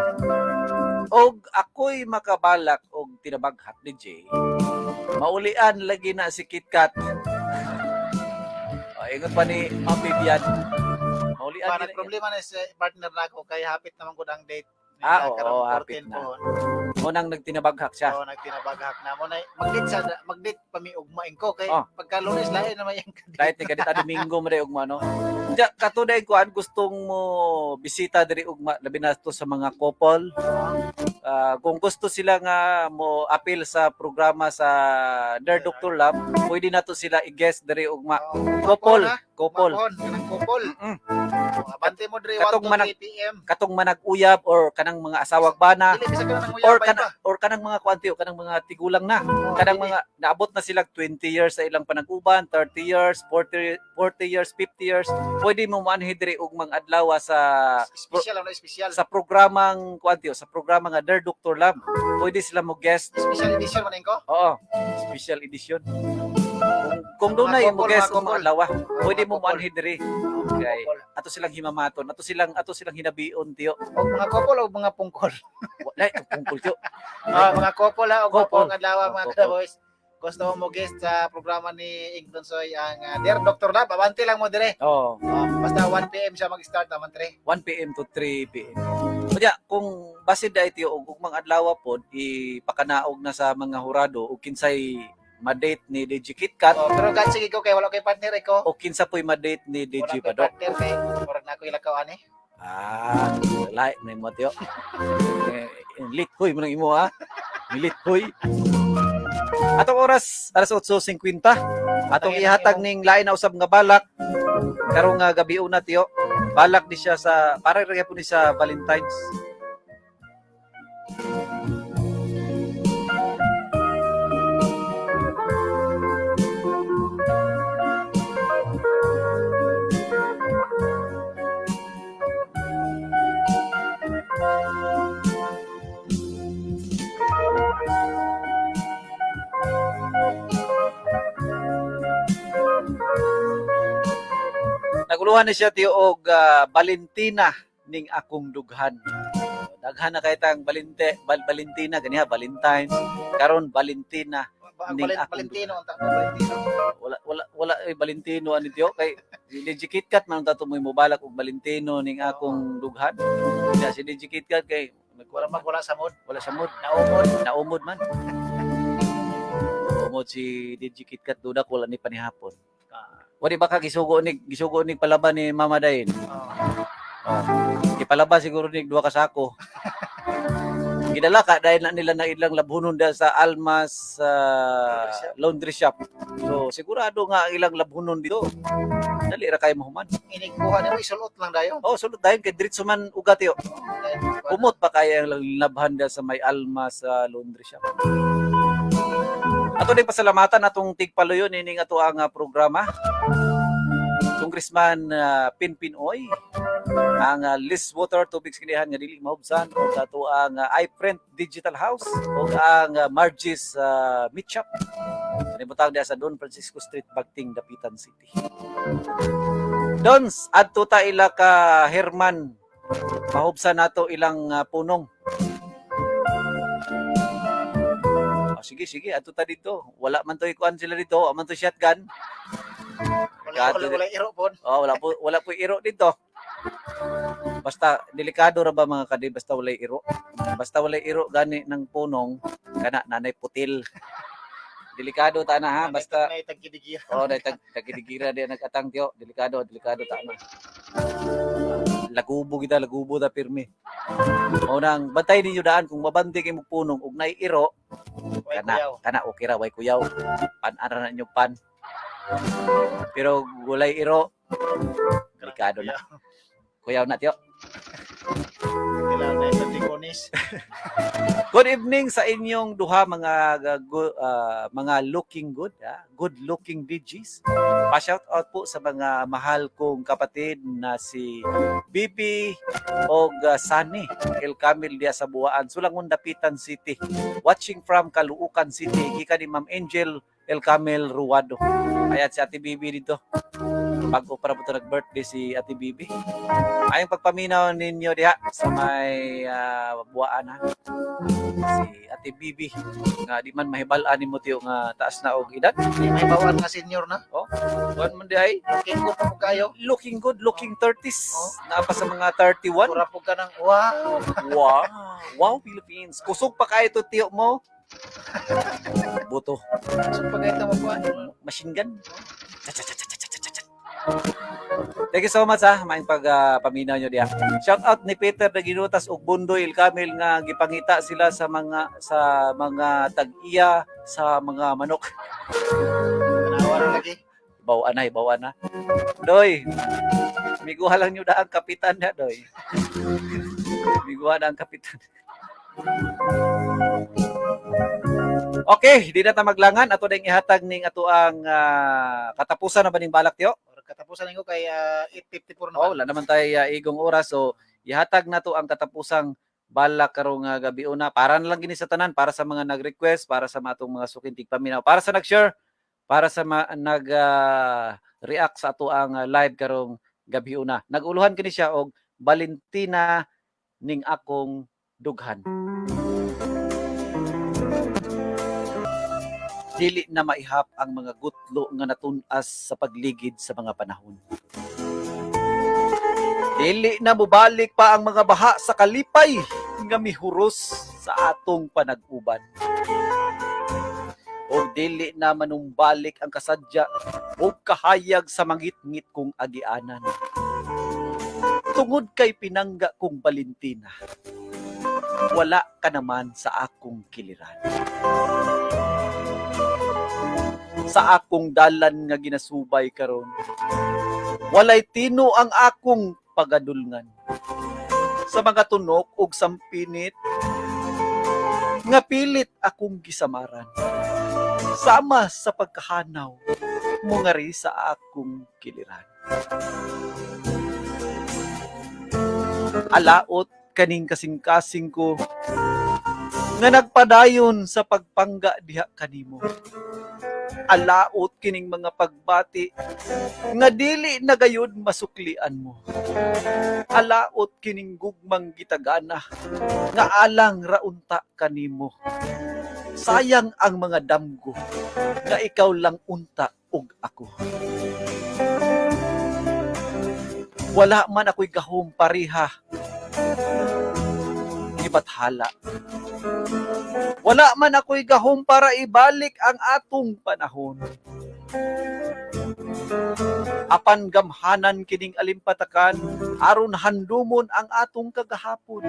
Og ako'y makabalak og tinabaghak DJ. Maulian lagi na si KitKat. O, ingon pa ni Ma'am Vivian. Maulian Ba, gina- problema na sa partner na ako kay hapit naman ko ang date. Ah, Nila, oo, karong hapit 14 na. po. Munang nagtinabaghak siya. Oo, nagtinabaghak na mo na mag-date sa mag-date pa mi ugmain ko kay Oh. pagka Lunes lain naman yung Kahit ni kadita Domingo mo ugma no. Diya katunay kuan gustong mo bisita diri ugma, labi na to sa mga couple. Kung gusto sila nga mo appeal sa programa sa Der Dr. Lab, pwede na to sila i-guest diri ugma. Couple, couple. Kanang couple. Mm. Oh, abante mo diri 1 Katong to 3 PM. Katong manag-uyab or kanang mga asawag bana Dili bisag kanang or uyabay kana pa. or kanang mga kuan tiyo, kanang mga tigulang na. Oh, Kanang dili. mga naabot na sila 20 years sa ilang panag-uban, 30 years, 40 years, 50 years, pwede mo maanhi diri og mga adlaw sa Espesyal ano, espesyal. sa programang kuan tiyo, sa programa nga Der Dr. Lab. Pwede sila mo guest. Special edition man ko. Oo, special edition. Kung dunay Mga mo couple, guest mga og mga couple. adlaw, pwede Mga mo couple. maanhi diri. Mga Kay couple. ato silang himamaton, ato silang hinabion tiyo. Og mga couple o mga pungkol. Wala tungkol tiyo. Ah, mga couple ha, og Couple. mga adlaw Oh, mga couple. kada-boys. Gusto mo guest sa programa ni Ington Soy ang Dear Dr. Lab, abante lang mo dire. Oo. Oh, basta 1 PM siya mag-start naman tre. 1 PM to 3 PM. Kaya kung basin da iti og ugmang adlaw pod ipakanaog na sa mga hurado og kinsay ma-date ni DJ KitKat Oh, pero gan sige ko kay wala kay partner ko. o kinsa po'y ma-date ni Wala DJ ko'y Badok. partner kay murag na ako ilakaw ani. Ah, lahi na imo tiyo. Eh, lithoy mo nang imo ha. Milithoy. Atong oras alas 8:50. Atong ihatag ning lain na usab nga balak karong nga gabi una tiyo. Balak ni siya sa para ra gyapon ni sa Valentine's. Naguluhan ni siya tiyo og Valentina ning akong dughan. Daghan na kay tang Valentina ganiha Valentine's karon Valentina Ang Ning akong Valentino ang tawag Valentino. Wala wala wala ay Valentino ani tiyo kay si DJ KitKat man tato mo'y mobalak og Valentino ning akong dughan. Kaya si DJ KitKat kay Wala nagwala mag wala sa mood. wala sa mood, Naumod. naumod man. Tungod si DJ KitKat Dudak wala ni panihapon. Wali ba ka gisugo ni palaba ni Mama Dain? Oh. Gipalaba siguro ni duha ka sako. Gidala ka dahil na nila na ilang labhunon da sa Almas laundry shop. So sigurado nga ang ilang labhunon dito. Dali ra kay mahuman. Inigkuha nimo isulot lang dayon. Oh, sulod dayon kay diretso man ugat yo. Dayon, kuan. Umot pa kaya ang labhan da sa may Almas laundry shop. Ato din pasalamatan atong tigpaluyo nining ato ang programa. Congressman Pinpin Oy, ang Liz Water tubig skinihan nga dili mahubsan, ug ato ang iPrint Digital House ug ang Margie's Meat Shop. Kanibutang diha sa Don Francisco Street, Bagting, Dapitan City. Dons, adto ta ila ka Herman. Mahubsan nato ilang punong. Oh, sige, sige, adto ta dito. Wala man to'y kuan sila dito, wala man to'y shotgun. Wala wala wala iro pod. Oh, wala po iro dito. Basta delikado ra ba mga kadi basta walay iro. Basta walay iro gani ng punong kana nanay putil. Delikado ta na ha, basta Nay tagkidigira. oh nay tag tagidigira di nagatang tiyo. Delikado, delikado ta na. Lagubo kita, lagubo ta pirmi. Mao nang bantay ninyo daan kung mabante kay mong punong ug nay iro, Way kana kuyaw. kana okay ra way kuyaw. Pan ara na inyo pan. Pero gulay iro, delikado na. Kuyaw na tiyo. Kailangan na sa tikonis. Good evening sa inyong duha mga mga looking good, good looking DJs. Pa-shout out po sa mga mahal kong kapatid na si Bibi og Sunny El Camil diya sa Buaan, Sulangon, Dapitan City. Watching from Caloocan City, gikan ni Ma'am Angel El Camil Ruado. Ayan si Ate Bibi dito. Bago para po ito nag-birthday si Ate Bibi. Ayong pagpaminaw ninyo diha sa may Buaan ha. Si Ate Bibi nga di man mahibal-an nimo tiyo nga taas na og edad. Di may bawaan nga senior na. Kuan man di ay Looking good pa po kayo. looking good, looking 30s. Oh. Naa pa sa mga 31. Pura po ka ng wow. Wow. Wow, Philippines. Kusog pa kayo to tiyo mo. Buto. So pag ito mo kuan. Machine gun. Cha, cha, cha, cha, cha, cha, cha, cha. Thank you so much ha, maayong pag paminaw nyo diha. Shout out ni Peter Daginutas ug Bundoy El Camil nga gipangita sila sa mga tag-iya sa mga manok. Tanawa ra lagi. Bawa na, bawa na. Doy, miguha lang nyo na ang kapitan na, Doy. Miguha na ang kapitan. Okay, di na ta maglangan. Ato na ihatag ning ato ang katapusan na ba ning balak tiyo? Or katapusan ninyo kay 8:54 naman. Oh, wala naman tayo igong oras. So, ihatag na to ang katapusang balak karong gabi una. Para na lang gini sa tanan, para sa mga nag-request, para sa mga atong mga suking tigpaminaw, para sa nag-share, para sa nag react sa ato ang live karong gabi una. Naguluhan kini siya og Valentina ning akong dughan. Dili na maihap ang mga gutlo nga natun-as sa pagligid sa mga panahon. Dili na mobalik pa ang mga baha sa kalipay nga mihuros sa atong panag-uban. O dili na manumbalik ang kasadya o kahayag sa mangitngit kong agianan. Tungod kay pinangga kong Valentina, wala ka naman sa akong kiliran. Sa akong dalan nga ginasubay karon, walay tino ang akong pagadulngan. Sa mga tunok ug sampinit, nga pilit akong gisamaran. Sama sa pagkahanaw, mungari sa akong kiliran. Alaot kaning kasing-kasing ko, nga nagpadayon sa pagpangga diha kanimo. Alaot kining mga pagbati nga dili na gayud masuklian mo. Alaot kining gugmang gitagana nga alang raunta kanimo. Sayang ang mga damgo nga ikaw lang unta ug ako. Wala man ako'y gahom pareha ni Bathala. Wala man ako'y gahom para ibalik ang atong panahon. Apan gamhanan kining alimpatakan aron handumon ang atong kagahapon.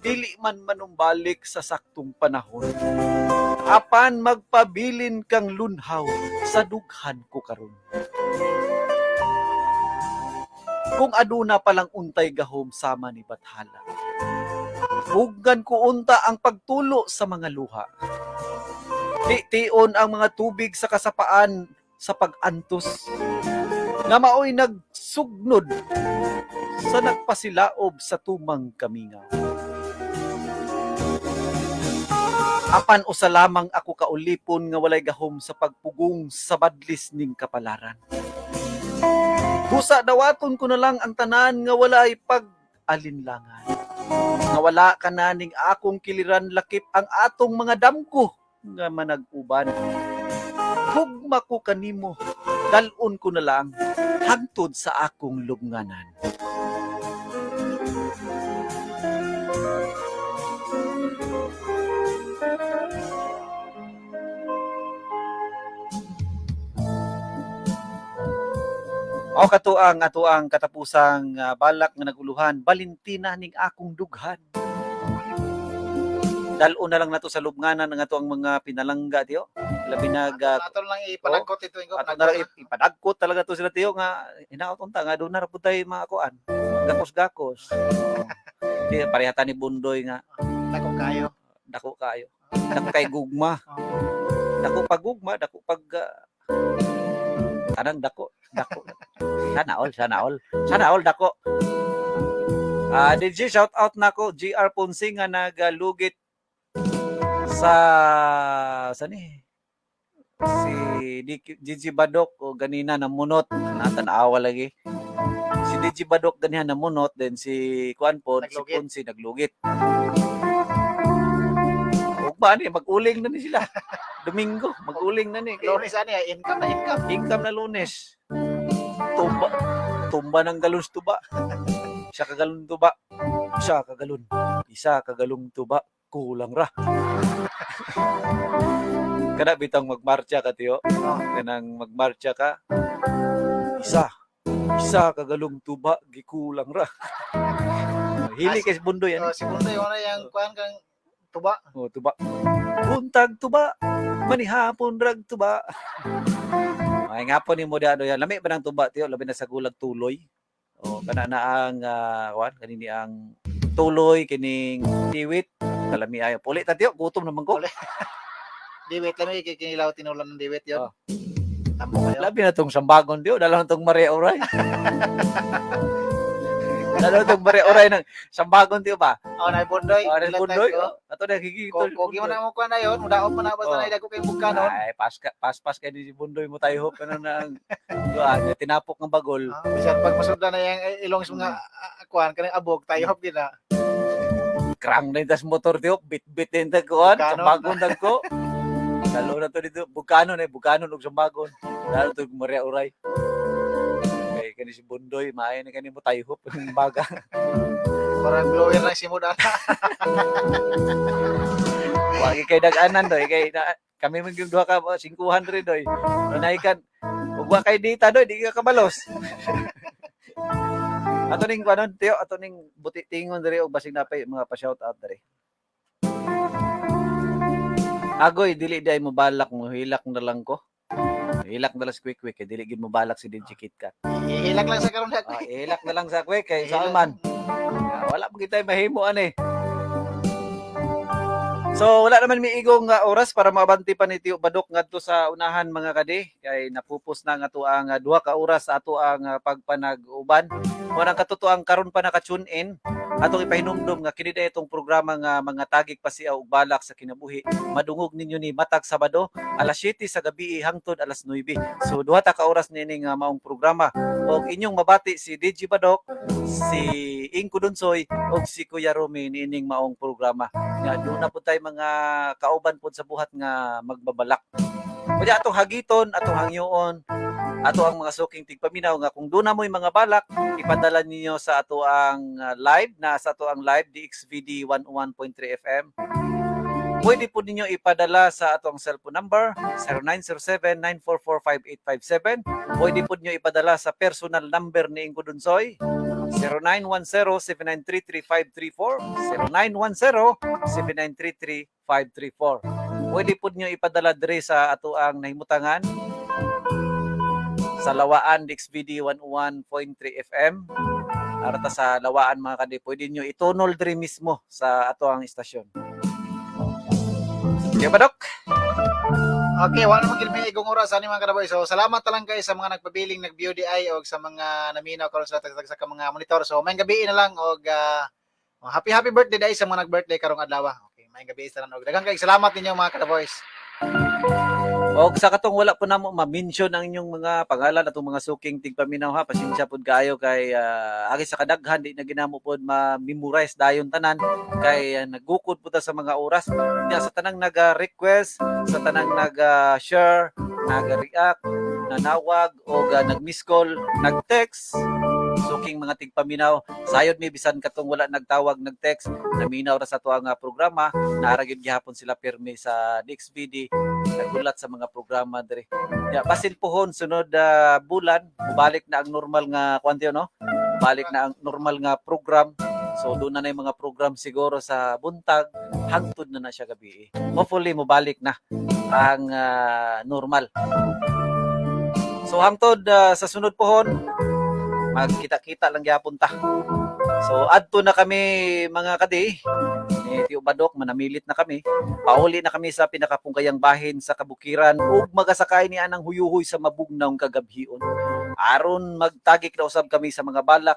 Dili man manumbalik sa saktong panahon. Apan magpabilin kang lunhaw sa dughan ko karon. Kung aduna palang untay gahom sama ni Bathala. Puggan ko unta ang pagtulo sa mga luha. Ti-tion ang mga tubig sa kasapaan sa pag-antos. Nga maoy nagsugnod sa nagpasilaob sa tumang kamingaw. Apan usa lamang ako kaulipon nga walay gahom sa pagpugong sa badlis ning kapalaran. Busa dawaton ko na lang ang tanan nga walay pag-alinlangan. Nga wala ka na ning akong kiliran lakip ang atong mga damgo nga manag-uban. Hugma ko kanimo, dalon ko na lang hangtod sa akong lubnganan. O katuang atuang katapusang balak nga naguluhan, Valentina ning akong dughan. Dal-on na lang nato sa lubnganan ang ato ang mga pinalangga tiyo. Labi nag Ato lang ipanagkot ito ingo. ato na lang ipadagkot talaga to sila tiyo nga hinaot unta nga doon na ra pud tay mga kuan. Gakos-gakos. Di parehatan ni Bundoy nga Dako kayo. Dako kayo. Dako kay gugma. Dako pag gugma, dako pag tanang dako, dako. Sana all, sana all. Sana all dako. DJ, shout out nako GR Ponce nga nagalugit sa sani si DJ Badok o ganina namunot natanawa lagi si DJ Badok ganihan namunot, then si kuan pod si Naglugit. Ponce naglugit. Ugma ni mag-uling na ni sila Domingo, mag-uling na ni. Lunes ani ay income na income. Income na Lunes. Tumba, tumba ng galon sa tuba. Isa ka galon tuba. Isa ka galon. Isa ka galong tuba. Kulang ra. Kana bitang magmarcha ka tiyo. Oh. Kanang magmarcha ka. Isa. Isa ka galong tuba. Gikulang ra. Hili kay si Bundoy yan. Oh, si Bundoy wala yang kuan kang tuba. Oh, tuba. Buntag tuba. Manihapon rag tuba. Ay nga po ni mo ano yan. Lami ba ng tuba tiyo? Labi na sa gulag tuloy. O kana na ang kuan kanini ang tuloy kining tiwit. Kalami ayo. Puli ta tiyo, gutom naman ko. Puli. Diwit lang kay kinilaw tinulan ng diwit yon. Oh. Tambo kayo. Labi na tong sambagon tiyo, dala na tong Maria Oray. Dala na tong Maria Oray ng sambagon tiyo ba? Oh, na Bundoy. Oh, na Ilan Bundoy. tayo? Oh, ato na gigito. Ko ko na mo kuan na yon, mudaot man na basta Oh. na dagko kay buka noon. Ay, pas kay ni si Bundoy mo tayo hop ano na ang ah, tinapok ng bagol. Ah, bisan pag masudlan na yang ilong sa mga kuan kanang abog tayo hop gina. Krang na yung tas motor tiyo, bit-bit din tagkuan, Bukano. sambagon tagko. Lalo na to dito, bukano na, bukano og sambagon. Lalo to Maria Uray. Kay kani si Bundoy, maayo na kani mo tayo hop ng baga. Parang blower na si Muda. Wagi kay dag-anan doy, kay na, kami man gyud duha ka 500 doy. Manaykan ug wa kay data doy, di ka kabalos. Ato ning kuanon tiyo, ato ning buti tingon diri og basig napay mga pa shout out diri. Agoy dili day mo balak mo hilak na lang ko. Hilak na lang si Quick Quick kay dili gid mo balak si DJ KitKat. Ihilak lang sa karon na. Ah, ihilak na lang sa Quick kay Salman. Ah, wala pa kitay mahimo ani. So wala naman miigong nga oras para maabante pa ni Tio Badok ngadto sa unahan mga kadi kay napupos na nga ato ang 2 ka oras sa ato ang pagpanag-uban. Mo nang katotoang karon pa naka-tune in atong ipahinumdom nga kini day itong programa nga mga tagig pasiaw ug balak sa kinabuhi. Madungog ninyo ni matag Sabado alas 7 sa gabi hangtod alas 9. So duha ta ka oras niini nga maong programa og inyong mabati si DJ Badok, si Ingko Dunsoy ug si Kuya Romy niining maong programa nga doon na po tayo mga kauban po sa buhat nga magbabalak. Kunya atong hagiton, atong hangyoon, ato ang mga suking tigpaminaw nga kung doon na mo'y mga balak, ipadala ninyo sa ato ang live na sa ato ang live DXVD 101.3 FM. Pwede po ninyo ipadala sa atong cellphone number 0907-944-5857. Pwede po ninyo ipadala sa personal number ni Ingko Dunsoy 0910-793-3534, 0910-793-3534. Pwede po ninyo ipadala diri sa ato ang nahimutangan sa Lawaan DXBD 101.3 FM. Arata sa Lawaan, mga kadi, pwede nyo itunol diri mismo sa ato ang istasyon. Kaya ba, Dok? Okay, wala naman gid may igong oras ani, mga kadaboy. So salamat na lang kay sa mga nagpabiling nag-view di og sa mga naminaw karon sa tagsa ka mga monitor. So maayong gabi na lang og happy happy birthday dai sa mga nag-birthday karong adlaw. Okay, maayong gabi sa tanan og daghang kay salamat ninyo, mga kadaboys. Og sa katong wala po namo ma-mention ang inyong mga pangalan, atong mga suking tigpaminaw ha, pasensya pud kaayo kay agi sa kadaghan di na ginamo pod ma-memorize dayon tanan kay nagukod pud ta sa mga oras. Nya sa tanang naga-request, sa tanang naga-share, naga-react, nanawag o nag-miss call, nag-text, suking mga tigpaminaw, sayod mi bisan katong wala nagtawag, nag-text, naminaw ra sa ato ang programa, naara gyud gihapon sila pirmi sa DXBD, nagulat sa mga programa diri. Ya, basin pohon sunod bulan, balik na ang normal nga kuan no? Balik na ang normal nga program. So doon na na yung mga program siguro sa buntag hangtod na na siya gabi. Hopefully mobalik na ang normal. So hangtod sa sunod pohon, magkita-kita lang gyapon ta. So adto na kami, mga kadi ni Tio Badok, manamilit na kami. Pauli na kami sa pinakapungkayang bahin sa kabukiran ug magasakay ni anang huyuhoy sa mabugnaw kagabhion. Aron magtagik na usab kami sa mga balak.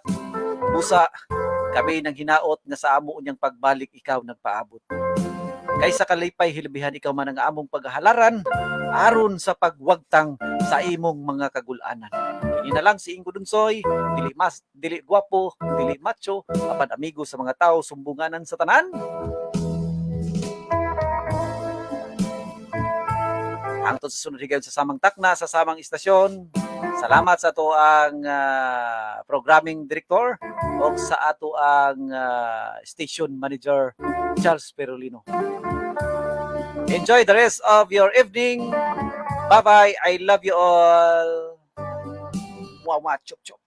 Busa kami nang hinaot nga sa amo unyang pagbalik ikaw nagpaabot. Kaysa kalipay hilbihan ikaw man ang among paghahalaran aron sa pagwagtang sa imong mga kagulanan. Kini na lang si Ingo Dunsoy, dili mas dili gwapo, dili macho, apan amigo sa mga tao, sumbunganan sa tanan. Hangtod sa sunod higayon sa samang takna, sa samang istasyon. Salamat sa ato ang programming director o sa ato ang station manager Charles Perolino. Enjoy the rest of your evening. Bye-bye. I love you all. Mwah, chup, chup.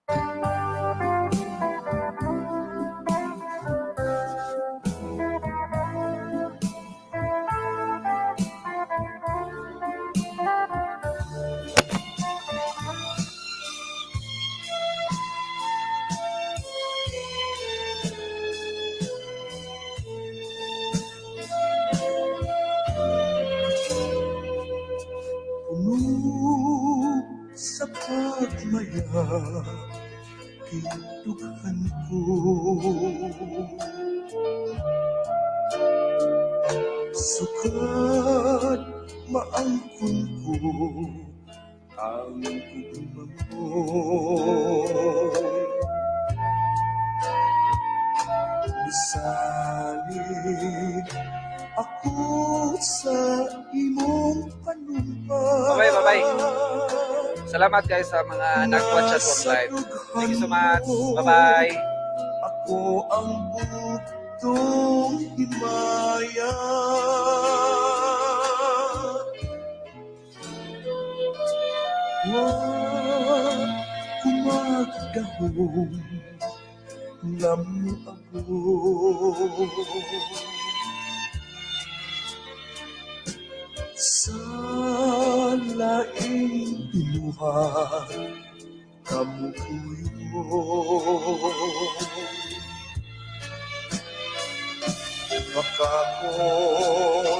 Puno sa pagmaya dughan ko, sukad maangkon ko ang gugma mo. Misalig ako sa imong panumpa. Bye-bye, bye-bye. Salamat guys sa mga nag-watch at live. Thank you so much. Bye-bye. Ako ang bugtong himaya. Wa kumagdahom nga moabot sa laing binuhat kamukuyo. Makakon